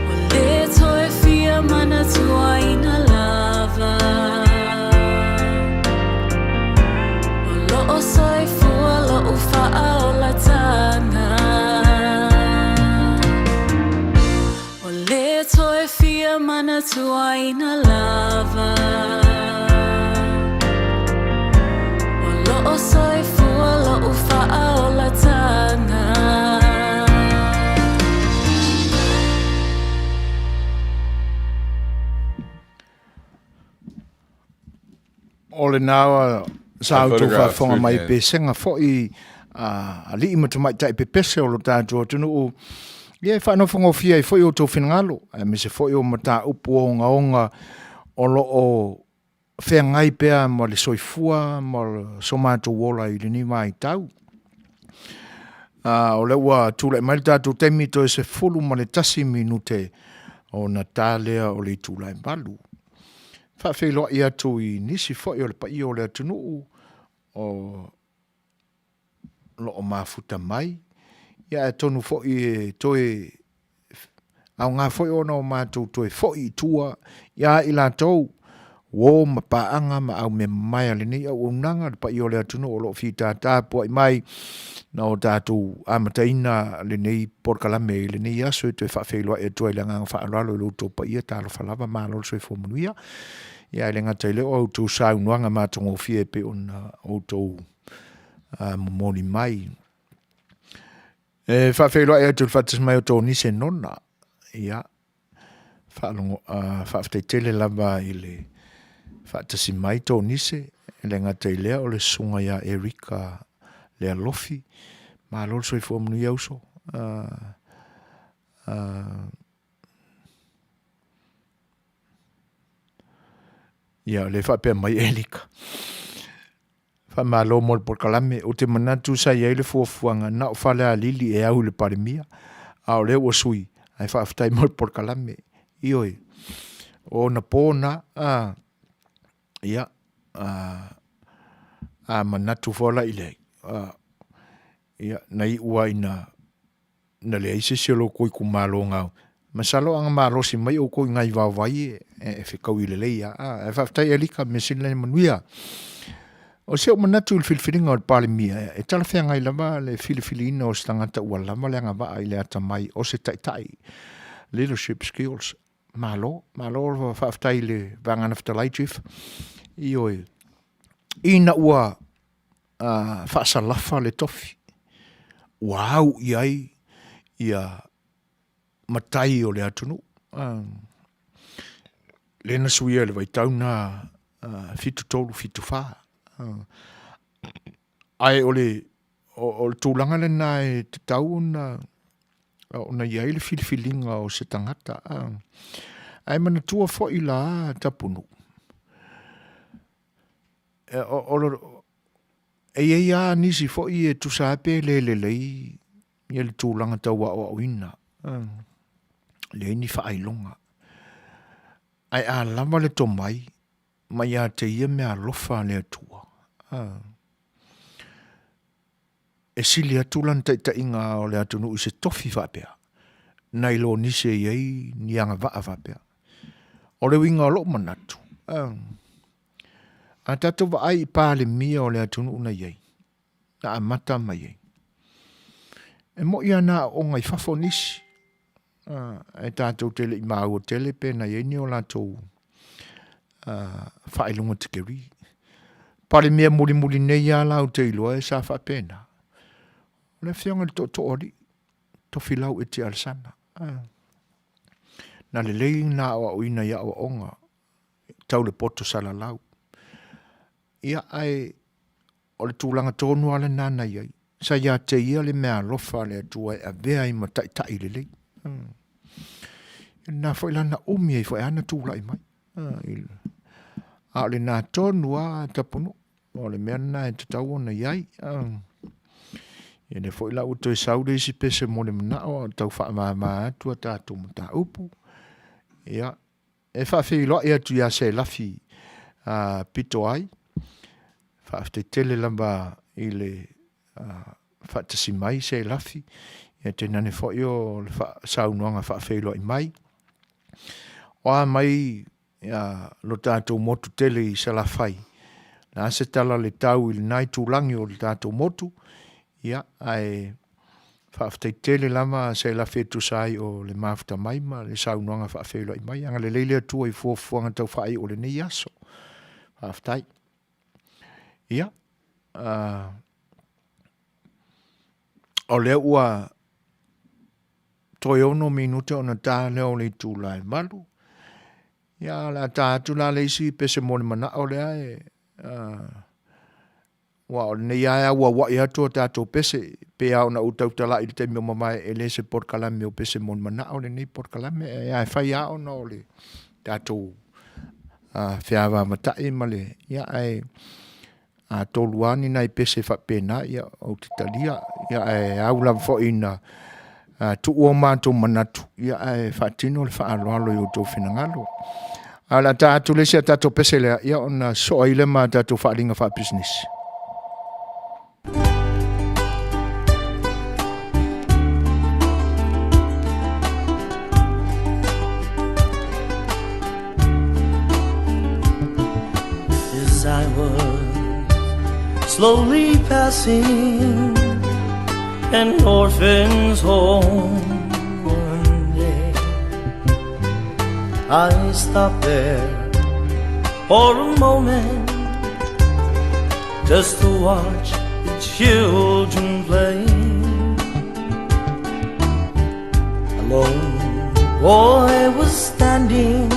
Ua le toe fia manatuaina lava. O lo'o soifua lo'u faaolataga. Ua le toe fia manatuaina lava. O lo'o soifua lo'u faaolataga. O lena sa outou faafofoga mai i pesega foi a alii ma tamaitai pepese o lo tatou atunuu. Ia e faanofogofie ai foi outou finagalo, aemaise foi o mataupu ogaoga o lo o feagai pea ma le soifua ma so matou ola i lenei vaitau. O lea ua tulai mai le tatou taimi toe 11 minute ona ta lea o le itula e 8. Faafeiloai atu i nisi foi o le paia o le atunuu o lo o mafuta mai, ia atonu foi e toe aoga foi ona o matou toe foi i tua ia i latou uo ma paaga ma aumeamamae a lenei auaunaga, le paia o le atunuu o lo o fita tapuai mai na o tatou amataina lenei polokalame i lenei aso e toe faafeiloai atu ai le agaga faaaloalo i lo outou paia, talofa lava, malo le soifua manuia. Ia ae le gata i lea o a outou saunoaga matagofie e pei ona outou momoli mai. E faafeiloai atu i le faatasi mai o Tonise Nona. Ia, faalogo, faafetai tele lava i le faatasi mai Tonise, e le gata i lea o le susuga ia Erika Lealofi. Malo le soifua manuia uso. Ia, o lea e faapea mai Erika. Faamalo mo le polokalame. Ou te manatu sa i ai le fuafuaga na o Falealili e au i le Palemia, a o lea ua sui, ae faafetai mo le polokalame. Ioe, o ona po na, a, ia, a, a manatu foi la i le, a, ia, na iu lava ina na leai se isi o lo outou itumalo na masalo ana malosi mai outou i nai vaovai e fetaui lelei lava. Ae faafetai Elika, mea sili lea manuia. O si ou manatu i le filifiliga o le Palemia, e talafeagai lava le filifiliina o se tagata ua lava le agavaa i le atamai o se taitai, leadership skills. Malo, malo faafetai i le Vagana Fetalai Chief. Ioe, ina ua faasalafa le tofi ua au i ai ia matai o le atunuu. Lea na suia i le vaitau na 73, 74. Ae o le, o le tulaga lena e tatau ona ona i ai le filifiliga o se tagata. Ae manatua foi la Tapunuu, e i ai lava nisi foi e tusa lava pe le lelei ia le tulaga tau aoaoina, leai ni faailoga. Ae a lava le tomai ma ia te ia meaalofa a le Atua, e sili atu lana taitaiga o le atunuu i se tofi faapea, nai lo nisi e i ai ni agavaa faapea. O le uiga o lou manatu, a tatou vaai i Palemia o le atunuu na i ai, na amata mai ai, e moi lava na aooga i fafo nisi, ae tatou te le i maua tele pe na i ai ni o latou faailoga tikeri. Palemia mulimuli nei lava la ou te iloa e sa faapena, o le afioga i le Tootooalii, Tofilau Eti Alesana. Na lelei na aoaoina i aoaoga tau le poto salalau. Ia, ae o le tulaga tonu lava lena na i ai. Sa ia te ia le meaalofa a le Atua e avea ai ma taitai lelei. Hmm. Na foi la na umi ai foi ana tulai mai. A o lena tonu lava Tapunuu. O le mea lena e tatau ona i ai. Ia lea foi la ua toe sau le isi pese mo le manao a o tau faamama atu a tatou mataupu. Ia, e faafeiloai atu ia Selafi pito ai. Faafetai tele lava i le faatasi mai Selafi, ia tainane foi o le saunoaga faafeiloai mai. O a mai ia, lo tatou motu tele i Salafai, la se tala le tau i lena itulagi o le tatou motu, ia, ae faafetai tele lava Selafi e tusa ai o le mafuta mai ma le saunoaga faafeiloai mai. Agalelei le Atua i fuafuaga tau faaiu o lenei aso. Faafetai. Ia, o lea ua toe 6 minute ona ta lea o le itula e 8. Ia, o le a ta atu la le isi pese mo le manao lea e, aua o lenei lava e auauai atu a tatou pese, pei lava ona ou tautala i le taimi ua mavae, e le se polokalame o pese mo le manao lenei polokalame, ae fai lava ona o le tatou feavaavatai ma le, ia, ae a tolu lava ni nai pese faapena, ia, ou te talia, ia, ae au lava foi ina tuu o matou manatu, ia, ae faatino le faaaloalo i o outou finagalo. Ae o le a ta atu le isi a tatou pese lea, ia, ona sosoo ai lea ma a tatou faaaliga faapisinisi. As I was slowly passing an orphan's home one day, I stopped there for a moment just to watch the children play. A lone boy was standing,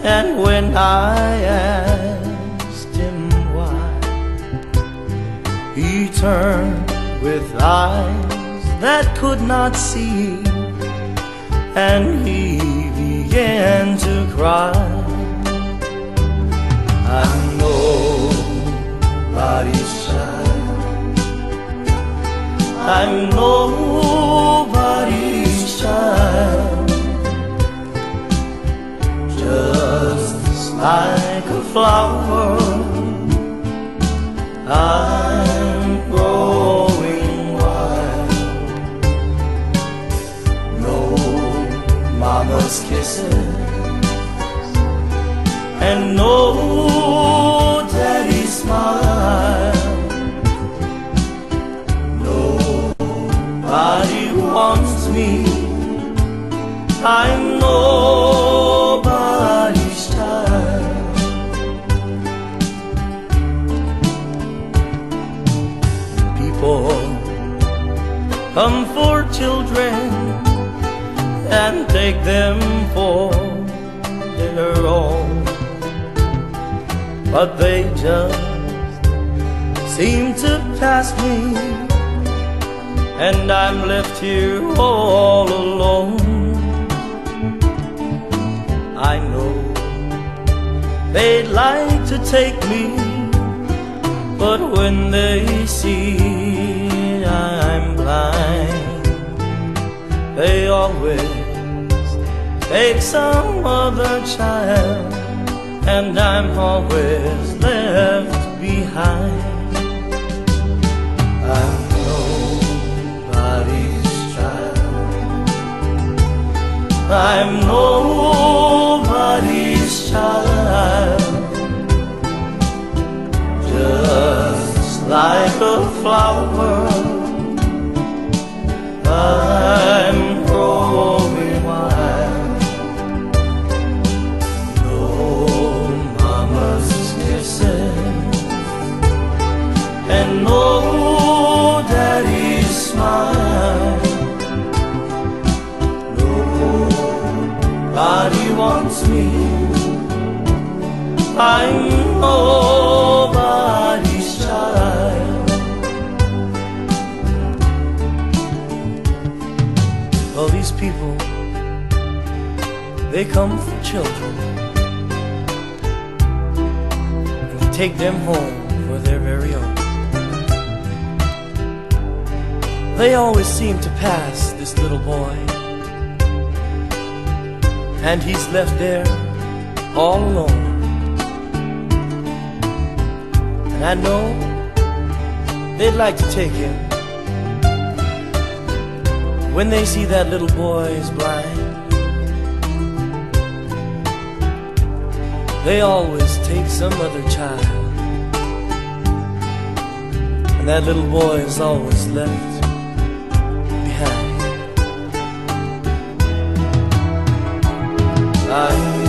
and when I asked him why, he turned with eyes that could not see, and he began to cry. I'm nobody's child. I'm nobody's child. Just like a flower, I'm growing wild. No mama's kisses and no daddy's smile. Nobody wants me. I'm nobody's child. People come for children and take them for their own, but they just seem to pass me, and I'm left here all alone. I know they'd like to take me, but when they see I'm blind, they always take some other child, and I'm always left behind. I'm nobody's child. I'm nobody's child. Just like a flower, I'm growing wild. No mama's kisses and no daddy's smile. wants me. I'm nobody's child. Well, these people, they come for children and they take them home for their very own. They always seem to pass this little boy, and he's left there all alone. And I know they'd like to take him when they see that little boy is blind. They always take some other child, and that little boy is always left behind. I'm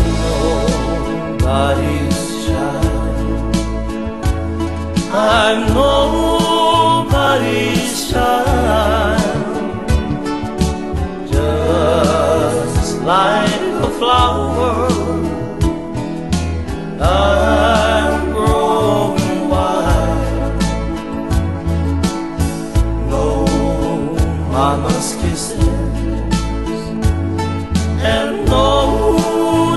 nobody's child. I'm nobody's child. Just like a flower, I'm growing wild. No mama's kisses and no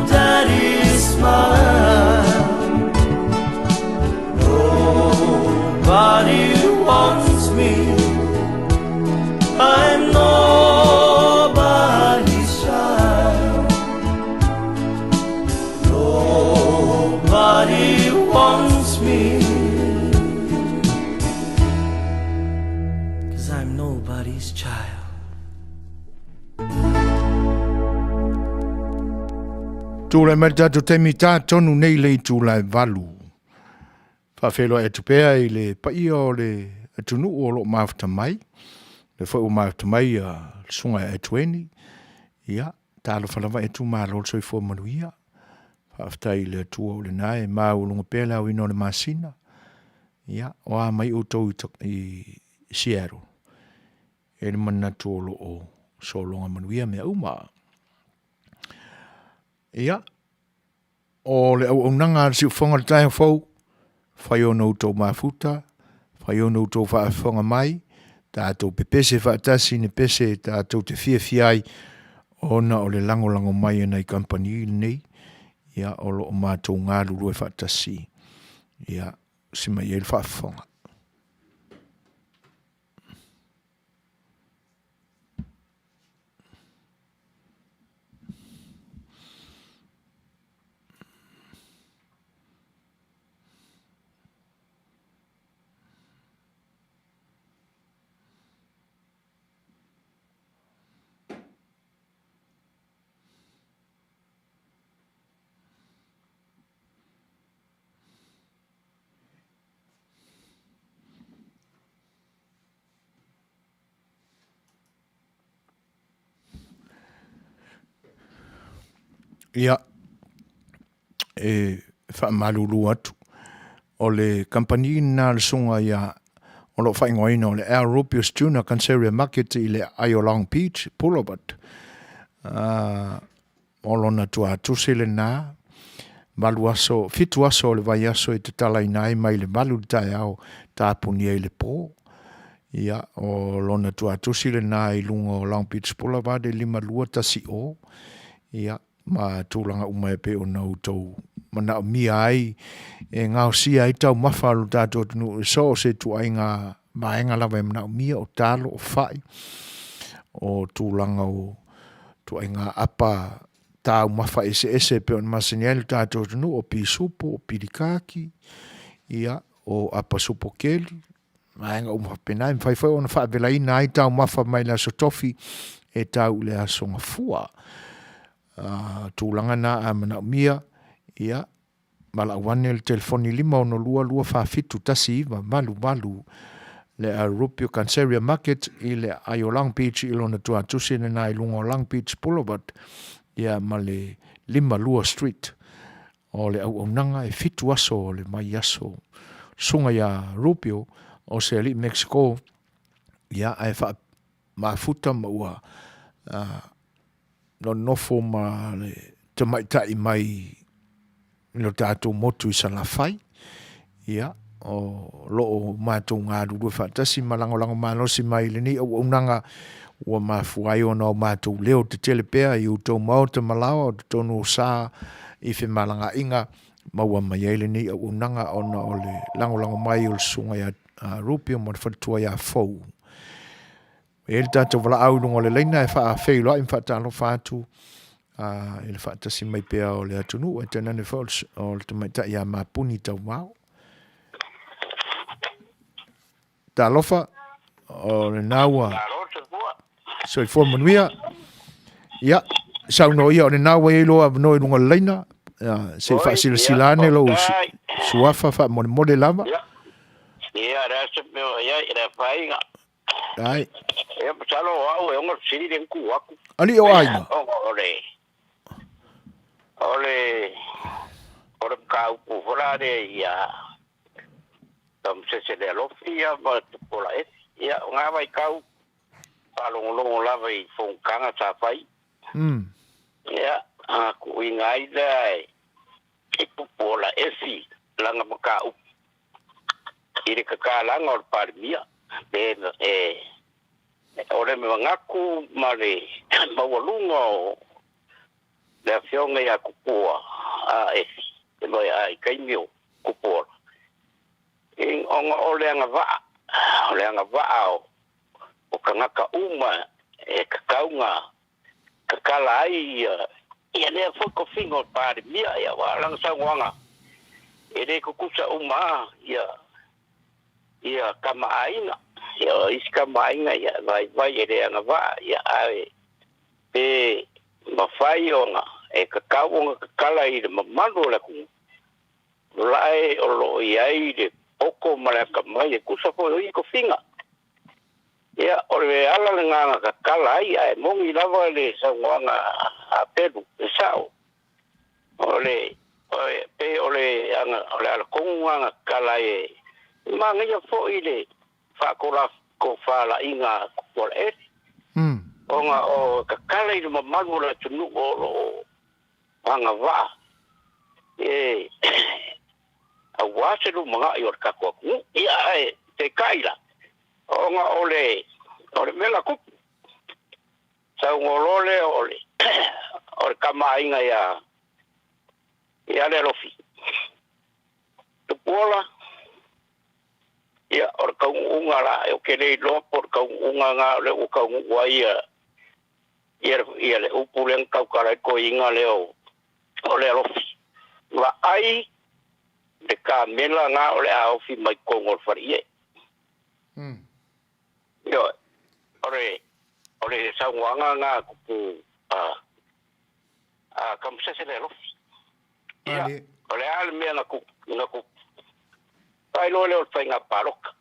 daddy's smile. Nobody wants me. I'm nobody's child. Nobody wants me, 'cause I'm nobody's child. Tulai mai le tatou taimi ta tonu nei le itula e valu. Faafeiloai atu pea i le paia o le atunuu o lo o mafuta mai, le foi ua mafuta mai a le susuga ia Etueni, ia, talofa lava Etu malo le soifua manuia. Faafetai i le Atua o lena e maualuga pea le aoina o le masina. Ia, o a mai outou i Seattle, e le manatu o lo o sologa manuia mea uma. Ia, o le auaunaga a le siufofoga o le taeao fou, fai ona outou mafuta, fai ona outou faafofoga mai, tatou pepese faatasi i ni pese tatou te fiafia ai ona o le lagolago mai a nai kamupani lenei, ia, o lo o matou galulue faatasi, ia, usi mai ai le faafofoga. Ia, e faamalulu atu, o le kamupani lena a le susuga ia o lo o faaigoaina o le Al Rupius Junior Canceria Market i le aai o Long Beach Boulevard. O lona tuatusi lena, valu aso, fitu aso o le vaiaso e tatalaina ai mai le valu i le taeao tapunia i le po. Ia, o lona tuatusi lena i luga o Long Beach Boulevard e 5210. Ia, ma tulaga uma e pei ona outou manaomia ai e gaosia ai taumafa a lo tatou atunuu i so o se ituaiga vaega lava e manaomia, o talo, o fai, o tulaga o ituaiga apa taumafa eseese e pei ona masani ai lo tatou atunuu, o pisupo, o pilikaki, ia, o apa supo keli, vaega uma faapena, e mafai foi ona faavelaina ai taumafa mai le aso tofi e tau i le aso gafua. Tulaga na a manaomia, ia, valaau ane le telefoni 562 247 1988 le Rupio Canceria Market i le aai o Long Beach i lona tuatusi lena i luga o Long Beach Boulevard ia ma le 52 Street. O le auaunaga e fitu aso o le vaiaso. Susuga ia Rupio o se alii Mexico ia ae faa mafuta ma ua nonofo ma le tamaitai mai i lo tatou motu i Salafai. Ia, o lo o matou galulue faatasi ma lagolago malosi mai i lenei auaunaga ua mafua ai ona o matou leo tetele pea i outou maota ma laoa o totonu o sa i femalagaaiga maua mai ai lenei auaunaga ona o le lagolago mai o le susuga ia Rupio ma le faletua ia Fou. E i ai le tatou valaau i luga o le laina e faafeiloai ma faatalofa atu i le faatasi mai pea o le atunuu, ae tainane foi o le tamaitai ia Mapuni Tauvao. Talofa, o lena ua soifua manuia. Ia, saunoa ia, o lena ua i ai lou avanoa i luga o le laina, se i faasilasila ane lou suafa faamolemole lava. Ia, le a se mea o i ai, le afaina. Ai. Ia, masalo o au e ona le fesili lea na tuu atu. Alii o aiga. Ona o le, o le, o le mataupu foi la lea ia Tamasese Lealofi ia ma Tupuola Efi. Ia, o na vaitau, faalogologo lava i fonotaga sa fai. Ia, a tuuina ai lea e Tupuola Efi lana mataupu i le tatalaga o le Palemia, pe e, o le manatu ma le maualuga o le afioga ia Tupua a Efi, i taimi o Tupuola, ona o le agavaa, o le agavaa o tagata uma e tatau ona tatala ai ia lea foi tofiga o le Palemia. Ia, aua o lana saunoaga, e le tutusa uma ia ia kamaʻāina. Ia, o isi kamaʻāina, ia, vaivai e le agavaa, ia, ae pe mafai ona e tatau ona tatala i le mamalu o le atunuu, lae o lo o i ai le poto ma le atamai e tusa foi o ia tofiga. Ia, o le ala lena na tatala ai, ae moni lava le saunoaga a Pelu, e sao. O le, pe o le, o le ala tonu lena na tatala ai, e manaia foi le faatolafofalaiga a Tupuola-ese, ona o tatala i le mamalu o le atunuu o lo o agavaa e aua se lumanai o le tatou atunuu. Ia, ae peitai la, ona o le o le mea na tupu, saunoa loa lea o le o le tamaaiga ia ia Lealofi, Tupuola, ia o le taunuuga la, ou te le iloa po o le taunuuga lena o lea ua taunuu ai ia ia le upu lea na tautala ai le toeaina lea o Lealofi. Vaai le kamela lena o le a ofi mai totonu o le faleie. Ioe, o le o le saunoaga lena a Tupu a Tamasese Lealofi. Ia, o le a le mea na tupu, na tupu? Faailoa lea o le faiga palota.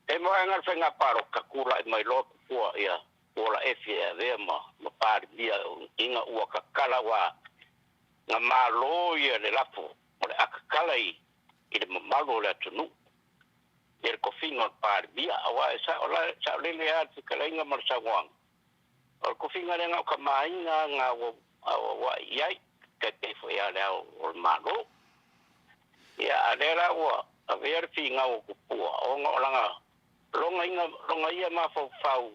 E vaega le faiga palota tulai mai loa Tupua ia Tupuola Efi e avea ma ma Palemia ina ua tatala aua na malo ia le lafo o le a tatala i i le mamalu o le atunuu ia le tofiga o le Palemia aua e sao la saolele lava le fetalaiga ma le saunoaga o le tofiga lea na o tamaaiga na ua auauai i ai tai pei foi lava o le Ao o le Malo. Ia a lea la ua avea le finau o Tupua ona o lana logaiga logaia mafaufau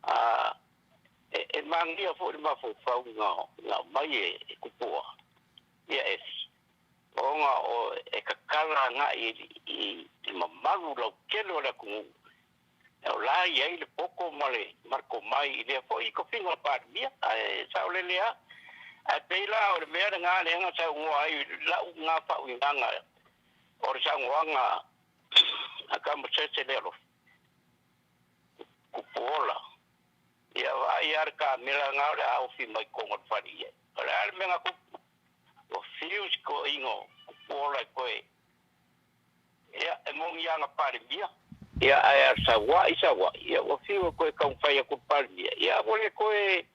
a e, e magia foi le mafaufau na na aumai e, e Tupua ia Efi ona o e tatala agai i, i, i mamalu lautele o le atunuu o la e i ai le poto ma le ma le tomai i lea foi tofiga o le Palemia, ae saolele lava. Ae pei la o le mea lena lea na saunoa ai lau na faauigaga o le saunoaga a Tamasese Lealofi, Tupuola, ia vaai lava le kamela lena o le a ofi mai totonu o le fale i ai. O le a le mea na tupu? Ua fiu si toeaina o Tupuola e toe Ia, e moni lava na Palemia, ia, ae a saua'i, saua'i, ia ua fiu e toe taumafai atu le Palemia, ia ua le toe,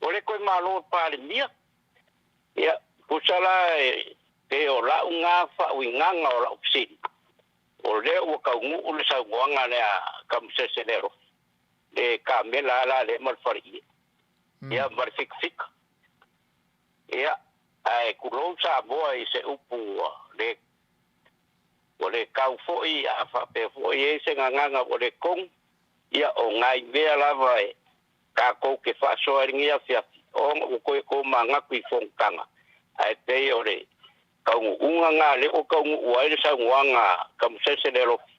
ua le toe malo le Palemia. Ia, tusa la e, pe o la'u na faauigaga o la'u fesili, o lea ua taunuu le saunoaga lea a Tamasese Lealofi, le kamela lava la lea ma le faleie. Ia ma le fikafika. Ia, ae tulou Samoa i se upu ua le ua le kau foi a faapea foi e i ai se gagana ua le tonu, ia o nai mea lava e tatou te faasoa i lenei afiafi ona ua toe tomanatu i fonotaga, ae pei o le taunuuga lena lea ua taunuu ai le saunoaga a Tamasese Lealofi,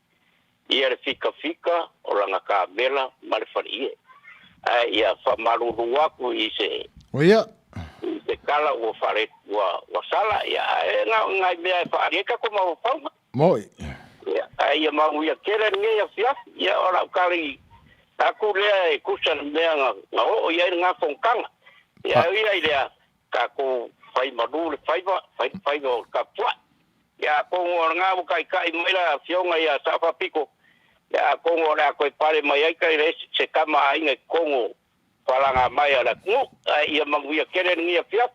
ia le fikafika o lana kamela ma le faleie. Ae ia faamalulu atu i se Oia. i se tala ua faale ua ua sala, ia ae na o nai mea e faaali ai tatou mafaufauga. Moi. Ia, ae ia manuia tele lenei afiafi. Ia o lau tali atu lea e tusa le mea na na oo i ai lena fonotaga. Ia ae ui ai i lea, tatou fai malu le faiva, fai le faiva o le tapuai. Ia atonu o lena ua taitai mai le afioga ia Sao Faapito, ia atonu o le a toe pale mai ai tai le isi se tama aiga i totonu o faalagamaea a le atunuu. Ae ia manuia tele lenei afiafi.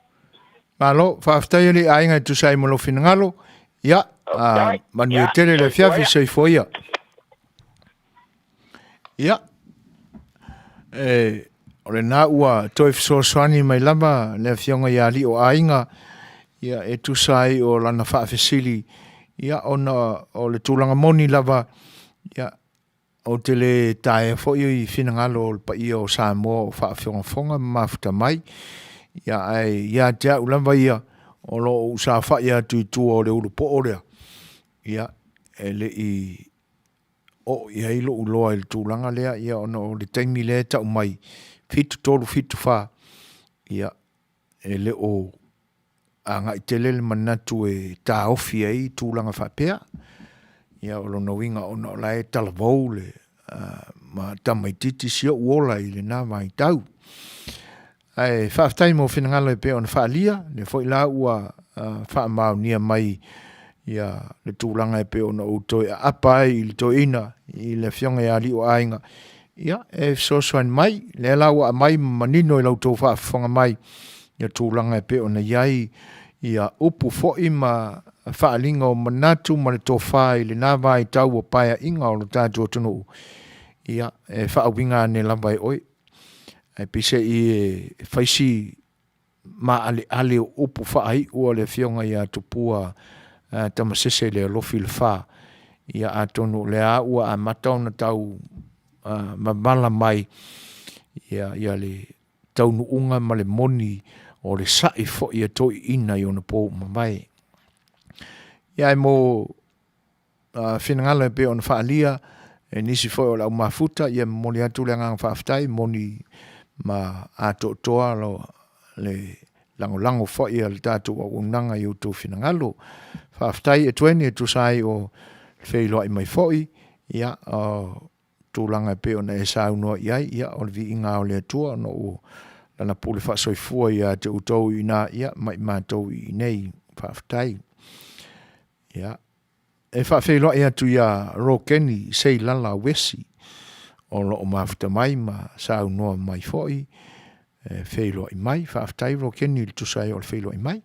Malo, faafetai alii aiga e tusa ai ma lou finagalo. Ia, manuia tele le afiafi, soifua ia. Ia, e, o lena ua toe fesoasoani mai lava le afioga ia Alii o Aiga, ia, e tusa ai o lana faafesili, ia, ona o le tulaga moni lava, ia, ou te le taea foi i finagalo o le paia o Samoa o faafogafoga ma mafuta mai, ia, ae ia te au lava ia, o lo o ou saofai atu i tua o le ulupoo lea, ia, e le i oo i ai lou iloa i le tulaga lea, ia ona o le taimi lea e tau mai 7, 3, 7, 4, ia e le o agai tele le manatu e taofi ai tulaga faapea. Ia o lona uiga ona o la e talavou le ma tamaitiiti si ou ola i lena vaitau. Ae faafetai mo finagalo e pei ona faaalia, lea foi la ua faamaonia mai ia le tulaga e pei ona ou toe aapa ai i le toeaina i le afioga ia Alii o Aiga, ia e fesoasoani mai, lea la ua aumai ma manino i la outou faafofoga mai ia tulaga e pei ona i ai ia upu foi ma faaaliga o manatu ma le tofa i lena vaitau o paeaiga o lo tatou atunuu, ia e faauiga ane lava e oe. Ae peiseai e fai si maaleale o upu faaiu a le afioga ia Tupua Tamasese Lealofi Lefa, ia atonu o lea ua amata ona tau mavala mai ia le taunuuga ma le moni o le sa'i foi a toeaiina i ona po ua mavae. Ia ae mo finagalo e pei ona faaalia e nisi foi o le au mafuta, ia momoli atu le agaga faafetai, moni ma atoatoa lo le lagolago foi a le tatou auaunaga i outou finagalo. Faafetai Etueni e tusa ai o le feiloai mai foi, ia o tulaga e pei ona e saunoa i ai, ia o le viiga o le Atua ona ua lana pule faasoifua ia te outou i ina, ia ma i matou i inei. Faafetai. Ia, e faafeiloai atu ia Rokeni Seilala Wesi o lo o mafuta mai ma saunoa mai foi, e feiloai mai. Faafetai Rokeni i le tusa ai o le feiloai mai.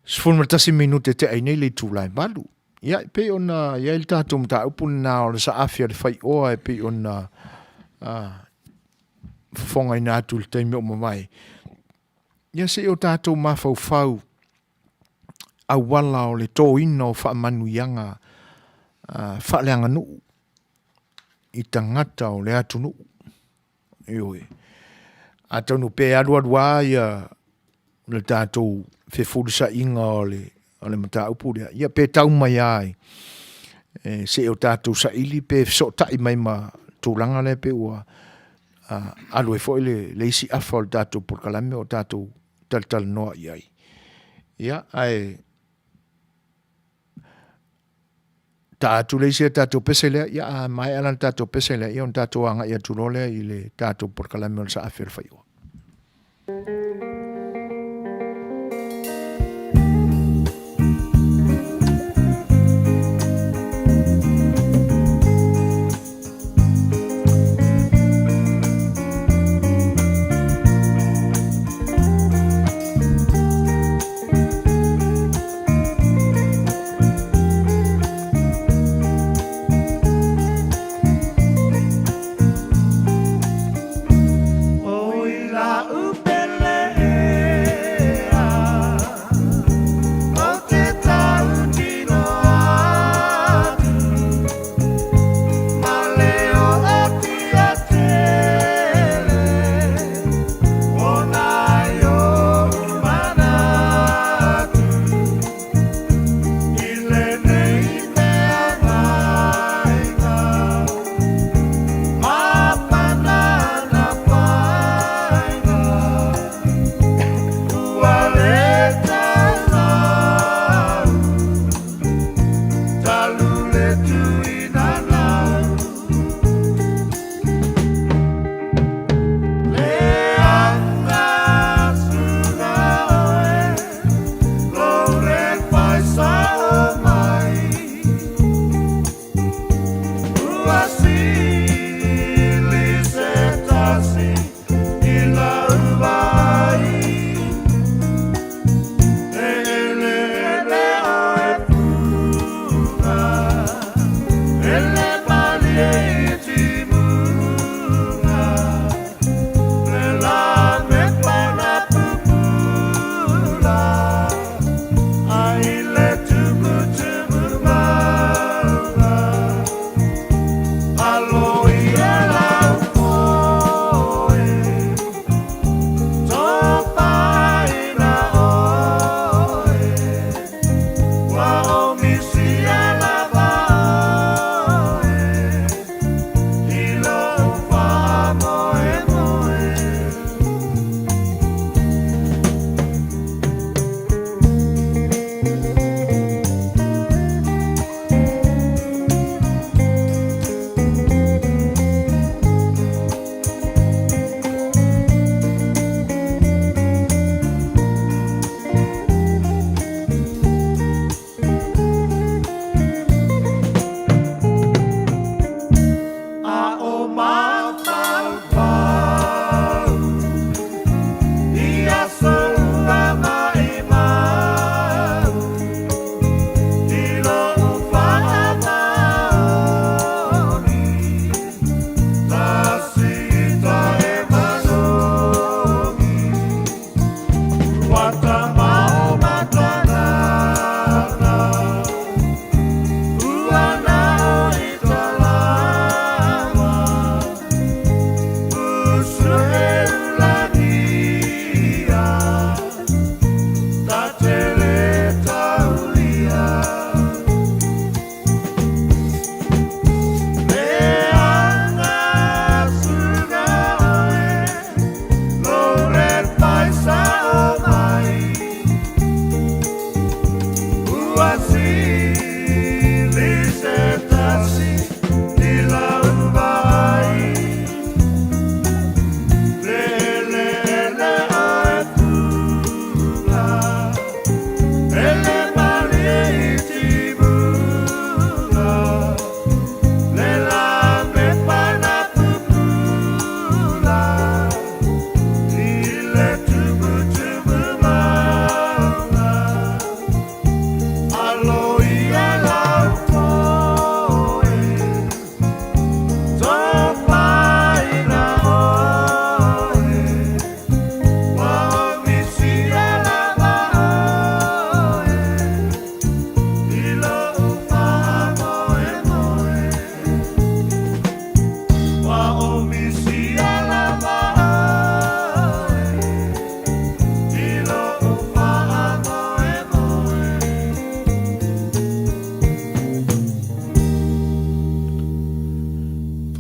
11 minute te ai nei le itula e 8. Ia, e pei ona i ai le tatou mataupu lena o le saafi a le faioa e pei ona fofogaina atu i le taimi o mavae. Ia se i o tatou mafaufau auala o le toina o faamanuiaga faaleaganuu i tagata o le atunuu. Ioe. Atonu pe alualu lava ia le tatou fefulisaiga o le, o le mataupu lea, ia pe tau mai lava e, se i o tatou saili pe fesootai mai ma tulaga lea pe ua alu ai foi le, le isi afa o le tatou polokalame o tatou talatalanoa i ai. Ia, ae ta atu le isi a tatou pese lea, ia a maea la le tatou pese lea, ia ona tatou agai atu loa lea i le tatou polokalame o le saafi o le faioa.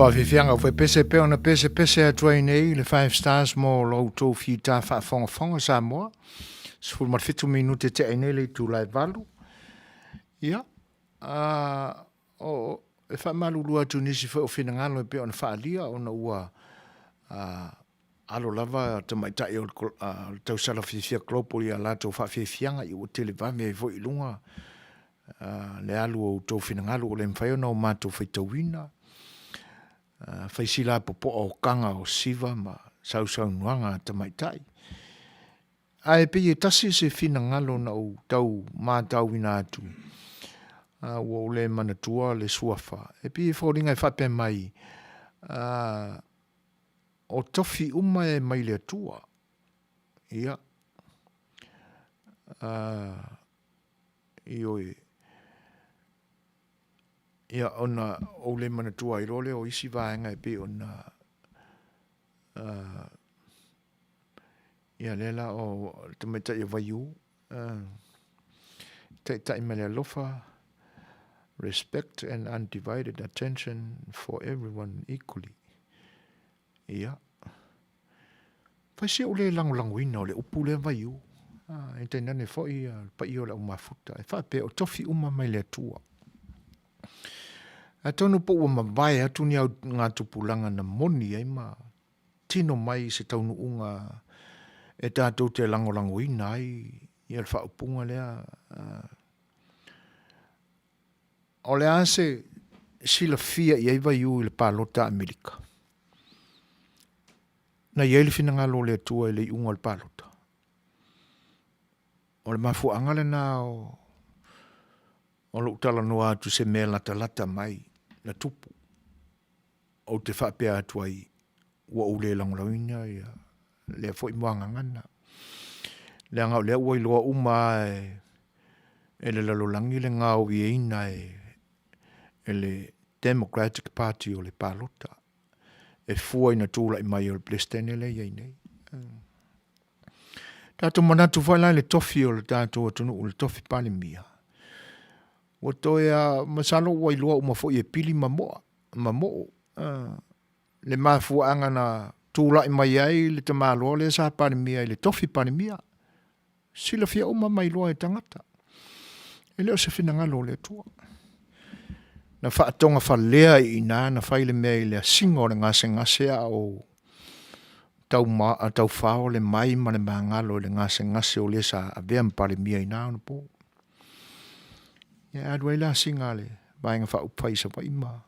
Faafefiaga ua pese pea ona pesepese atu ai nei le Five Stars mo lo outou fita faafogafoga Samoa. 17 minute tea ai nei le itula e 8. Ia, a, o, e faamalulu atu nisi foi o finagalo e pei ona faaalia ona ua a, alo lava tamaitai o le tausala fiafia global i a latou faafiafiaga, ia ua televave ai foi i luga le alu o outou finagalo ua le mafai ona o matou faitauina. Fai sila popoa o kaga o siva ma sausaunoaga a tamaitai. Ae pei e tasi se finagalo na ou tau matauina atu, ua ou le manatua le suafa, e pei e foliga e faapea mai, o tofi uma e mai le Atua. Ia, ioe. Ia, ona ou le manatua ai loa lea o isi vaega e pei ona ia lea la o le tamaitai o Vaiū, taitai mai le alofa, respect and undivided attention for everyone equally. Ia. Fai si ou le lagolagoina o le upu lea Vaiū. E tainane foi le paia o le au mafuta. E faapea o tofi uma mai le Atua. Atonu po ua mavae atu ni au ngā tupulaga na moni ai ma tino mai i se taunuuga e tātou te lagolagoina ai ia le faaupuga lea. O le a se silafia i ai Vaiū i le palota a Amerika? Na i ai le finagalo o le Atua i le iuga o le palota. O le mafuaaga lena o o lou talanoa atu i se mea latalata mai na tupu, ou te faapea atu ai ua ou le lagolagoina ia lea foi muagagana. Leaga o lea ua iloa uma lava e, e le lalolagi le gaoioiina e, e le Democratic Party o le palota e fua ina tulai mai o le Peresetene lea e i ai nei. Tatou manatu foi la i le tofi o le tatou atunuu, le tofi Palemia, ua toe a, masalo ua iloa uma foi e Pili ma Moa, ma Moo, le mafuaaga na tulai mai ai le tamaloa lea sa Palemia i le tofi Palemia. Silafia uma ma iloa e tagata. E le o se finagalo o le Atua. Na faatogafalea i ina na fai le mea i le asiga o le gasegase a o tau, ma, tau fao le mai ma le magalo i le gasegase o le sa avea ma Palemia i na ona po. Ia alu ai le asiga a le Vaega Faaupufai i Savaii ma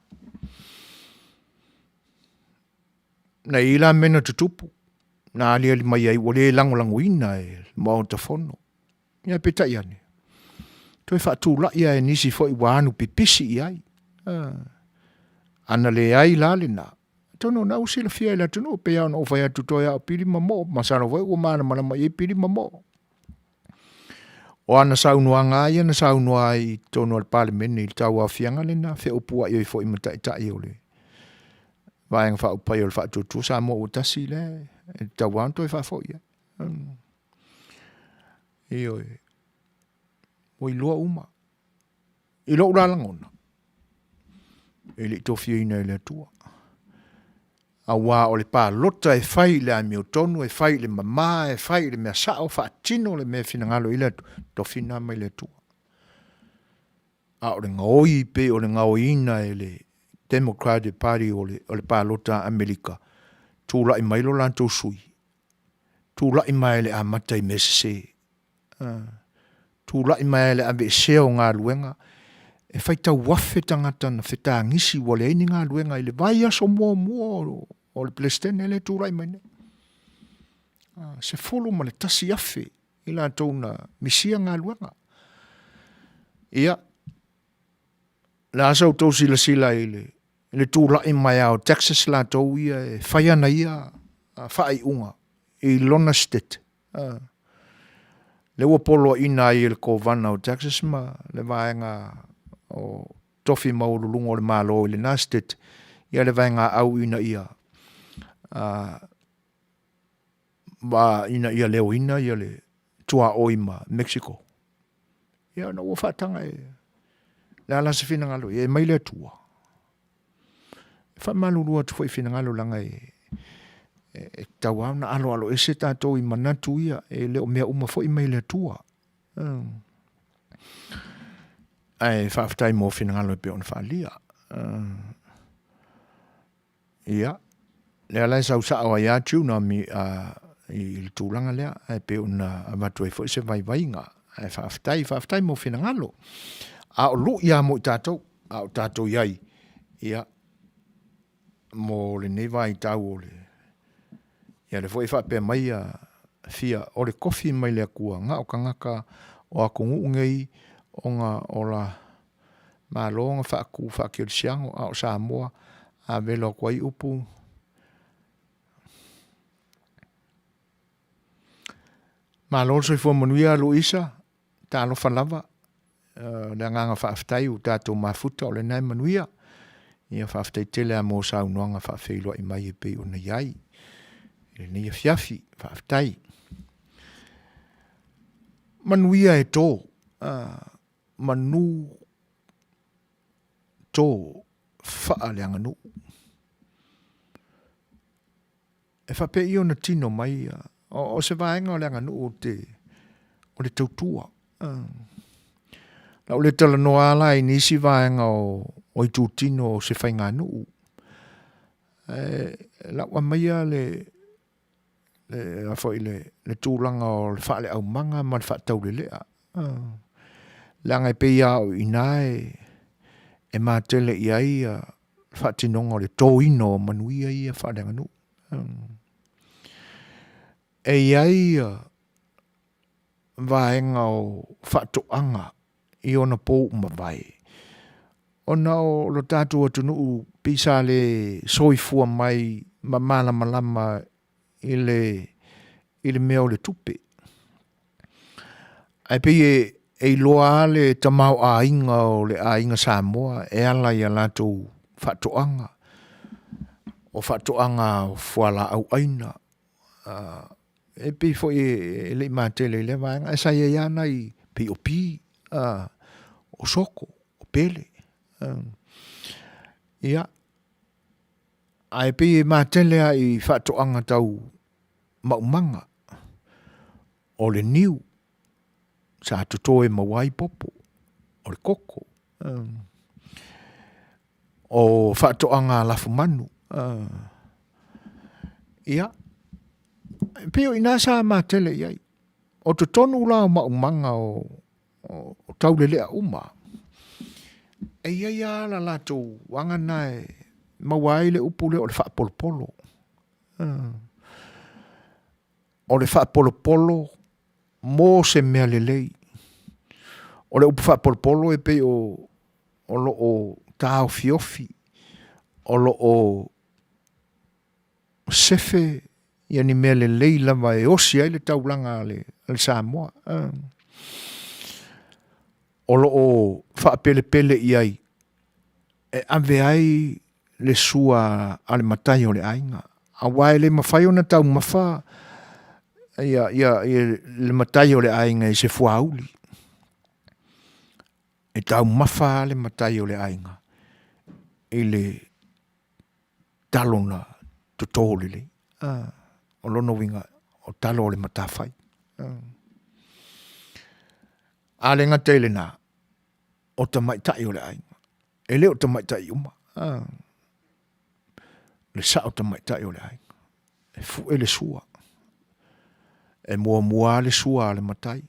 Na i ai la mea na tutupu, na aliali mai ai ua le lagolagoina e le Maota Fono. Ia peitai ane, toe faatulai lava e nisi foi ua anu pipisi i ai. Ana leai la lena, atonu o lena ua silafia e le atunuu, pei lava ona ou fai atu toe lava o Pili ma Moo, masalo foi ua malamalama i ai Pili ma Moo. O ana saunoaga lava ia na saunoa ai i totonu o le Palemene i le tauaofiaga lena, feupuai ai foi ma taitai o le Vaega Faaupufai o le Faatuatua Samoa ua tasi lea e tatau lava ona toe faafoi ai. Ioe. Ua iloa uma. I lou la lagona, e le i tofiaina e le Atua. Auā o le palota e fai i le amiotonu, e fai i le mama, e fai i le mea sao, faatino le mea e finagalo i le Atua, tofi lena mai le Atua. A o le gaoi pei o le gaoiina e le Democratic Party o le, o le palota a Amerika, tulai mai lo latou sui, tulai mai le amata i mea sese. Tulai mai ai le aveesea o galuega, e faitau afe tagata na fetagisi ua leai ni galuega i le vaiaso muamua o le Peresetene lea e tulai mai nei. 11,000 i latou na misia galuega. Ia, le a sa outou silasila i le, i le tulai mai lava o Texas latou ia e fai ana ia faaiuga i lona state. Lea ua poloaiina ai e le Kovana o Texas ma le vaega o tofi maualuluga o le Malo i lena state ia le vaegaau ina ia ina ia leoina ia le tuaoi ma Mexico. Ia ona ua faataga e le a la se finagalo i ai, e mai le Atua. faamalulu atu foi i finagalo leaga e e tatau lava ona aloaloese tatou i manatu ia, e le o mea uma foi mai le Atua. Ae faafetai mo finagalo e pei ona faaalia. Ia, lea la e sau sao ai lava June mi, i le tulaga lea, ae pei ona avatu ai foi se vaivaiga. Ae faafetai, faafetai mo finagalo. A o lui lava mo i tatou, a o tatou i ai, ia, mo lenei vaitau o le, ia lea foi e faapea mai ia Fia, o le kofi mai le Atua, na o tagata o atunuu nei ona o la Malo na faatu faakerisiano a o Samoa a velo atu ai upu Malo le soifua manuia Luisa, talofa lava, o le agaga faafetai ua tatou mafuta o lena e manuia. Ia faafetai tele lava mo saunoaga faafeiloai mai e pei ona i ai i lenei afiafi. Faafetai. Manuia e to, manu to faaleaganuu. E faapea i ona tino mai o se vaega o le aganuu o te o le tautua. Lau le talanoa la i nisi vaega o itutino o se faiganuu. Ae lau aumaia le le foi le le tulaga o le faaleaumaga ma le faataulelea. Leaga e pei lava o i ina e matele i ai le faatinoga o le toina o manuia ia faaleaganuu. E i ai vaega o faatoaga i ona pou mavae, ona o lo tatou atunuu pei sa le soifua mai ma malamalama i le, i le mea o le tupe. Ae pei e, e iloa lava le tamaoaiga o le aiga Samoa e ala i a latou faatoaga, o faatoaga o fualaau aina, e pei foi e le i matele i lea vaega, ae sa i ai lava nai pei o pi, o soko, o pele. Ia, ae pei e matele lava i faatoaga tau maumaga, o le niu, sa toto e maua ai popo, o le koko, o faatoaga lafumanu. Ia, e pei o i ina sa matele i ai. O totonu la o maumaga o, o taulelea uma, e i ai lava la latou aga na e maua ai le upu lea o le faapolopolo. O le faapolopolo mo se mea lelei. O le upu faapolopolo e pei o, o lo o taofiofi, o lo o sefe ia ni mea lelei lava e osi ai le taulaga a le, a le Samoa. O lo o faapelepele i ai e ave ai le sua a le matai o le aiga. Aua e le mafai ona taumafa ia, ia, ia le matai o le aiga i se fuauli. E taumafa lava le matai o le aiga i le talo na toto lelei. Ah, o lona uiga, o talo o le matafai. Ah. A le gata i lena, o tamaitai o le aiga. E le o tamaitai uma. Ah. Le sao tamaitai o le aiga. E fue le sua. E muamua le sua a le matai.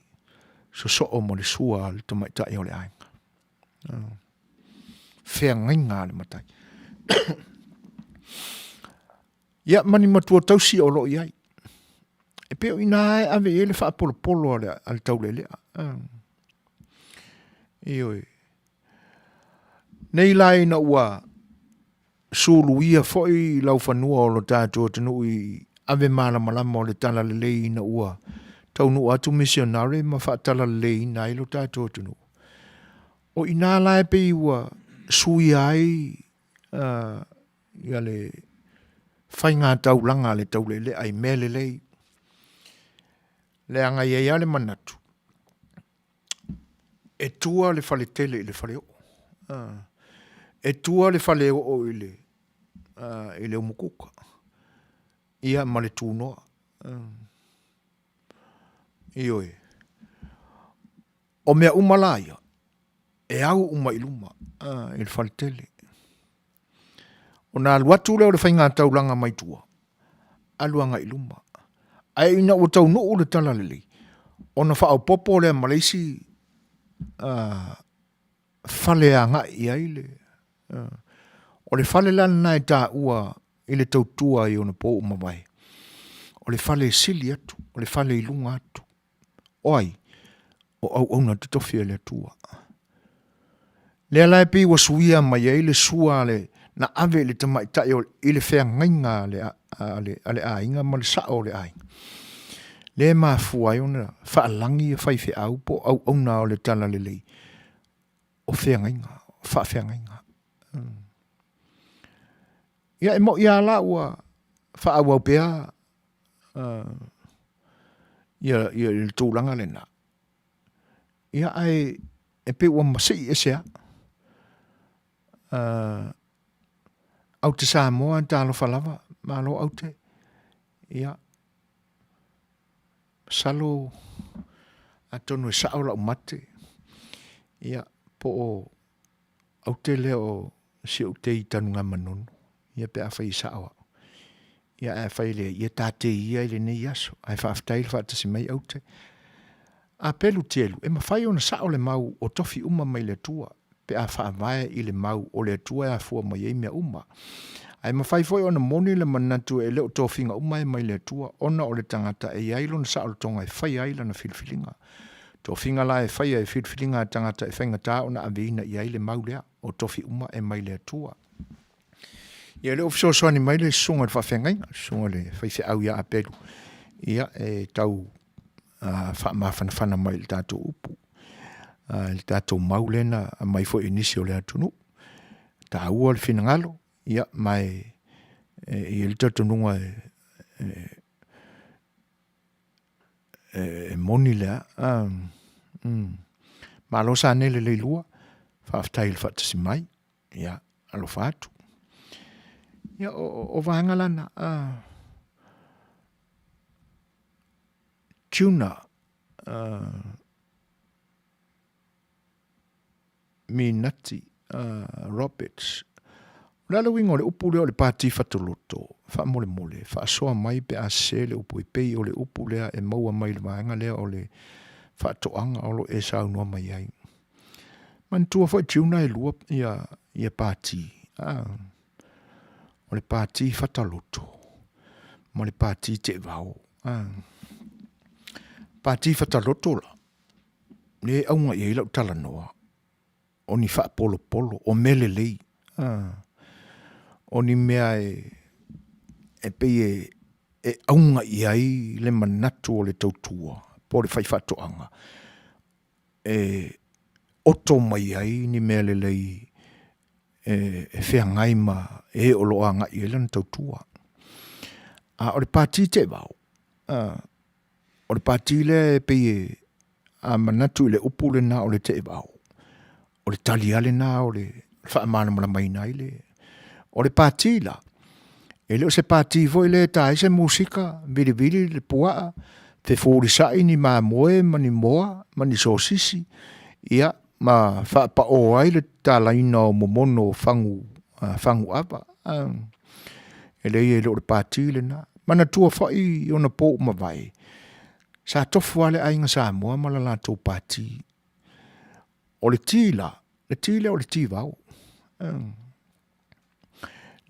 Sosoo ma le sua a le tamaitai o le aiga. Ah. Feagaiga a le matai. Ia, ma ni matua tausi o lo o i ai. E pei o i ina e ave i ai le faapolopolo a le, a le taulelea. Ah. Ioe. Nei la ina ua suluia foi laufanua o lo tatou atunuu i ave malamalama o le talalelei ina ua taunuu atu misionare ma faatalaleleiina ai lo tatou atunuu. O i ina la e pei ua suia ai uh, ia le faiga taulaga a le taulelea i mea lelei. Leaga e i ai lava le manatu, e tua le faletele i le faleoo. E tua le faleoo i le i le umukuka, ia ma le tunoa. Ioe. O mea uma la ia, e au uma i luma i le faletele. Ona alu atu lea o le faigataulaga mai tua, alu agai i luma. Ae ina ua taunuu le talalelei, ona faaopoopo lea ma le isi fale e agai i ai le... O le fale la lena e taua i le tautua i ona po ua mavae, o le fale e sili atu, o le fale i luga atu. O ai? O auauna totofi a le Atua. Lea la e pei ua suia mai ai le sua a le, na ave i le tamaitai o, i le feagaiga a le, a le, a le aiga ma le sao o le aiga. Lea e mafua ai ona faalagi ia faifeau po o auauna o le Talalelei o feagaiga, o faafeagaiga. Ia e mo'i lava la ua faaauau pea ia, ia le tulaga lena. Ia ae e pei ua masii ese lava. Aute Samoa talofa lava, malo aute. Ia, masalo atonu e sao lau mate, ia, po o aute lea o si ou tei Tanugamanono, ia pe afai e sao au. Ia ae afai e leai, ia ta tei ia i lenei aso, ae faafetai le faatasi mai aute. A pelu tielu, e mafai ona sao le mau o tofi uma mai le Atua, pe a faavae i le mau o le Atua e afua mai ai mea uma. Ae mafai foi ona moni le manatu e le o tofiga uma e mai le Atua, ona o le tagata e i ai lona saolotoga e faia ai lana filifiliga. Tofiga la e faia e filifiliga a tagata e faigata ona aveina i ai le mau lea, o tofi uma e mai le Atua. Ia, lea ua fesoasoani mai le susuga i le faafeagaiga, le susuga i le faifeau ia Apelu, ia, e tau faamafanafana mai i le tatou upu, i le tatou mau lea na aumai foi e nisi o le atunuu. E taua le finagalo, ia, ma e i ai le talitonuga e, e moni lea. Malo Sanele Leilua, faafetai i le faatasi mai. Ia, alofa atu. Ia, o, o vaega lana, tuna, Minati Roberts. O le a le uiga o le upu lea o le pati fatoloto? Faamolemole, faasoa mai pe a sese le upu e pei o le upu lea e maua mai i le vaega lea o le faatoaga o lo o e saunoa mai ai. Manatua foi tuna e lua ia, ia pati. Ah. O le pati fataloto ma le pati teevao. Ah. Pati fataloto la, le auga i ai lau talanoa, o ni faapolopolo, o mea lelei. Ah. O ni mea e, e pei e, e auga i ai le manatu o le tautua po o le faifaatoaga e oto mai ai ni mea lelei e, e feagai ma e o lo o agai i ai lana tautua. A o le pati teevao, o le pati lea e pei e a manatu i le upu lena o le teevao, o le tali lava lena o le faamalamalamaina ai le... O le pati la, e le o se pati foi lea e ta ai se musika, vilivili le puaa, fefulisai ni mamoe ma ni moa ma ni sosisi, ia, ma faapao ai le tatalaina o momono o fagu, fagu ava. E leai e le o le pati lena. Manatua foi i ona po ua mavae, sa tofu lava le aiga Samoa ma le latou pati. O le ti la, le ti lea o le ti vao.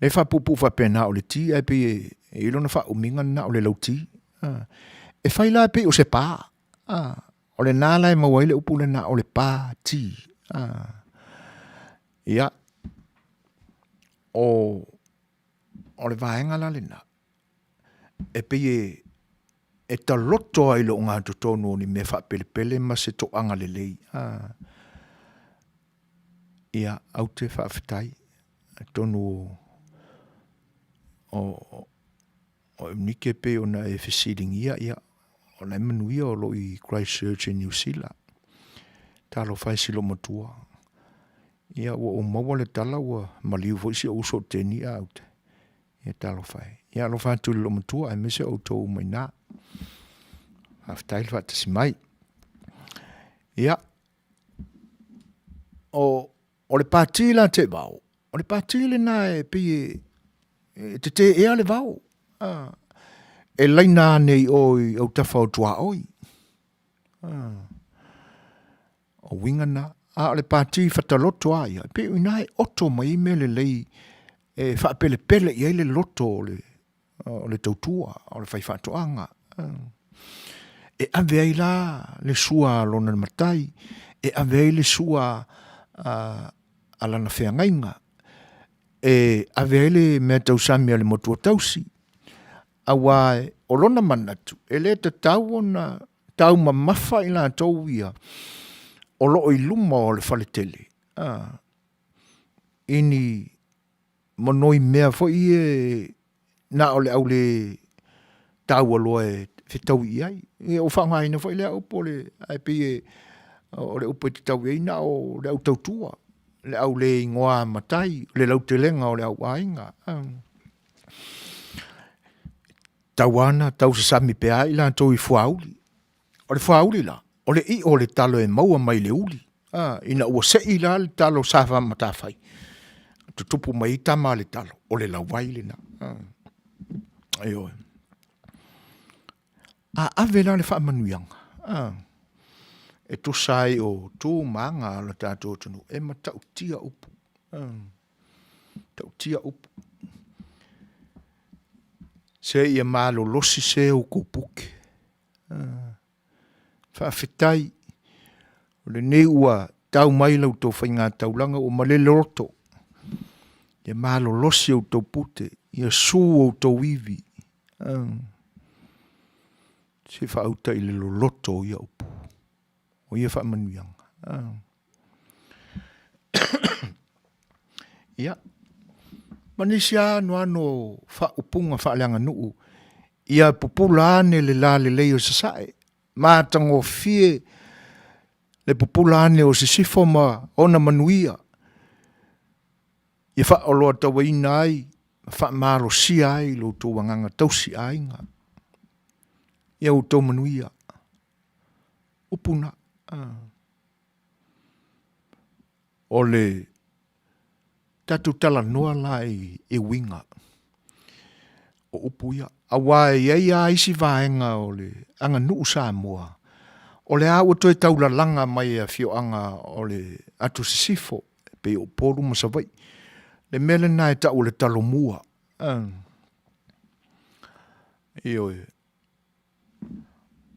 Le faapuupuu faapena o le ti ae pei e i ai lona faaumiga lena o le lauti. E fai la pei o se pa. O lena la e maua ai le upu lena o le pa ti. Ia, o, o le vaega la lena, e pei e, e taloto ai le ogatotonu o ni mea faapelepele ma se toaga lelei. Ia, aute faafetai, atonu o, o, o Eunike pei ona e fesiligia, ia, o la e manuia o lo o i Christchurch i Niu Sila. Talofa e si loomatua. Ia, ua ou maua le tala ua maliu foi si ou uso o Teni a aute. Ia talofa e. Ia alofa atu i le loomatua aemaise outou uma i ina. Faafetai le faatasi mai. Ia, o, o le pati la Teevao, o le pati lena e pei e, e teteea le vao. A, e laina ane i o i autafa o tuaoi. A, o uiga na. A o le pati fataloto a ia, e pei o ina e oto mai ai mea lelei e faapelepele i ai le loto o le, o le tautua, o le faifaatoaga. E ave ai la le sua a lona matai, e ave ai le sua a, a lana feagaiga, e ave ai le mea tausami a le matua tausi, aua o lona manatu, e le tatau ona taumamafa i latou ia o loo i luma o le faletele, a, i ni monoi mea foi ia na o le au le taua loa e fetaui i ai. Ia ua faaaogaina foi lea upu o le, ae pei e, o le upu e tatau i ai na o le au tautua, le au le igoa matai, le lautelega o le au aiga. Tau ana tau sasami pea ai latou i fuauli. O le fuauli la, o le io o le talo e maua mai le uli. A, ina ua sei la le talo sa matafai, tutupu mai ai tama a le talo, o le lauai lena. A, ioe. A ave la le faamanuiaga, a, e tusa ai o tu ma aga a lo tatou atunuu, e matautia upu. A, matautia upu. Se ia malolosi se outou puke. Faafetai, o lenei ua tau mai la outou faigataulaga ua malele loto. Ia malolosi outou pute, ia su outou ivi. Se faauta i le loloto o ia upu, o ia faamanuiaga. Ia, ma nisi lava anoano o faaupuga faaleaganuu, ia pupula ane le lalelei o Sasae, matagofie le pupula ane o Sisifo ma ona manuia, ia faaoloatauaina ai ma faamalosia ai lo outou agaga tausi aiga. Ia outou manuia. Upu na. Ah. O le tatou talanoa la i, i uiga o upu ia. Aua e i ai lava isi vaega o le aganuu Samoa, o le a ua toe taulalaga mai e afioaga o le atu sisifo, e pei o Upolu ma Savaii. Le mea lena e tau o le Talomua. Ioe.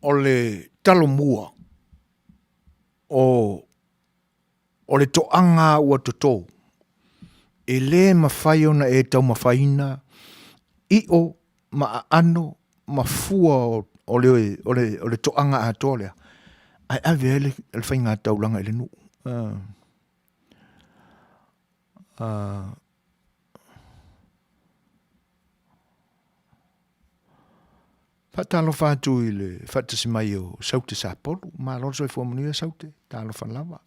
O le Talomua, o O le toaga ua toto, e lē mafai ona e taumafaina ʻiʻo ma aano ma fua o le, o le, o le toaga atoa lea, ae ave ai le, le faiga taulaga i le nuu. Faatalofa atu i le faatasi mai o Saute Sapolu. Malo le soifua manuia Saute, talofa lava.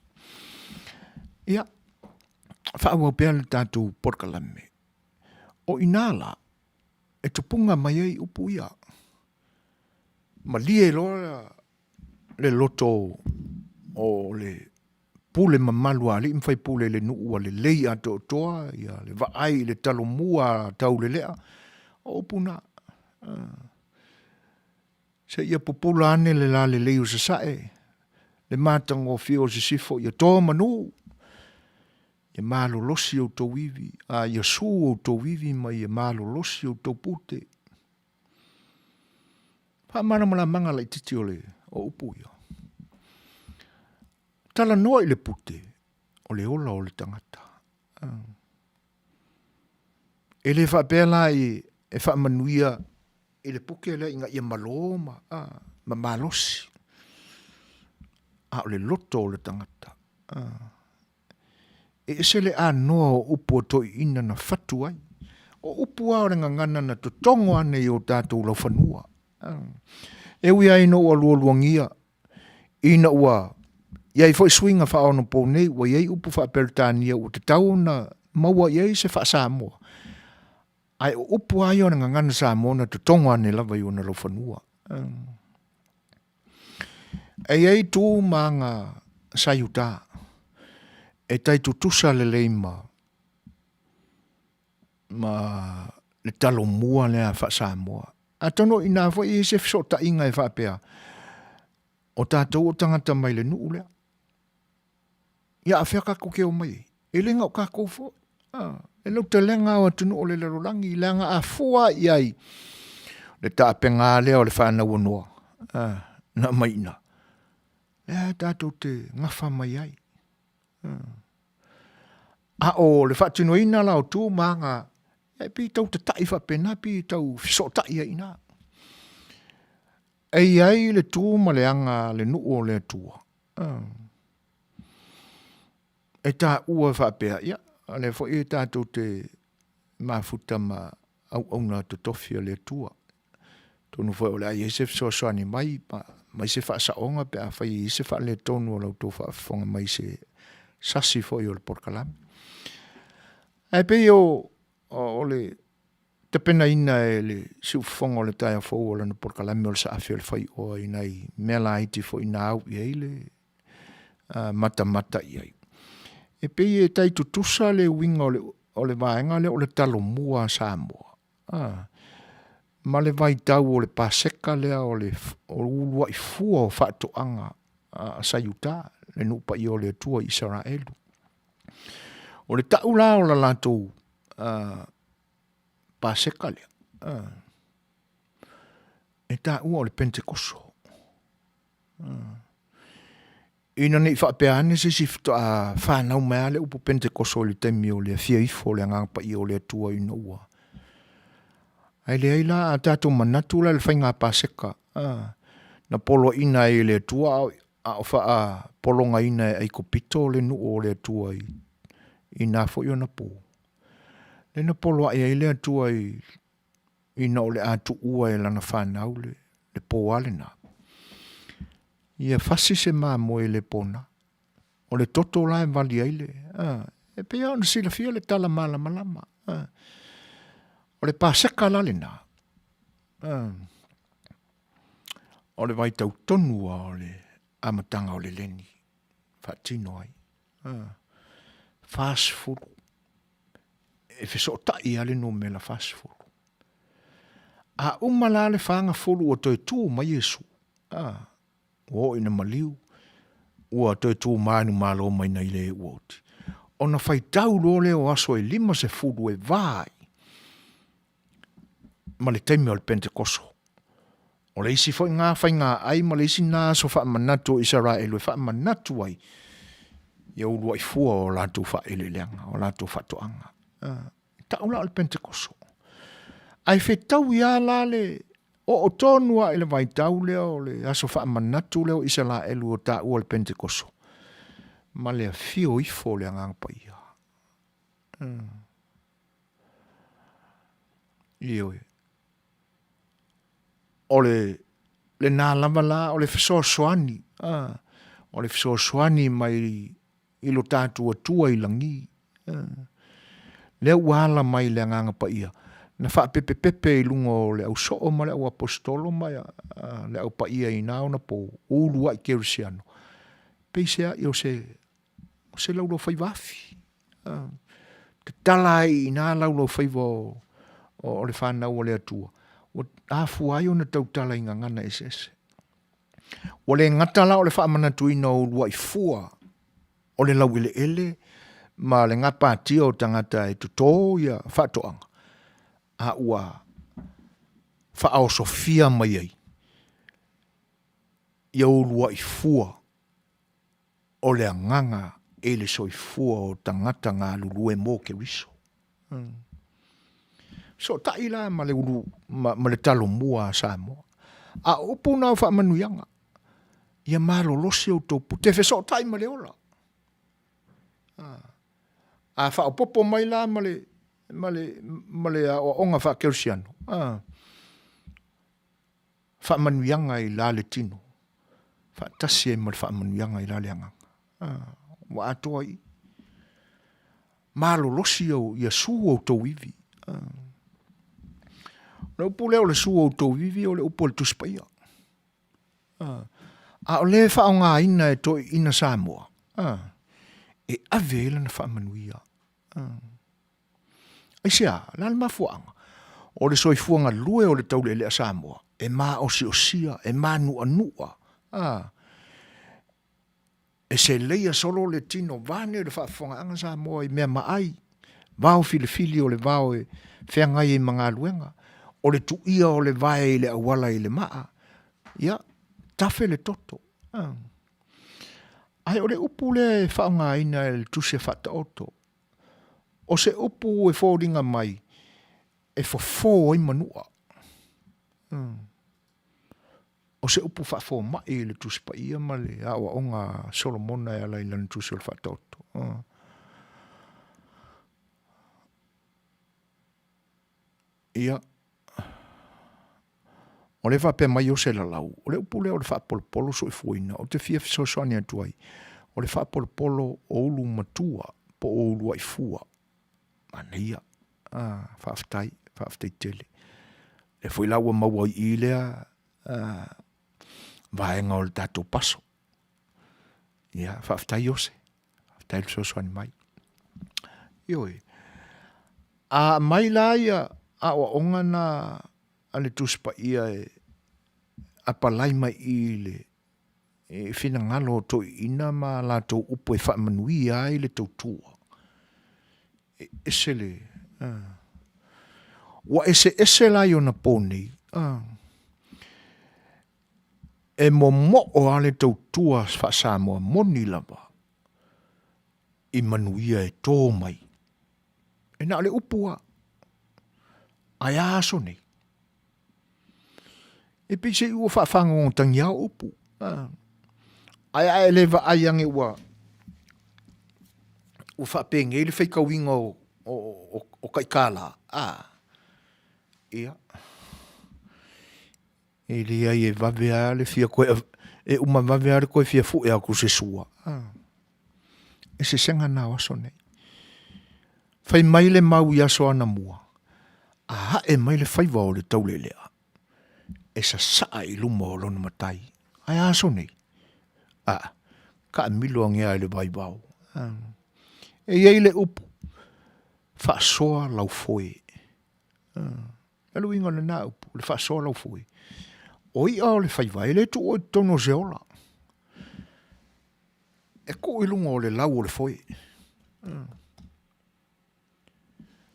Ia, faaauau pea le tatou polokalame. O inā la, e tupuga mai ai upu ia. Malie loa le loto o le pule mamalu a alii ma faipule i le nuu ua lelei atoatoa ia le vaai i le talomua a Taulelea, o upu na. Seia pupula ane le lalelei o Sasae, le matagofie o Sisifo ia to manu, ia malolosi outou ivi, a ia su outou ivi ma ia malolosi outou pute. Faamalamalamaga laititi o le o upu ia. Talanoa i le pute, o le ola o le tagata. E le faapea la i, e faamanuia i le puke lea ina ia malo ma, a, ma malosi. A o le loto o le tagata. A. E ese le anoa o upu a toeaiina na fatu ai. O upu lava o le gagana na totogo ane i o tatou laufanua. E ui lava ina ua lualuagia, ina ua i ai foi suiga faaonapo nei, ua i ai upu faa-Peretania ua tatau ona maua i ai se faa-Samoa. Ae o upu lava ia o le gagana Samoa na totogo ane lava i ona laufanua. E i ai tu ma aga sa i uta e tai tutusa lelei ma ma le Talomua lea faa-Samoa. Atonu o i ina foi e i ai se fesootaiga e faapea, o tatou o tagata mai le nuu lea. Ia a fea tatou te omai ai? E le na o tatou foi. A, e lautelega o atunuu o le lalolagi, leaga a fua i ai le taapegaa lea o le fanau a Noa, a, na aumai i ina, lea tatou te gafa mai ai. A, a o le faatinoina la o tu ma aga, e pei e tau tatai faapena, pei e tau fesootai ai i ina. E i ai le tu ma le aga a le nuu o le Atua, e taua faapea, ia, o lea foi e tatou te mafuta ma auauna totofi a le Atua. Atonu foi o le a i ai se fesoasoani mai, mai se faasaoga pe afai e i ai se faaletonu o la outou faafofoga mai i se sasi foi o le polokalame. Ae pei o, o le tapenaina e le siufofoga o le taeao fou o lana polokalame o le saafi o le faioa i nai mea laiti foi na au i ai le matamata i ai. E pei e tai tutusa le uiga o le, o le vaega lea o le Talomua a Samoa, a, ma le vaitau o le Paseka lea o le o uluai fua o faatoaga a Saiuta, le nuu paia o le Atua i Isaraelu. O le tau la o la latou Paseka lea, e taua o le Pentekoso. Ina ne i faapea ane se isi faatoa fanau mai lava le upu Pentekoso i le taimi o le afio ifo o le Agaga Paia o le Atua ina ua. Ae leai la, a tatou manatu la i le faiga Paseka, na poloaiina ai e le Atua a o faapologaina e Aikupito le nuu o le Atua i na foi ona po. Lea na poloai ai le Atua i ina o le a tuua e lana fanau le, le pō lena. Ia fasi se mamoe i le pona. O le toto la e vali ai le, a, e pei lava ona silafia le tala malamalama. A, o le Paseka la lena. A, o le vaitau tonu lava o le amataga o le leni faatino ai. A, 40 e fesootai lava le numera 40. A uma la le 40 ua toe tu mai Iesu, a, ua oo ina maliu, ua toe tu manumalo mai nai le ua oti. Ona faitau loa lea o aso e 50 e va ai ma le taimi o le Pentekoso. O le isi foi na faiga ai ma le isi na aso faamanatu o Isaraelu e faamanatu ai ia uluai fua o latou faaeleeleaga, o latou faatoaga. E tau la o le Pentekoso. Ae fetaui lava la le oo tonu lava i le vaitau lea o le aso faamanatu lea o Isaraelu o taua le Pentekoso ma le afio ifo o le Agaga Paia. Ioe. O le lena lava la o le fesoasoani, a, o le fesoasoani mai i lo tatou Atua i lagi, a, lea ua ala mai le Agaga Paia, na faapepepepe i luga o le ausoo ma le auaposetolo ma le au paia i na ona po, uluai kerisiano, peiseai o se o se laulaufaiva afi. Tatala ai i ina laulaufaiva o, o le fanau a le Atua, ua afua ai ona tautala i gagana eseese. Ua le gata la o le faamanatuina o uluai fua o le laueleele ma le gapatia o tagata e toto ia faatoaga, a ua faaosofia mai ai ia uluai fua o le agaga i le soifua o tagata galulue mo Keriso. Fesootai la ma le ulu ma, ma le Talomua a Samoa. A o upu na o faamanuiaga, ia malolosi outou pute, fesootai ma le ola. A faaopoopo mai la ma le, ma le, ma le aoaoga faakerisiano, faamanuiaga i la le tino, faatasi ai ma le faamanuiaga i la le agaga. Ua atoa i i. Malolosi au, ia su outou ivi. O le upu lea o le sua o outou vivi o le upu a le Tusi Paia. A o lea e faaaogaina e toeaiina Samoa, e ave ai lana faamanuia. Aisea? O le a le mafuaaga? O le soifua galue o le taulealea Samoa, e maosiosia, e manuanua, e seleia solo le tino vaeane le faafofogaaga Samoa i mea maai, vao filifili o le vao e feagai ai ma galuega, o le tuia o le vae i le auala i le maa, ia, tafe le toto. Ae o le upu lea e faaaogaina e le Tusi a Faataoto, o se upu e foliga mai e fofo ai manua. O se upu faafomai i le Tusi Paia ma le aoaoga a Solomona e ala i lana Tusi o le Faataoto. Ia, o lea e faapea mai o se lalau, o le upu lea o le faapolopolo soifuaina, ou te fia fesoasoani atu ai, o le faapolopolo o ulu matua po o uluai fua. Manaia. Ah, faafetai, faafetai tele. Lea foi la ua maua i i lea ah, vaega o le tatou paso. Ia, faafetai Iose. Faafetai le fesoasoani mai. Ioe. A aumai la ia aoaoga na a le Tusi Paia e apalai mai i le e finagalo o toeaiina ma latou upu e faamanuia ai le tautua. E ese le... Ua eseese la i ona po nei. E momoo lava le tautua faa-Samoa moni lava i manuia e tō mai. E na o le upu lava. Ae a aso nei? E pei se i ua faafagogotagiao upu. Ae a e le vaai ane ua ua faapenei le faitauina o, o, o, o taʻikālā, a, ia, E leai e vave lava le fia koe e uma vave lava le koe fia fue atu se sua. Ah. E sesega na o aso nei. Fai mai le mau i aso anamua, a ae mai le faiva o le taulelea, e sasaa i luma o lona matai. Ae a aso nei? A, kaamilo agea i le vaivao. Ah. E i ai le upu, faasoa lau foe. Ah. O le uiga o lena upu, le faasoa lau foe. O i'a o le faiva, e le tuua i totonu o se ola. E tuu i luga o le lau o le foe.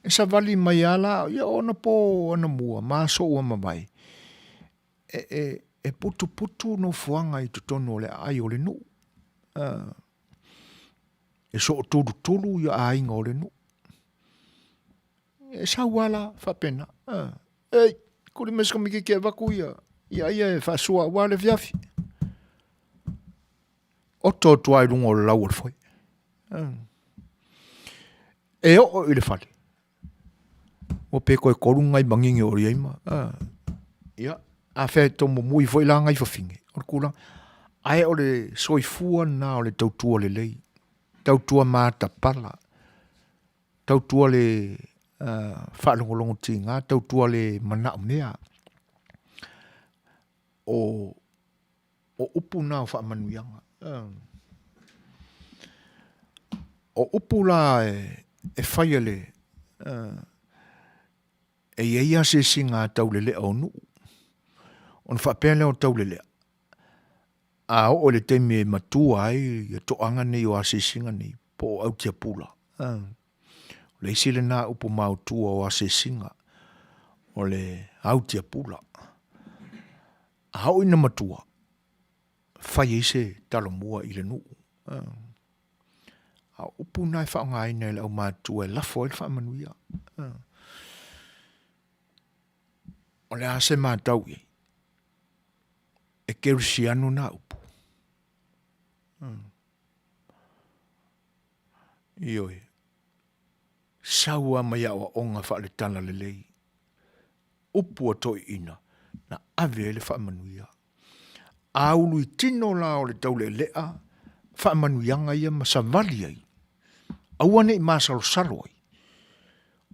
E savali mai lava la, ia o ona po anamua ma aso ua mavae, e, e, e putuputu nofoaga i totonu o le aai o le nuu. E sootulutulu ia aiga o le nuu. E sau lava la faapena. Ei, kuli mai se tamaititi e avatu ia, ia ia e faasua aua le afiafi. Oto atu lava i luga o le lau o le foe. E oo i le fale, ua pe toe kolu nai manini o i ai ma. Ia, a fea e tomomui foi la nai fafine, o le tulaga. Ae o le soifua lena o le tautua lelei, tautua matapala, Tautua le faalogologo tiga, tautua le manaomea. O, o upu na o faamanuiaga. O upu la e, e fai e le, e i ai asiasiga a taulelea o nuu. Ona faapea lea o taulelea, a oo i le taimi e matua ai ia toaga nei o asiasiga nei, po o autiapula. O le isi lena upu maotua o asiasiga, o le autiapula. A oo ina matua, fai ai se talomua i le nuu. A o upu na e faaaogaina e le aumatutua e lafo ai le faamanuia. O le a se matau i ai? E kerisiano nā upu. Ioe. Sau lava mai aoaoga faaletala lelei. Upu a toeaiina, na ave ai le faamanuia. A ulu i tino la o le taulealea faamanuiaga ia ma savali ai, aua ne i masalosalo ai,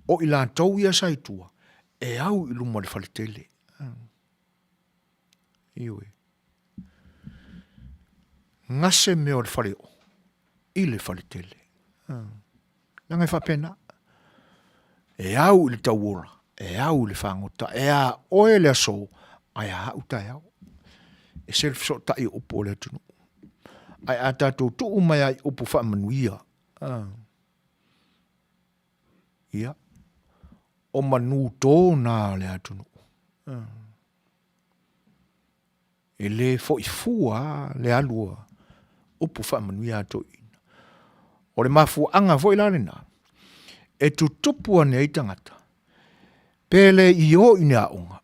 o i latou ia sa i tua, E au i luma o le faletele. Ioe. Gase mea o le faleoo i le faletele. Leaga e faapena. E au i le tauola, e au i le fagota, e a oe le aso, ae a au taeao. E se le fesootai o upu o le atunuu. Ae a tatou tuu mai ai upu faamanuia, ia, o manu tō nā o le atunuu. E le foi fua le alu a upu faamanuia a toeaiina. O le mafuaaga foi la lena, e tutupu ane ai tagata, pe le i o i ni aoga,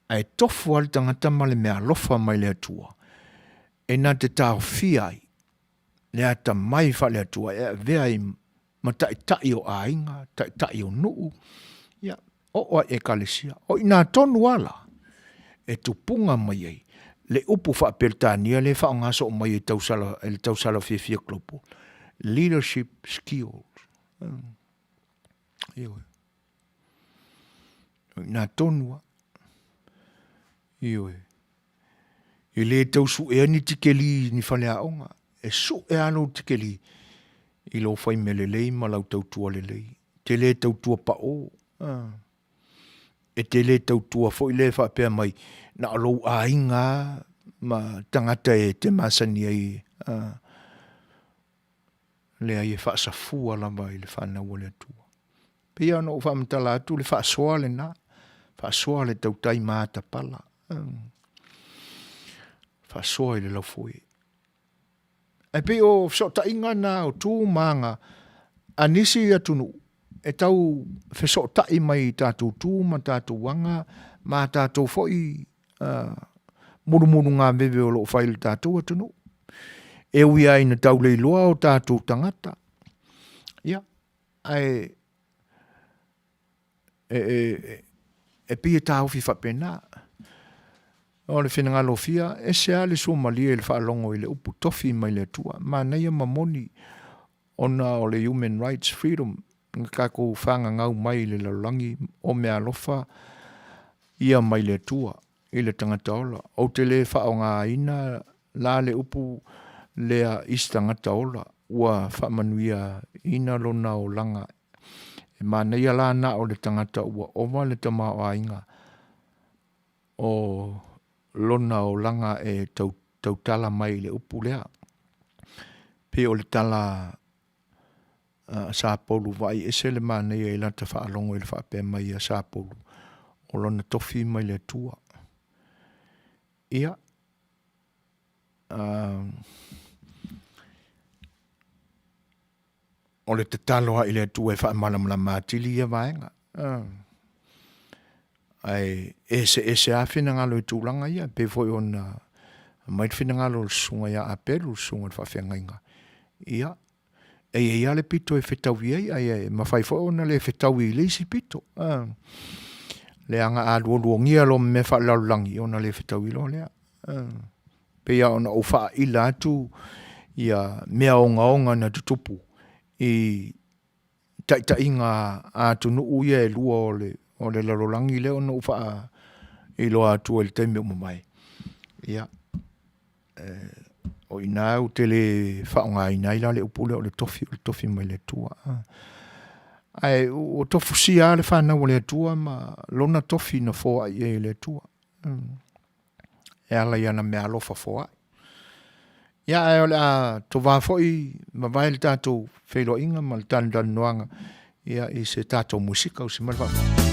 ae tofu lava le tagata ma le meaalofa mai le Atua, e na te taofia ai le atamai faale-Atua e avea ai ma taitai o aiga, taitai o nuu, ia, oo lava i ekalesia. O i ina tonu lava la e tupuga mai ai le upu faa-Peretania lea e faaaoga soo mai e tausala, e le tausala fiafia global, leadership skills. Ioe. O i ina tonu lava. Ioe. E le tau suea ni tikeli i ni faleaoga. E sue lava lou tikeli i lou fai mea lelei ma lau tautua lelei. E te le tautua pao. E te le tautua foi le faapea mai na o lou aiga lava ma tagata e te masani ai. Leai, e faasafua lava i le fanau a le Atua. Pei lava ona ou faamatala atu le faasoa lena, faasoa le tautai ma atapala, faasoa i le laufoe. Ae pei o fesootaiga na o tu ma aga a nisi atunuu e tau fesootai mai i tatou tu ma tatou aga ma tatou foi mulumulugaveve o lo o fai i le tatou atunuu. E ui lava ina tau le iloa o tatou tagata, ia, ae e, e, e pei e taofi faapena. O le finagalo fia, ese lava le suamalie i le faalogo i le upu tofi mai le Atua. Manaia ma moni ona o le human rights freedom na tatou fagagau mai i le lalolagi o meaalofa ia mai le Atua i le tagata ola. Ou te le faaaogaina la le upu lea i se tagata ola ua faamanuiaina lona olaga. E manaia la na o le tagata ua ova le tamaoaiga o lona olaga e tautala mai i le upu lea. Pei o le tala a Sapolu vaai ese le manaia i lata faalogo i le faapea mai a Sapolu o lona tofi mai le Atua. Ia, o le tatalo lava i le Atua e faamalamalama atili ia vaega. Ae eseese lava finagalo i tulaga ia, pei foi ona aumai le finagalo o le susuga ia Apelu, le susuga i le faafeagaiga. Ia, e i ai lava le pito e fetaui ai, ae mafai foi ona le fetaui i le isi pito. Leaga a lualuagia loa ma mea faalelalolagi, ona le fetaui loa lea. Pei lava ona ou faaila atu ia mea ogaoga na tutupu i taitaiga a atunuu ia e lua o le, o le lalolagi lea ona ou faailoa atu ai i le taimi ua mavae. Ia, o i ina ou te le faaaogaina ai la le upu lea o le tofi, o le tofi mai le Atua. Ae ua tofusia lava le fanau a le Atua ma lona tofi na foai ai e le Atua. E ala i ana meaalofa foai. Ia, ae o le a tovā foi mavae le tatou feiloaiga ma le talanoaga ia, i se tatou musika usi mai le faafofoga.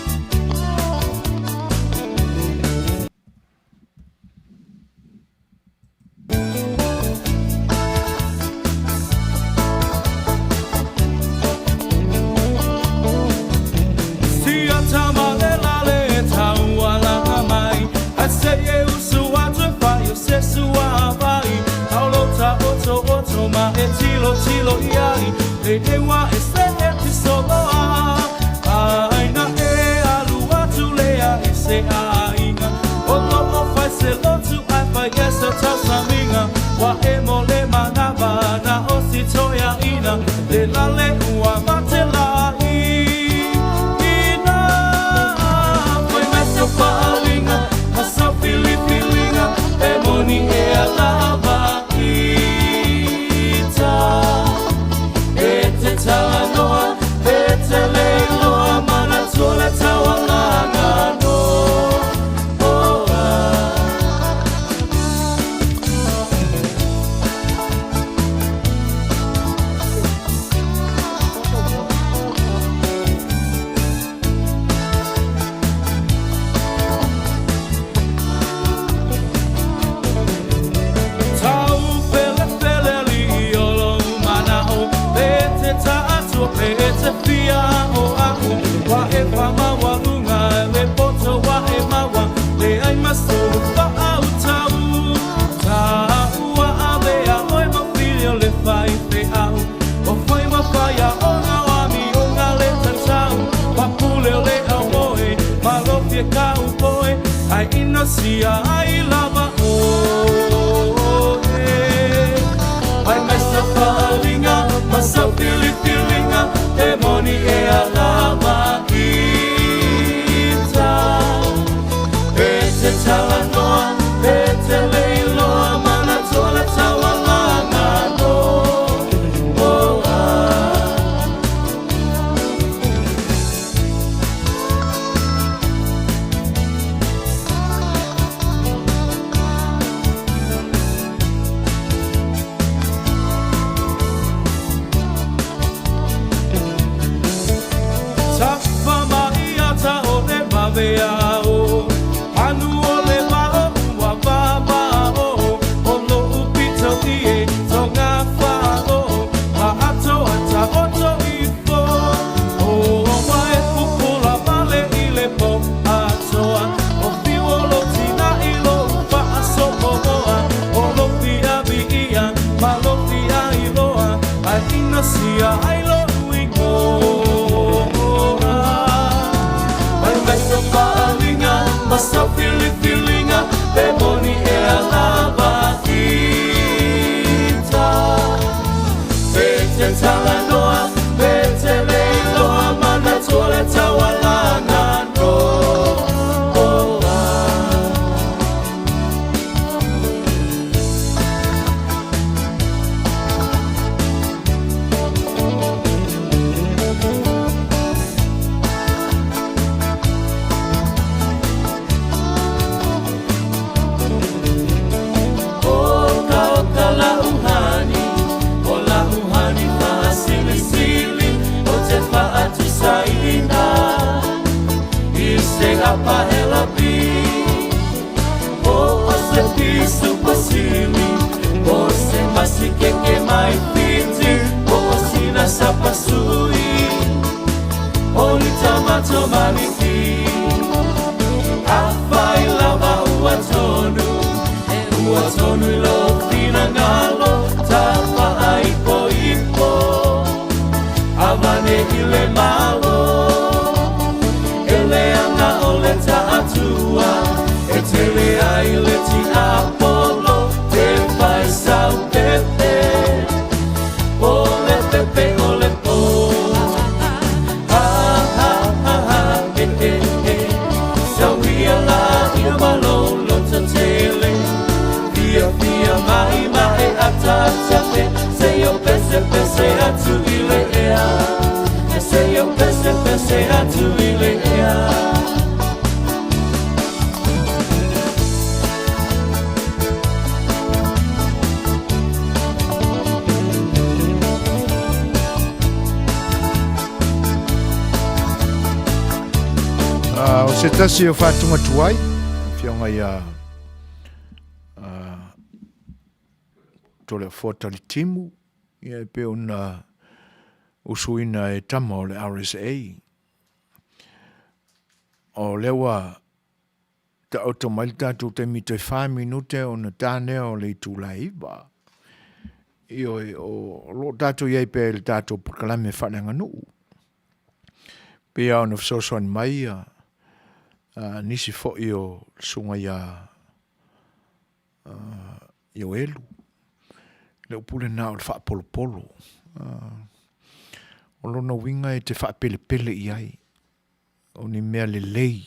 Ae inosia ai lava oe. Mai mai sa faaaliga ma sau filifiliga E moni e alava ita. E te talanoa, e te le iloa Manatua le taualaga no oa. Tafa mai ata o le vaveao, Panu o le vao ua vavao, O lo'u pito i e tonga fa'o, Ma atoa taoto ifo. O wa e pupula male i le po atoa, O whiu o lo tina i lou fa'asopoa, O lo fia viia ma lo fia iloa, Ae inosia ai lo'u igoa. Mai mai sa faaaliga ma sau filifiliga, Pe moni e alava ita. E te talanoa, e te le iloa, Manatua le taualaga no oa. Oka oka lauhani, o lauhani faasilisili, O te faatusaina i se apahelapi. O o se pisu pasili, o se masikeke mai fiti, O o sina sapasui, o ni tamato maniki. Afai lava ua tonu, e ua tonu i lo finagalo, Tapa ipo ipo, avane i le malo. E leaga o le taatua, e tele ai le tiapolo, Te fai sau pepe, o le pepe o le po. Ha ha ha ha, e e e, sau ia la ia malo lo tele. Fia fia mai mai ata ata se yo pese pese atu i le ea. Se yo pese pese atu i le ea. O se tasi o faatunga tuai, afioga ia Toleafoa Talitimu, ia e pei ona usuina e tama o le RSA. O lea ua taoto mai le tatou taimi toe 4 minute ona tanea o le itula e 9. Ioe, o lo o tatou i ai pea i le tatou polokalame faaleaganuu. Pei lava ona fesoasoani mai nisi foi o le susuga ia Ioelu. Le upu lena o le faapolopolo. O lona uiga e te faapelepele i ai, o ni mea lelei,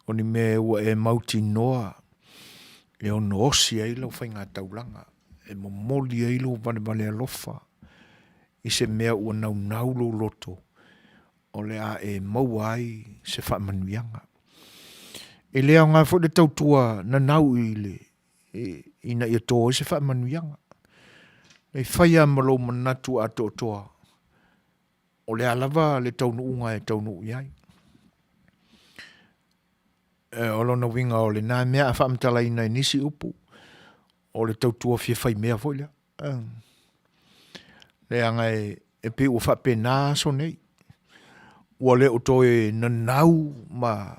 o ni mea ua e mautinoa e ono osi ai lau faigataulaga, e momoli ai lou valevale alofa i se mea ua naunau lou loto o le a e maua ai se faamanuiaga. E le aoga foi le tautua nanau i le ina ia tō ai se faamanuiaga. E fai lava ma lou manatu atoatoa o le a lava le taunuuga e taunuu i ai. E, o lona uiga o lena mea a faamatalaina i nisi upu, o le tautua fia faimea foi lea. Leaga e pei ua faapena aso nei. Ua le o toe nanau ma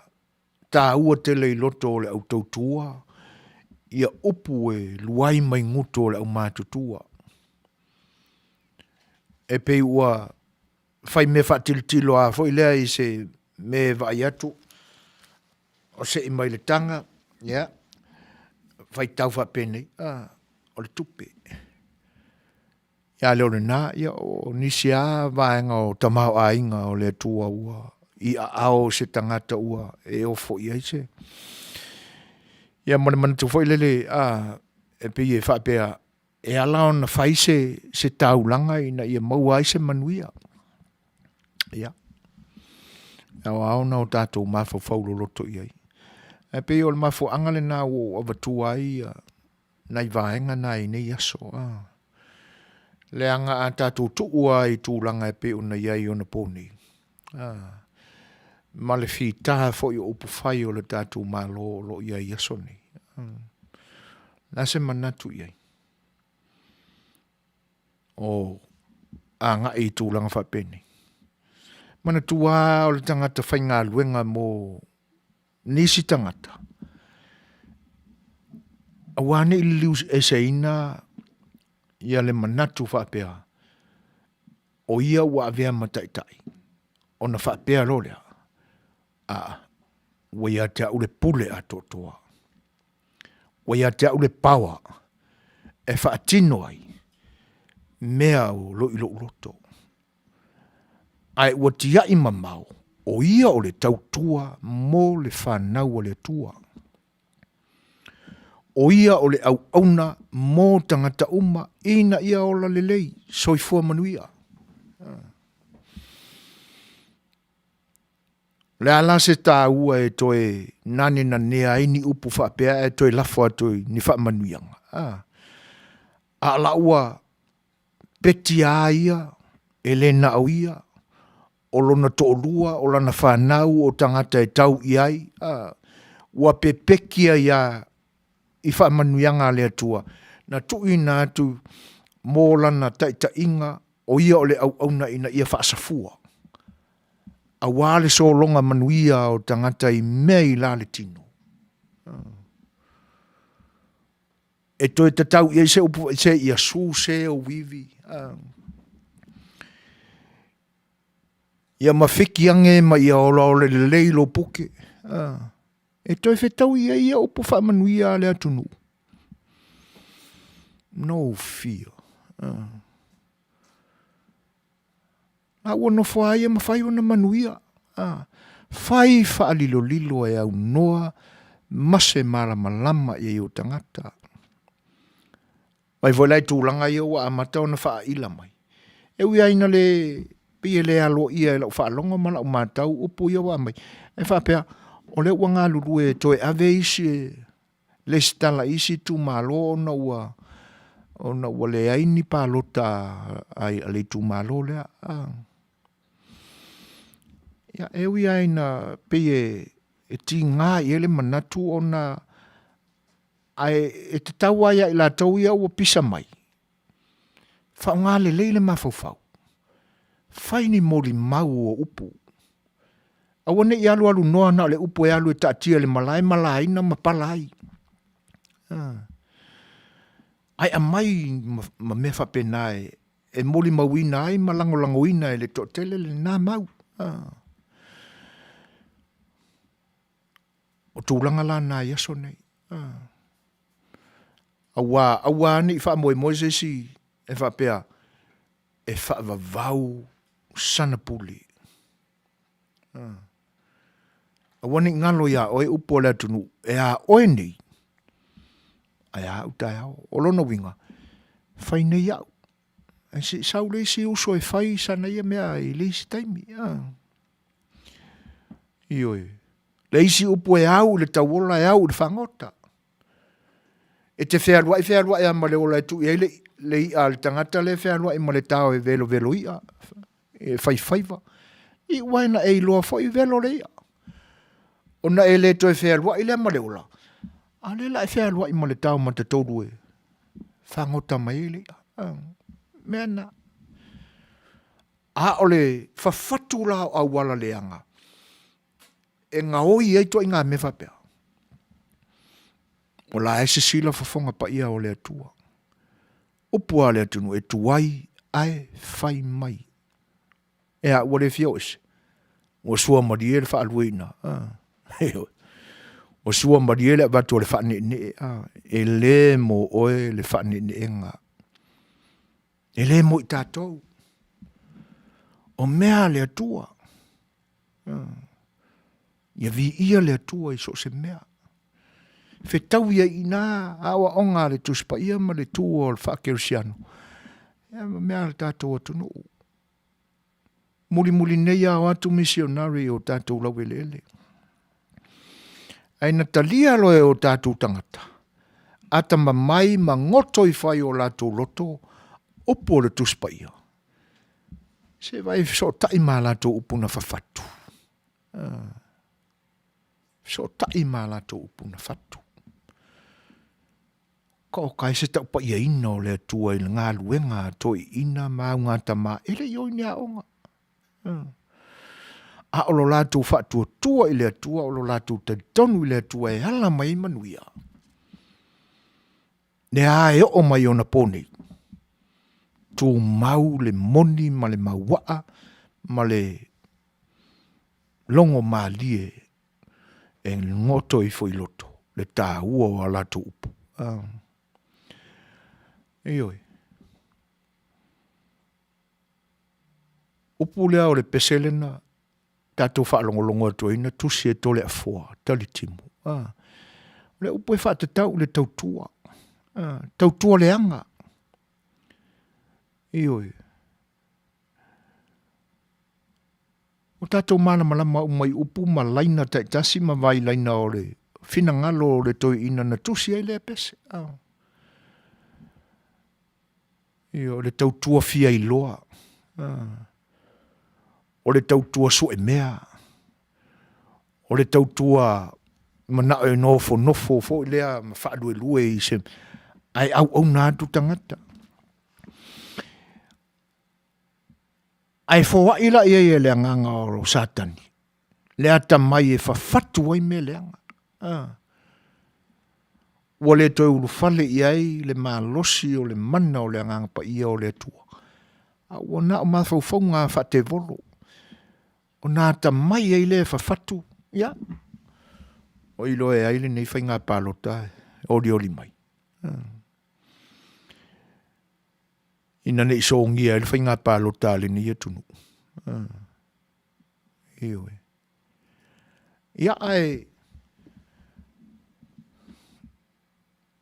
taua tele i loto o le au tautua ia upu e luai mai gutu o le aumatutua. E pei ua fai mea faatilotilo lava foi lea i se mea e vaai atu. O se'i mai le taga, ia, faitau faapenei, a, o le tupe. Ia a le o lena, ia o nisi lava vaega o tamaoaiga o le Atua ua i aao o se tagata ua e ofo i ai se. Ia ma le manatu foi lele, a, e pei e faapea, e ala ona fai se, se taulaga ina ia maua ai se manuia. Ia, e aoao ona o tatou mafaufau loloto i ai. Ae pei o le mafuaaga lena ua ou avatua ai nai vaega na i nei aso. A. Leaga a tatou tuu lava i tulaga e pei ona i ai onapo nei, a, ma le fita foi o upufai o le tatou Malo o lo o i ai i aso nei. A. Le a se manatu i ai? O agai i tulaga faapenei. Manatua lava o le tagata faigaluega mo nisi tagata, aua ne i liliu eseina ia le manatu faapea, o ia ua avea ma taitai, ona faapea loa lea, aa, ua ia te au le pule atoatoa, ua ia te au le power e faatino ai mea o lo o i lou loto. Ae ua tiai mamao, o ia o le tautua mo le fanau a le Atua. O ia o le auauna mo tagata uma ina ia ola lelei, soifua manuia. O le a la se taua e toe nanenanea ai ni upu faapea ae toe lafo atu i ni faamanuiaga? A, a la ua petia a ia, e le na o ia, o lona toalua, o lana fanau, o tagata e tau i ai, a, ua pepeki ai lava i faamanuiaga a le Atua, na tuuina atu mo lana taitaiga, o ia o le auauna ina ia faasafua, aua le sologa manuia o tagata i mea i la le tino. E toe tatau i ai se upu se ia su se o wivi. Ia mafiki ange ma ia olaola lelei lou puke. E toe fetaui ai ia upu faamanuia a le atunuu. No fear. A ua nofo a ia ma fai ona manuia. Fai faalilolilo e aunoa ma se malamalama i ai o tagata. Mai foi la i tulaga ia ua amata ona faaila mai. E ui lava ina le pei e le aloaia i lau faalogo ma lau matau upu ia ua aumai, e faapea, o lea ua galulue e toe ave isi lesitala i isi itumalo ona ua ona ua leai ni palota a le itumalo lea. Ia, e ui lava ina pei e tiga i ai le manatu ona Ae e tatau lava ia i latou ia ua pisa mai, faaaoga lelei le mafaufau, fai ni molimau o upu. Aua ne i alualu noa na o le upu e alu e taatia i le malae ma laina ma pala ai. Ae aumai ma mea faapena e molimauina ai ma lagolagoina e le toatele lena mau. O tulaga la na i aso nei. Aua, aua ne i faamoemoe se isi e faapea e faavavau sana pule. Aua ne i galo iā oe upu a le atunuu, e a oe nei, ae a au taeao. O lona uiga, fai nei au. Ae se i sau le isi uso e fai sana ia mea i le isi taimi. Ioe. Le isi upu e au i le tauola e au i le fagota. E te fealuai fealuai lava ma le ola e tuu i ai le, le i'a a le tagata lea e fealuai ma le tao e velovelo i'a, e faifaiva. I ua ina e iloa foi velo le i'a. Ona e le toe fealuai lea ma le ola, a o lea la e fealuai ma le tao matatolu e fagota mai ai le i'a. Mea na. A o le fafatu la o auala leaga e gaoi ai ituaiga mea faapea, o la e sisila fofoga paia o le Atua. Upu a le atunuu e tuai ae fai mai. E a, ua le fia o ese? Ua suamalie le faalue i ina. Ah. Ua sua malie le avatu o le faaneenee, a, e le mo oe le faaneeneega. E le mo i tatou. O mea a le Atua. Ia viia le Atua i so o se mea. Fetaui ai i ina aoaoga a le Tusi Paia ma le tu o le faakerisiano, ia ma mea a le tatou atunuu. Mulimuli nei a o atu misionari i o tatou laueleele. Ae na talia loa e o tatou tagata, atamamai ma goto ifo ai o latou loto, upu o le Tusi Paia. Se vaai e fesootai ma a latou upu na fafatu. Fesootai ma a latou upu na fatu. Ka o ka e se taupaiaina o le Atua i le galuega a toeaiina ma augatama e le i o i ni aoga. A o lo latou faatuatua i le Atua, o lo latou talitonu i le Atua e ala mai ai manuia. Lea e oo mai ona po nei, tumau le moni ma le mauaa ma le logo malie e goto ifo i loto le taua o a latou upu. Ioe. Upu lea o le pese lena tatou faalogologo atu ai na tusi e Toleafoa Talitimu. A, o le upu e faatatau i le tautua. A, tautua leaga. Ioe. Ua tatou malamalama uma i upu ma laina taitasi ma vailaina o le finagalo o le toeaina na tusi ai lea pese. A. Ioe, o le tautua fia iloa. O le tautua suemea. O le tautua manao e nofonofo foi lea ma faaluelue i se ae auauna atu tagata. Ae foai la i ai e le agaga o Satani le atamai e fafatu ai mea leaga. Ah. Ua le toe ulufale i ai le malosi o le mana o le Agaga Paia o le Atua, a ua na o mafaufauga faatevolo, ona atamai ai lea e fafatu, ia, o iloa e ai lenei faiga palota e olioli mai. Ina ne i sogia ai le faiga palota a lenei atunuu. Ioe. Ia, ae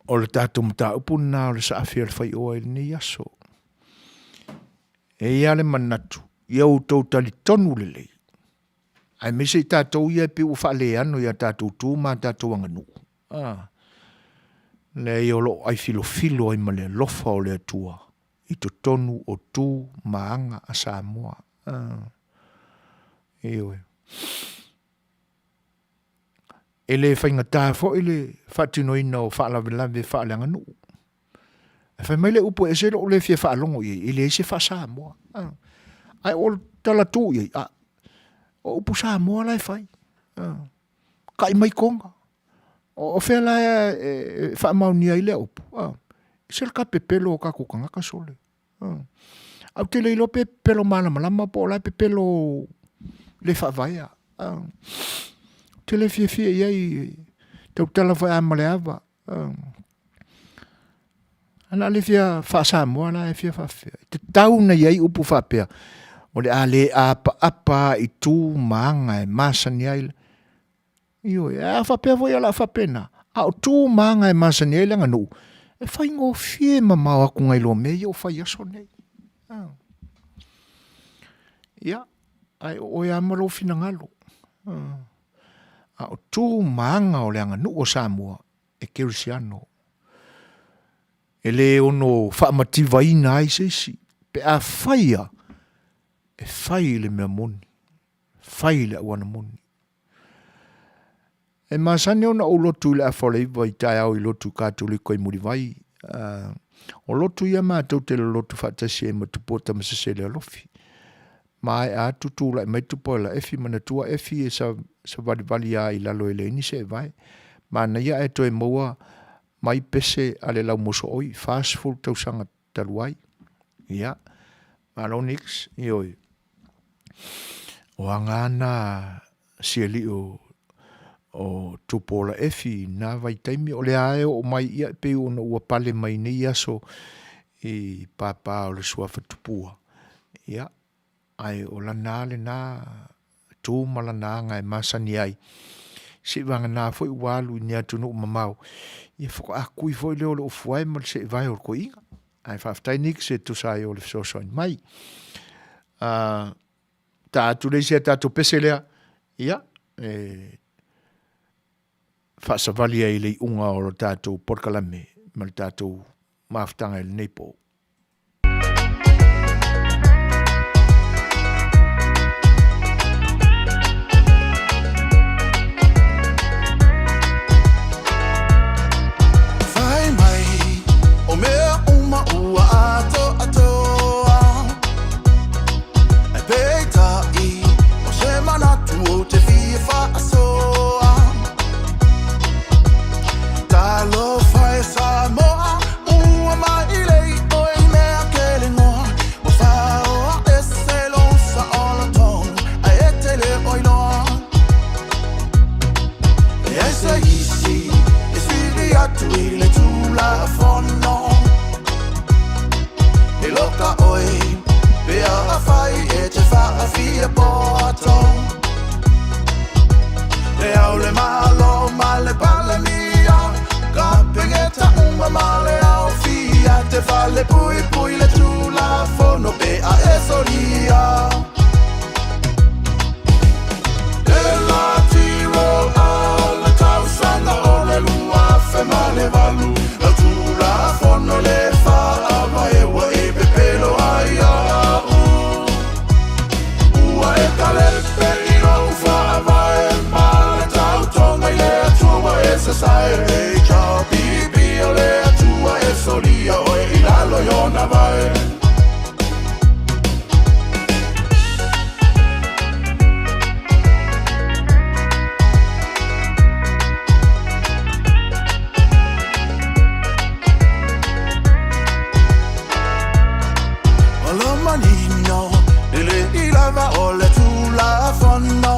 o le tatou mataupu lena o le saafi a le faioa i lenei aso. E i ai le manatu, ia outou talitonu lelei, aemaise i tatou ia e pei ua faaleano i a tatou tu ma a tatou aganuu. Ah, leai o lo o aifilofilo ai ma le alofa o le Atua i totonu o tu ma aga a Samoa. Ah. Ioe. E le faigata foi le faatinoina o faalavelave faaleaganuu. Ae fai mai le upu e ese lou le fia faalogo i ai, e leai se faa-Samoa. Ah. Ae o le tala tuu i ai, ah, o upu Samoa la e fai. Ah. Kai mai Koga. O fea la e faamaonia ai lea upu? Ah. Se le ka pepelo o kakou kangaka sole. Ae ou te le iloa pe pepelo malamalama po o la e pepelo le faavaea. Ou te le fiafia i ai, tautala foi a ma le ava. A na le fia faa-Samoa la e fia faafefea. E tatau ona i ai upu faapea, o le a le apaapa i tu ma aga e masani ai. Ioe, a faapea foi o le a faapena, a o tu ma aga e masani ai le aganuu, e faigofie mamao atu nai lo mea ia ua fai i aso nei. Ah. Ia, ae o oe lava ma lou finagalo. Ah. A o tu ma aga o le aganuu o Samoa, e kerisiano. E le ono faamativaina ai se isi, pe a faia, e fai i le mea moni, fai i le auana moni. E masani ona ou lotu i le afa o le 9 i taeao i lotu Katoliko i Mulivai. O lotu ia matou te lolotu faatasi ai ma Tupua Tamasese Lealofi. Maea atu tulai mai Tupua Efi manatua Efi e savalivali a i lalo e leai ni seevae. Manaia ae toe maua mai pese a le laumosooi 40 tausaga talu ai. Ia, malo Nix, ioe. O aga ana si alii o, o Tupuola Efi i na vaitaimi, o lea e oo mai ia e pei ona ua pale mai nei aso i pāpā o le suafa Tupua. Ia, ae o lana a lena tu ma lana aga e masani ai. Seivagana foi ua alu i ni atunuu mamao, ia faatoa kui foi lea o le ofuae ma le seevae o le toeaina. Ae faafetai Nick e tusa ai o le fesoasoani mai. Ta atu le isi a tatou pese lea, ia, e faasavali ai le iuga o le tatou polokalame ma le tatou mafutaga i lenei po. Fai mai o mea uma ua atoatoa Ae peitai o se manatu ou te fia faasoa Talofa e Samoa ua mai lei oe i mea kelegoa Ua faoa ese lou saolotonu ae e te le o iloa E ai se isi e sili atu i le Tulafono E loka oe pe afai e te faafia poto Le ao le Malo ma le Palemia Kapeneta uma ma le aofia Te fale puipui le Tulafono pe a e solia E la tiro a le tausaga o le 2008 Lau Tulafono le Faavae ua e pepelo ai au Ua e kalepe i lou faavae ma le tautoga i le Atua e sasae HRPP o le Atua e solia oe i lalo i ona vae. O lo manino e le i lava o le Tulafono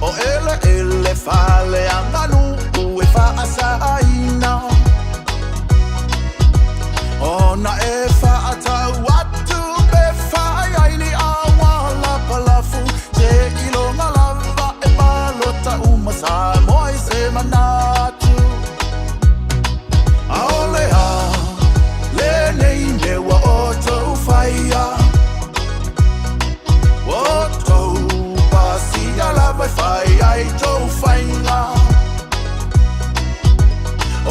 O eleele faaleaganuu e faasaaina Ona e faatau atu pe fai ai ni auala palafu Seiloga lava e palota uma Samoa i se manatu Aole a lenei mea ua outou faia Ua outou pasia lava e fai ai tou faiga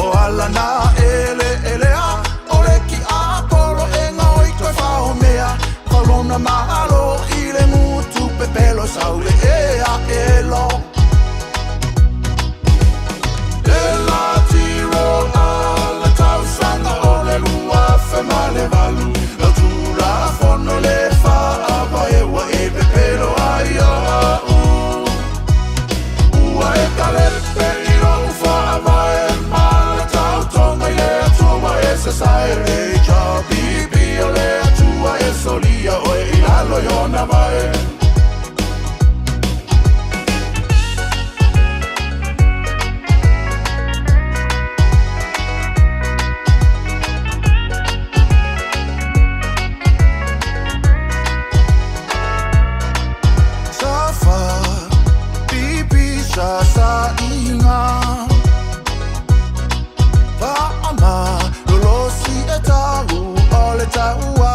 O ala na eleelea o le kiapolo e gaoi toe faomea Faulona malo i le gutu pepelo sau le ea elo E la tiro a le tausaga o le 2008 Lau Tulafono le Faavae ua e pepelo ai au Ua e kalepe i lou faavae ma le tautoga i le Atua e sasae HRPP o le Atua e solia oe i lalo i ona vae. Safa, pipi sa sa inga Faama lolosi e tau o le taua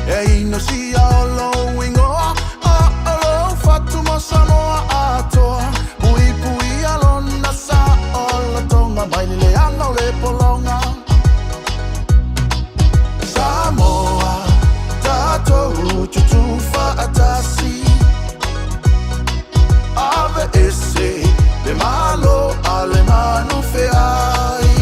E inosia o lou ingoa a o lou fatu mo Samoa atoa Puipuia lona saolotoga mai le leaga o le pologa Samoa, tatou tutū faatasi Ave ese le malo a le manu feai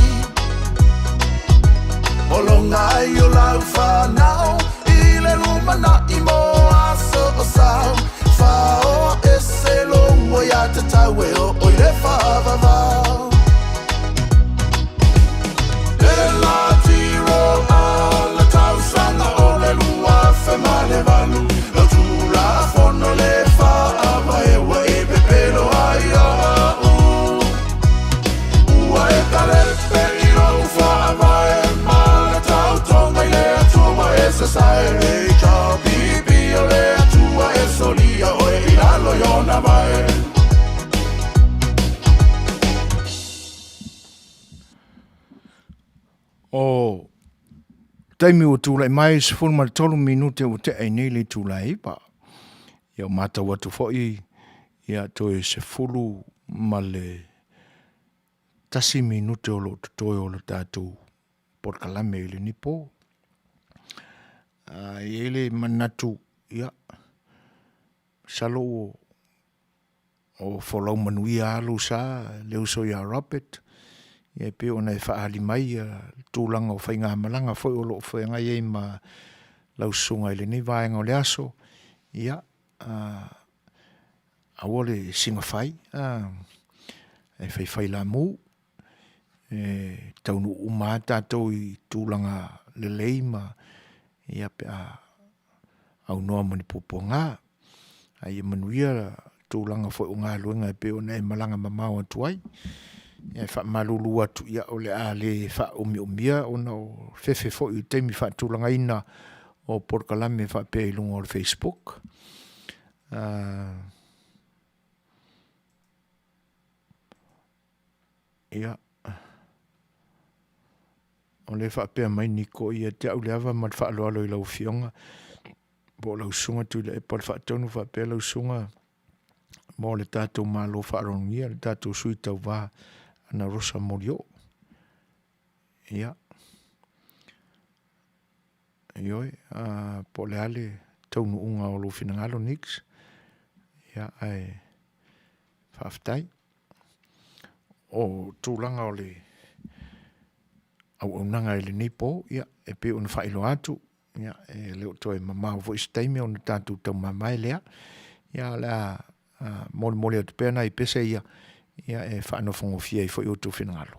Pologa ai o lau fanau i le lumanai mo aso o sau Faoa ese lou aiatatau e oo i le faavavau E la tiro a le tausaga o le 2008 Lau Tulafono le. Taimi ua tulai mai 13 minute ua tea i nei le itula e 9. Ia ua matau atu foi ia toe 11 minute o lo o totoe o le tatou polokalame i lenei po. E i ai le manatu, ia, masalo ua o folau manuia lava lou sa le uso ia Robert, ia e pei ona e faaali mai ia tulaga o faigamalaga foi o lo o feagai ai ma lau susuga i lenei vaega o le aso, ia, aua le sigafai, e faifailamu, e taunuu uma lava tatou i tulaga lelei ma ia pe a aunoa ma ni puapuaga. A ia manuia tulaga foi o galuega e pei ona e malaga mamao atu ai. Ia e faamalulu atu, ia o le a le faaumiumia ona o fefe foi i taimi faatulagaina o polokalame faapea i luga o le Facebook. Ia, o lea e faapea mai Niko, ia te au le ava ma le faaaloalo i lau Afioga, po o lau Susuga Tuilaepa le Faatonu faapea lau Susuga mo le tatou Malo faaaloalogia, le tatou sui tauva Ana Rosa Molioo. Ia, ioe, po o le a le taunuuga o lou finagalo Nix, ia, ae faafetai. O tulaga o le auaunaga i lenei po, ia, e pei ona faailoa atu, ia, e le o toe mamao foi se taimi ona tatou taumamae lea. Ia, o le a molimoli atu pea nai pese ia, ia e faanofogofie ai foi outou finagalo.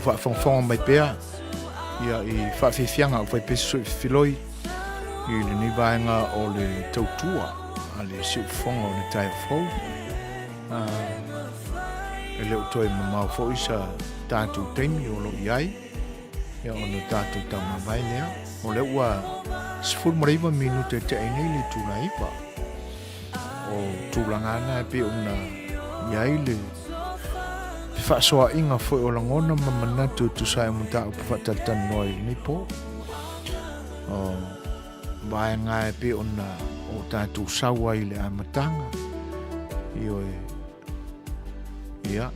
faafogafoga mai pea ia i faafiafiaga ua fai pea se soifiloi i lenei vaega o le tautua a le siufofoga o le taeao fou. E le o toe mamao foi sa tatou taimi o lo o i ai, ia ona tatou taumavae lea. O lea ua 19 minute e tea ai nei le itula e 9. O tulaga na e pei ona i ai le fefaasoaaiga foi o lagona ma manatu e tusa ai o mataupu faatalatalanoa i lenei po. O vaega e pei ona o tatou sau ai i le amataga, ioe, ia,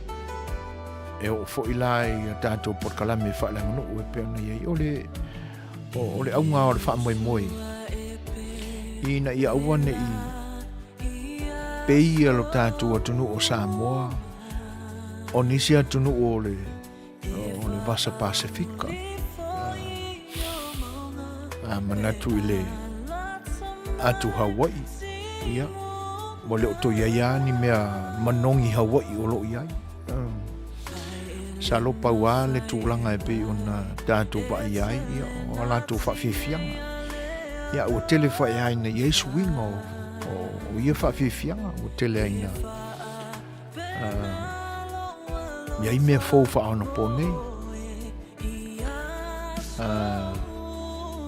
e oo foi la i a tatou polokalame faaleaganuu e pei ona i ai. O le, o, o le auga o le faamoemoe, ina ia aua ne i peia lo tatou atunuu o Samoa o nisi atunuu o le o le Vasa Pasefika. A manatu i le atu Hawaii, ia, ua le o toe i ai lava ni mea manogi Hawaii o lo o i ai. Masalo pau lava le tulaga e pei ona tatou vaai ai, ia, o a latou faafiafiaga. Ia, ua tele foi lava ina i ai suiga o, o, o ia faafiafiaga, ua tele ai ina I ai mea fou faaonaponei.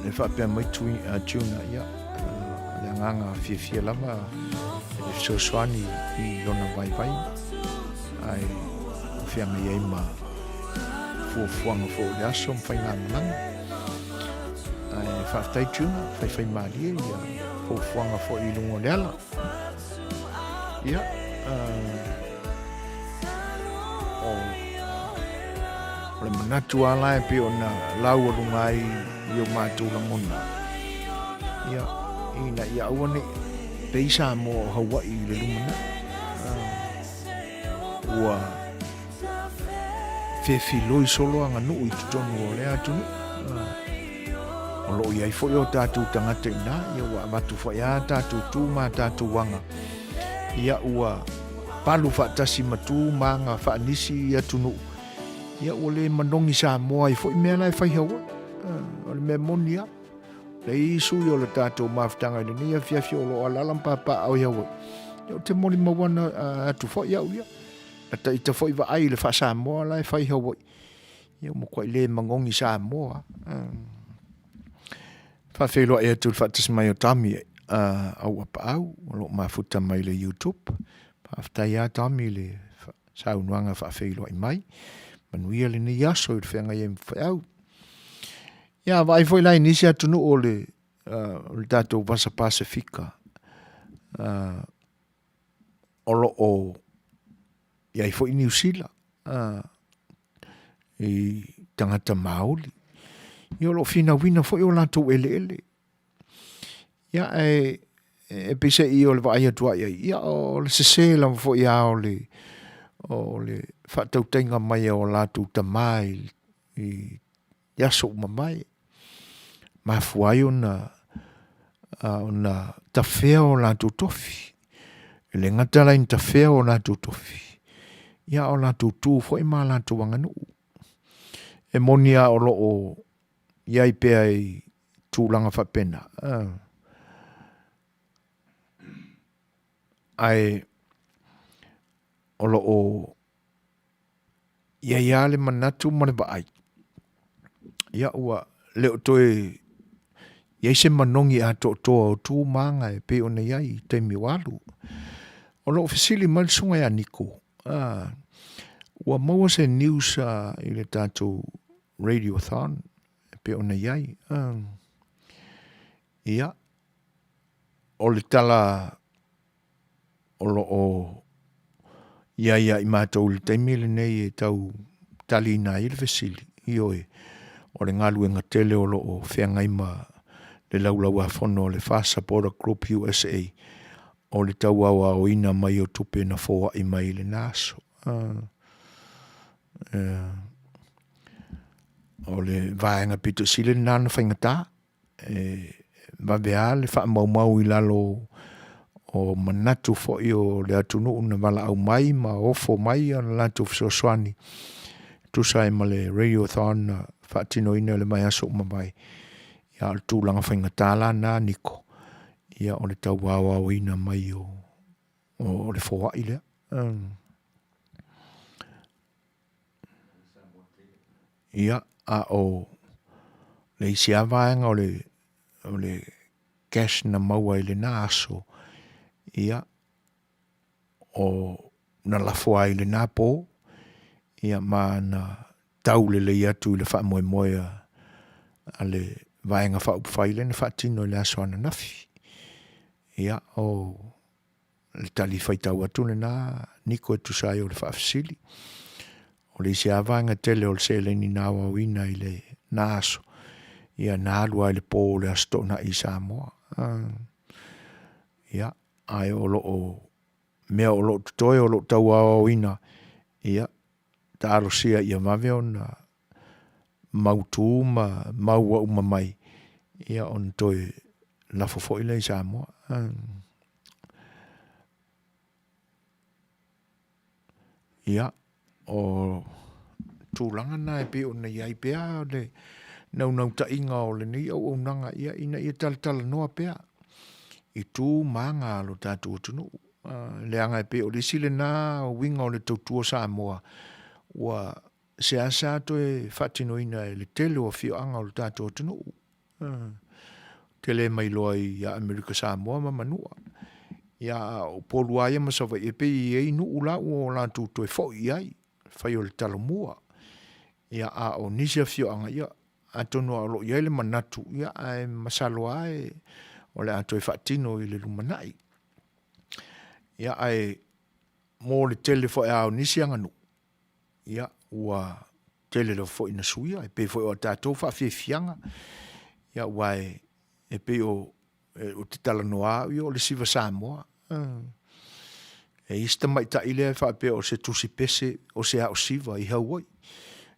Le faapea mai Tuna, ia, le agaga fiafia lava e le fesoasoani i lona vaivai, ae feagai ai ma fuafuaga foi o le aso ma faigamalaga. Ae faafetai Tuna, faifaimalie ia fuafuaga foi i luga o le ala. Ia, o, o le manatu lava la e pei ona laualuga ai i o matou lagona, ia, ina ia aua ne i pei Samoa o Hawaii i le lumanai. Ua fefiloi solo aganuu i totonu o lea atunuu. O lo o i ai foi o tatou tagata i ina, ia ua avatu foi lava tatou tu ma tatou aga, ia ua palu faatasi ma tu ma aga faanisi i atunuu, ia ua le manogi Samoa ai foi mea la e fai i Hawaii. O le mea moni lava. Leai sui o le tatou mafutaga i lenei afiafi o lo o alaala ma papaaao i Hawaii, ia ou te molimau atu foi au ia. Na ta ita foi vaai i le faa-Samoa la e fai i Hawaii, ia ua matuai le magogi Samoa. Faafeiloai atu i le faatasi mai o Tommy Auapaau o lo o mafuta mai i le YouTube. Faafetai lava Tommy i le saunoaga faafeiloai mai. Manuia lenei aso i le feagai ai ma feau. Ia, vaai foi la i nisi atunuu o le, o le tatou Vasa Pasefika, o lo o i ai foi Niu Sila i tagata Māori. Ia o lo o finauina foi o latou eleele. Ia ae e peiseai o le vaai atu ai ai, ia o le sese lava foi a o le, o le faatautaiga mai o latou tama i, i aso ua mavae. Mafua ai ona, ona tafea o latou tofi. E le gata la ina tafea o latou tofi, ia a o latou tu foi ma latou aganuu. E moni lava o lo o i ai pea i tulaga faapena, ae o lo o i ai lava le manatu ma le vaai, ia ua le o toe i ai se manogi atoatoa o tu ma aga e pei ona i ai i taimi ua alu. O lo o fesili mai le susuga ia Niko, ua maua se news i le tatou Radiothon e pei ona i ai. Ia, o le tala o lo o i ai ia i matou i le taimi lenei e tau taliina ai le fesili, ioe, o le galuega tele o lo o feagai ma le Laulau-a-Fono a le FAST Supporter Group USA o le tau aoaoina mai o tupe na foai mai i lena aso. O le vaega pito sili lena na faigata, e vave lava le faamaumau i lalo o manatu foi o le atunuu na valaau mai ma ofo mai a latou fesoasoani. Tusa ai ma le Radiothon na faatinoina i le vaiaso ua mavae, ia o le tulaga faigata la na Niko, ia o le tau aoaoina mai o, o le foai lea. Ia, a o le isi lava vaega o le, o le cash na maua i lena aso, ia, o na lafo ai i lena po, ia ma na tau lelei atu i le faamoemoe a le Vaega Faaupufai lea na faatino i le aso ananafi. Ia, o le tali faitau atu lena Niko e tusa ai o le faafesili. O le isi lava vaega tele o le seleni na aoaoina i lena aso, ia na alu lava i le po o le Aso Toonai i Samoa. Ia, ae o lo o mea o lo o totoe o lo o tau aoaoina, ia, talosia ia vave ona mautu ma maua uma mai, ia ona toe lafo foi lea i Samoa. Ia, o tulaga na e pei ona i ai pea le naunautaiga o lenei auaunaga, ia, ina ia talatalanoa pea i tu ma aga a lo tatou atunuu. Leaga e pei o le isi lena uiga o le tautua Samoa, ua seasea toe faatinoina e le tele o afioaga o le tatou atunuu. Ou te le mailoa ia Amerika Samoa ma Manua. Ia, a o Upolu lava ia ma Savaii, e pei e i ai nuu la ua latou toe foi i ai, fai o le Talomua. Ia, a o nisi afioaga, ia, atonu o lo o i ai le manatu, ia, ae masalo lava e, o le a toe faatino i le lumanai. Ia, ae mo le tele foi lava o nisi aganuu, ia, ua tele lava foi ina suia, e pei foi o a tatou faafiafiaga, ia, aua e, e pei o, e, ou te talanoa au ia, o le siva Samoa. E i ai si tamaitai lea e faapea o se tusi pese o se ao siva i Hawaii.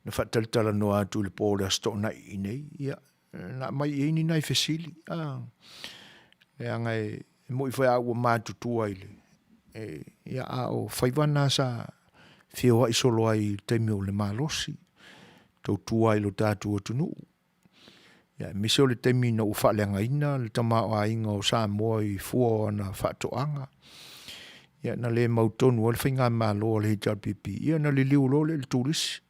Na faatalatalanoa atu i le po o le Aso Toonai i inei, ia, na aumai i ai ni nai fesili, a, leaga e, e moni foi a ua matutua i le, e, ia, a o faiva na sa feoai solo ai i le taimi o le malosi, tautua ai i lo tatou atunuu. Ia, aemaise o le taimi ina ua faaleagaina le tamaoaiga o Samoa i fua o ana faatoaga. Ia, na le mautonu ai le faigamalo a le HRPP, ia na liliu loa lea i le turisi.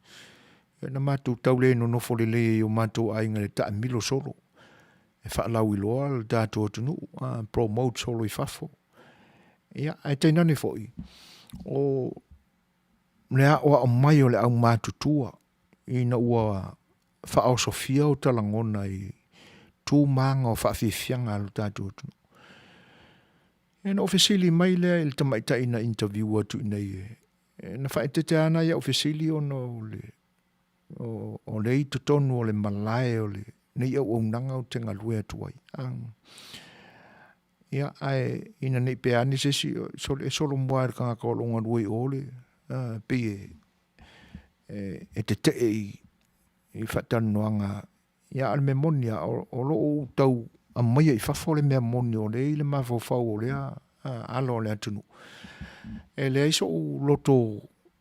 Ia, na matou tau le nonofo lelei ai i o matou aiga i le taamilo solo e faalauiloa le tatou atunuu, promote solo i fafo. Ia, ae tainane foi, o le aoao mai o le aumatutua ina ua faaosofia o ta lagona i tu ma aga o faafiafiaga a lo tatou atunuu. Ia na ou fesili mai lea i le tamaitai na interview atu i inei, e, na faaeteete lava nai au fesili ona o le, o, o lea i totonu o le malae o lenei auaunaga ou te galue atu ai. Ia, ae ina ne i pea ane se isi, e solomua lava i le tagata o lo o galue i o le, pei e, e, e tetee i, i faatalanoaga. Ia, a o le mea moni lava, o, o lo o ou tau aumaia i fafo le mea moni o lea e i le mafaufau o lea alo o le atunuu. E leai so'u loto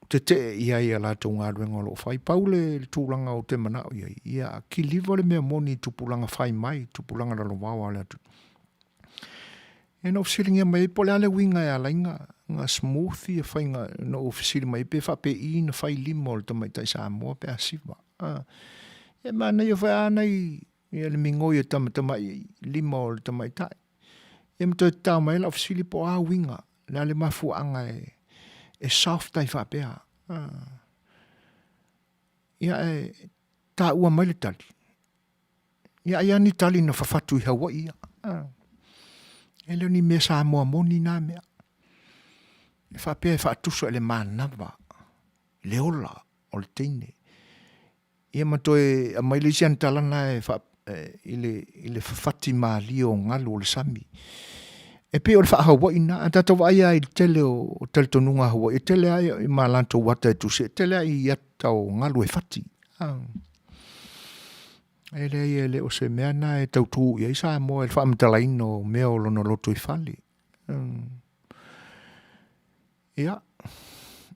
tetee i ai i a latou galuega o lo o fai. Pau le tulaga ou te manao i ai, ia kiliva le mea moni i tupulaga fai mai, tupulaga lalovaoa a le atunuu. Ia na ou fesiligia mai ai po o le a le uiga e ala ai na smooth ia faiga, na ou fesili mai ai pe faapei na fai lima o le tamaitai Samoa pe a siva. Ia manaia foi a nai ia le migoi e tamatamai lima o le tamaitai. Ia ma toe tatao mai ai lau fesili po o a uiga, le a le mafuaaga e soft ai faapea. Ia ae taua mai le tali. Ia ai lava ni tali na fafatu i Hawaii ia. E le o ni mea Samoa moni na mea. E faapea e faatusa i le manava, le ola o le teine. Ia ma toe aumai le isi ana tala na e fa, i le, i le fafati malie o galu o le sami. E pei o le faa-Hawaii na. A tatou vaai lava i le tele o talitonuga a Hawaii, e tele lava i ma latou ata e tusi, e tele lava i ata o galu e fati. E leai e le o se mea na e tau tu i ai Samoa i le faamatalaina o mea o lona lotoifale. Ia,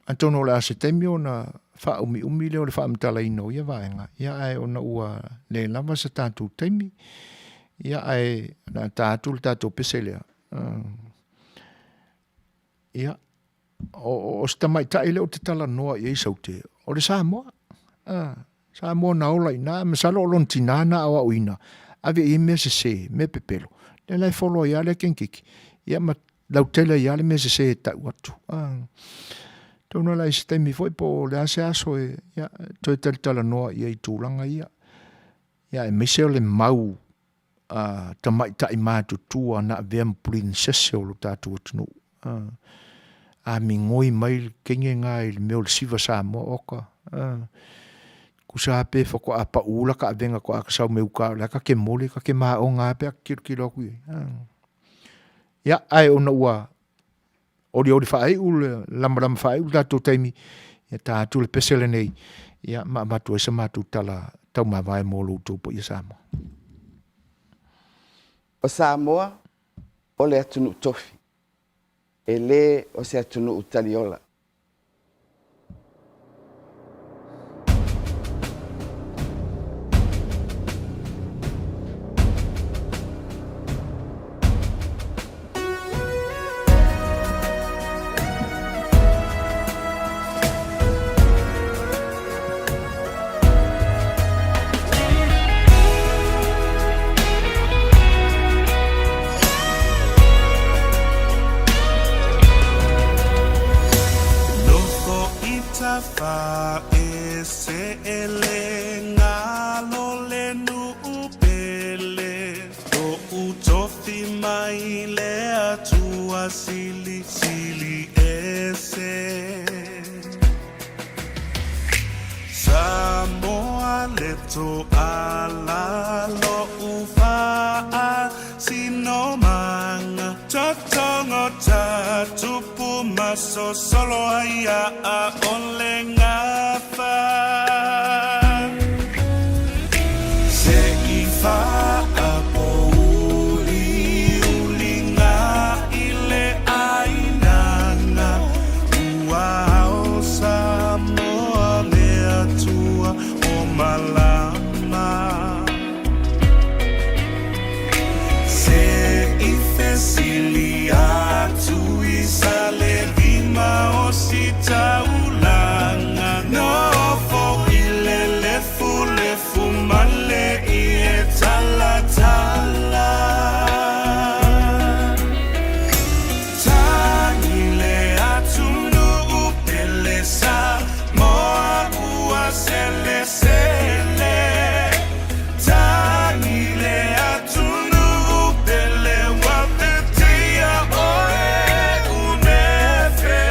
atonu o le a se taimi ona faaumiumi lea o le faamatalaina o ia vaega, ia ae ona ua le lava se tatou taimi, ia ae o le a ta atu le tatou pese lea. Ia, o, o se tamaitai lea ou te talanoa i ai Saute, o le Samoa. Samoa na ola i ina, masalo o lona tinā na aoaoina, ave i ai mea sese, mea pepelo, lea la e follow ai lava lea kenkeki, ia ma lautele ai lava le mea sese e tau atu. Atonu la i se taimi foi po o le a se aso e ia, toe talatalanoa i ai i tulaga ia. Ia aemaise o le mau a tamaitai matutua na avea ma princess o lo tatou atunuu. A migoi mai le teine na i le mea o le siva Samoa, oka. Tusa lava pe faatoa pau lata avega faatoa ta sau mai uta o la e ta te mole, ta te maona lava pe a ta tilotilo atu i ai. Ia, ae ona ua olioli faaiu le lamalama faaiu le tatou taimi, ia ta atu le pese lenei, ia ma avatu ai sa matou tala taumavae mo lo outou paia Samoa. O Samoa o le atunuu tofi, e le o se atunuu taliola. Nofo i tafa e se ele ngalo le nuu pele Lo'u tofi mai le Atua silisili ese Samoa le toala lo'u faasinomaga Totogo ta tupu ma sosolo ai a o le gafa Se i faapouliuliga i le ʻāinaga Ua ao Samoa le Atua o malama Se i fesili atu i Salelima o Sitaulaga Nofo i le lefulefu ma le ie talatala Tagi le atunuu pele Samoa ua selesele Tagi le atunuu pele ua vetea oe unefe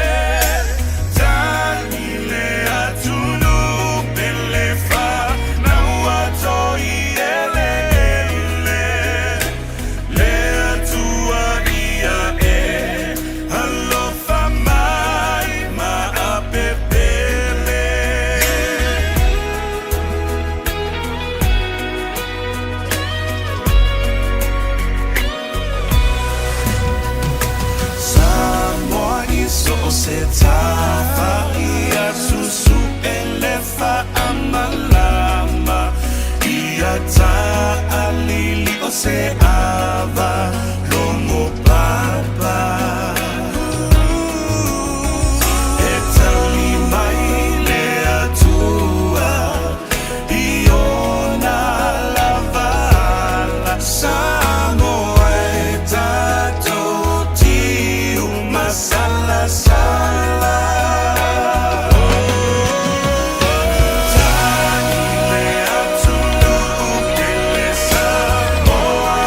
Tagi le atunuu pele fanau toi eleele Le Atua ia e alofa mai ma apepele. Samoa i so o se tafa ia susu e le faamalama ia taalili o se ava logo papa E tali mai le Atua i ona lava ala Samoa e tatou tiu masalasala Tagi le atunuu pele Samoa.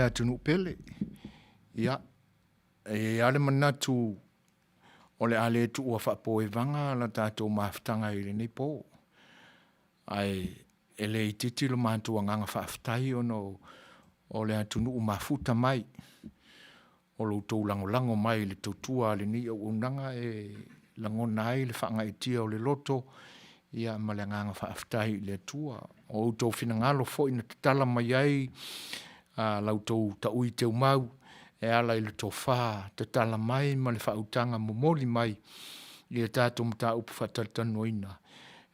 atunuu pele. Ia, e i ai lava le manatu o le a le tuua faapoevaga la tatou mafutaga i lenei po. Ae e le itiiti lo matou agaga faafetai ona o le atunuu mafuta mai o lo outou lagolago mai i le tautua a lenei auaunaga e lagona ai le faagaeetia o le loto ia ma le agaga faafetai i le Atua. O outou finagalo foi na tatala mai ai la outou taui teumau e ala i le tofa tatala mai ma le faautaga momoli mai i a tatou mataupu faatalatalanoaina,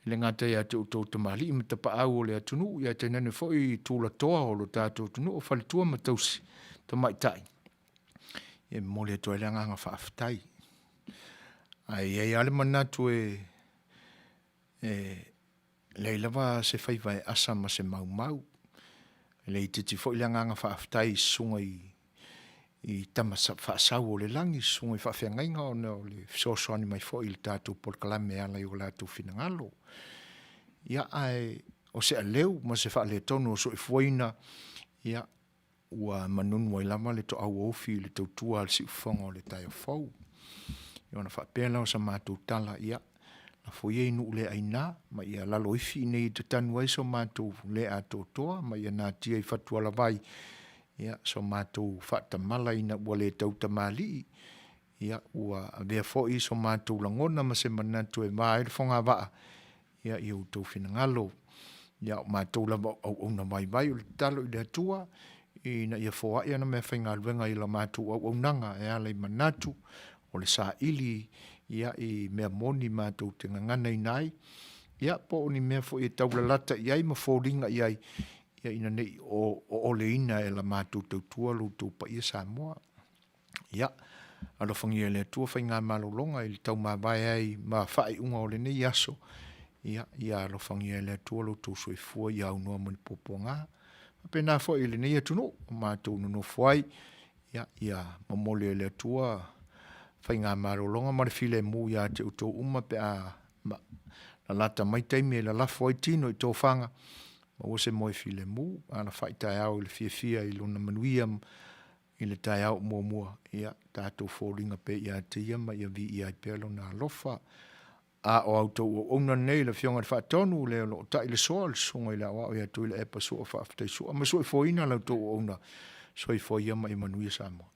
e le gata ia te outou tamalii ma tapaau o le atunuu, ae tainane foi tulatoa o lo tatou atunuu, faletua ma tausi tamaitai, e momoli atu ai le agaga faafetai. Ae i ai lava le manatu e leai lava se faiva e asa ma se maumau. E le itiiti foi le agaga faafetai i susuga i tama faasau o le lagi, susuga i faafeagaiga ona o le fesoasoani mai foi i le tatou polokalame e ala i o latou finagalo. Ia, ae o se aleu ma se faaletonu o le soifuaina, ia, ua manunu ai lava le toau o ufi i le tautua a le siufofoga o le taeao fou. Ia ona faapea lea o sa matou tala, ia, lafo ia i nuu le aina ma ia laloifi i inei e tatanu ai so matou le atoatoa ma ia natia i fatualavai so matou faatamala ina ua le tautamalii, ia ua avea foi so matou lagona ma se manatu e va ai le fogavaa i outou finagalo. Ia o matou lava o auauna vaivai, o le tatalo i le Atua ina ia foai ana meafaigaluega i la matou auaunaga e ala i manatu o le saili i mea moni matou te gaganaina ai, ia po o ni mea foi e taulalata i ai ma foliga i ai, ina ne i ooleina e la matou tautua lo outou paia Samoa. Ia, alofagia e le Atua faigamalologa i le taumavae ai ma faaiuga o lenei aso, ia, ia alofagia e le Atua lo outou soifua ia aunoa ma ni puapuaga. Faapena foi i lenei atunuu ua matou nonofo ai, ia, ia momoli e le Atua faigamalologa ma le filemu ia te outou uma pe a lalata mai taimi e lalafo ai tino i tofaga, maua se moe filemu, alafai taeao i le fiafia i lona manuia I le taeao muamua, ia, tatou foliga pea ia te Ia ma ia viia ai pea Lona alofa. A o a outou auauna nei, le Afioga i le Faatonu, le o lo o tai le soa, le Susuga i le Aoao ia Tuilaepa Sua Faafetai Sua, ma soifuaina la outou auauna. Soifua ia ma ia manuia Samoa.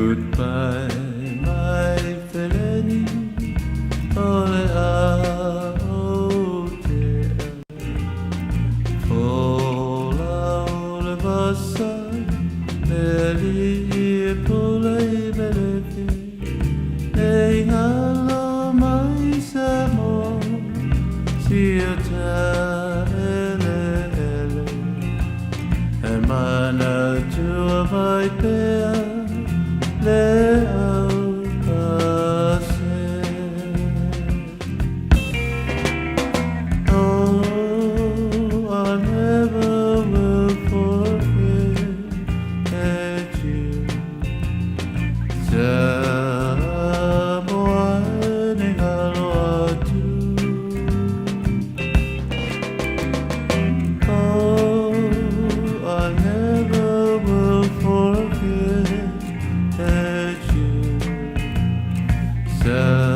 Goodbye my feleni o le a o te Fola o le vasa le alii e pule i Melefi E galo mai Samoa sia taeleele E manatua mai pea le aupase. Oh, I never will forget you. Samoa e galo atu. Oh, I never will forget you.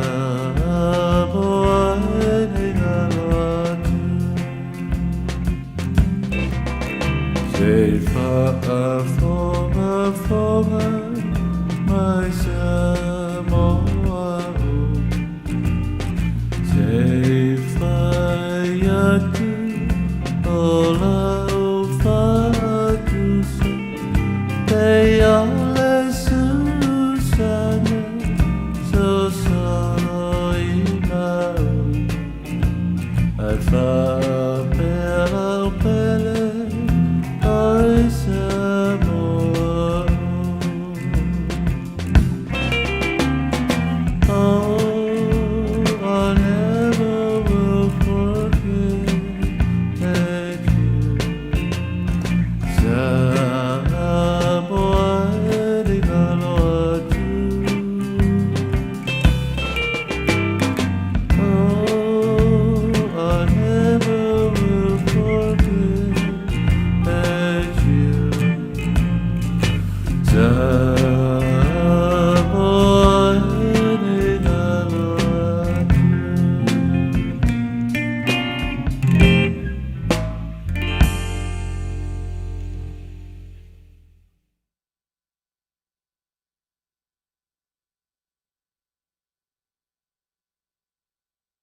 Samoa e galo atu. Se faafogafoga mai Samoa o. Se fai atu o lau faatusa pei o le susana sosolo i maui ae faapea lau pele oi Samoa o. Oh, I never will forget you. Samoa e galo atu. Oh, I never will forget you.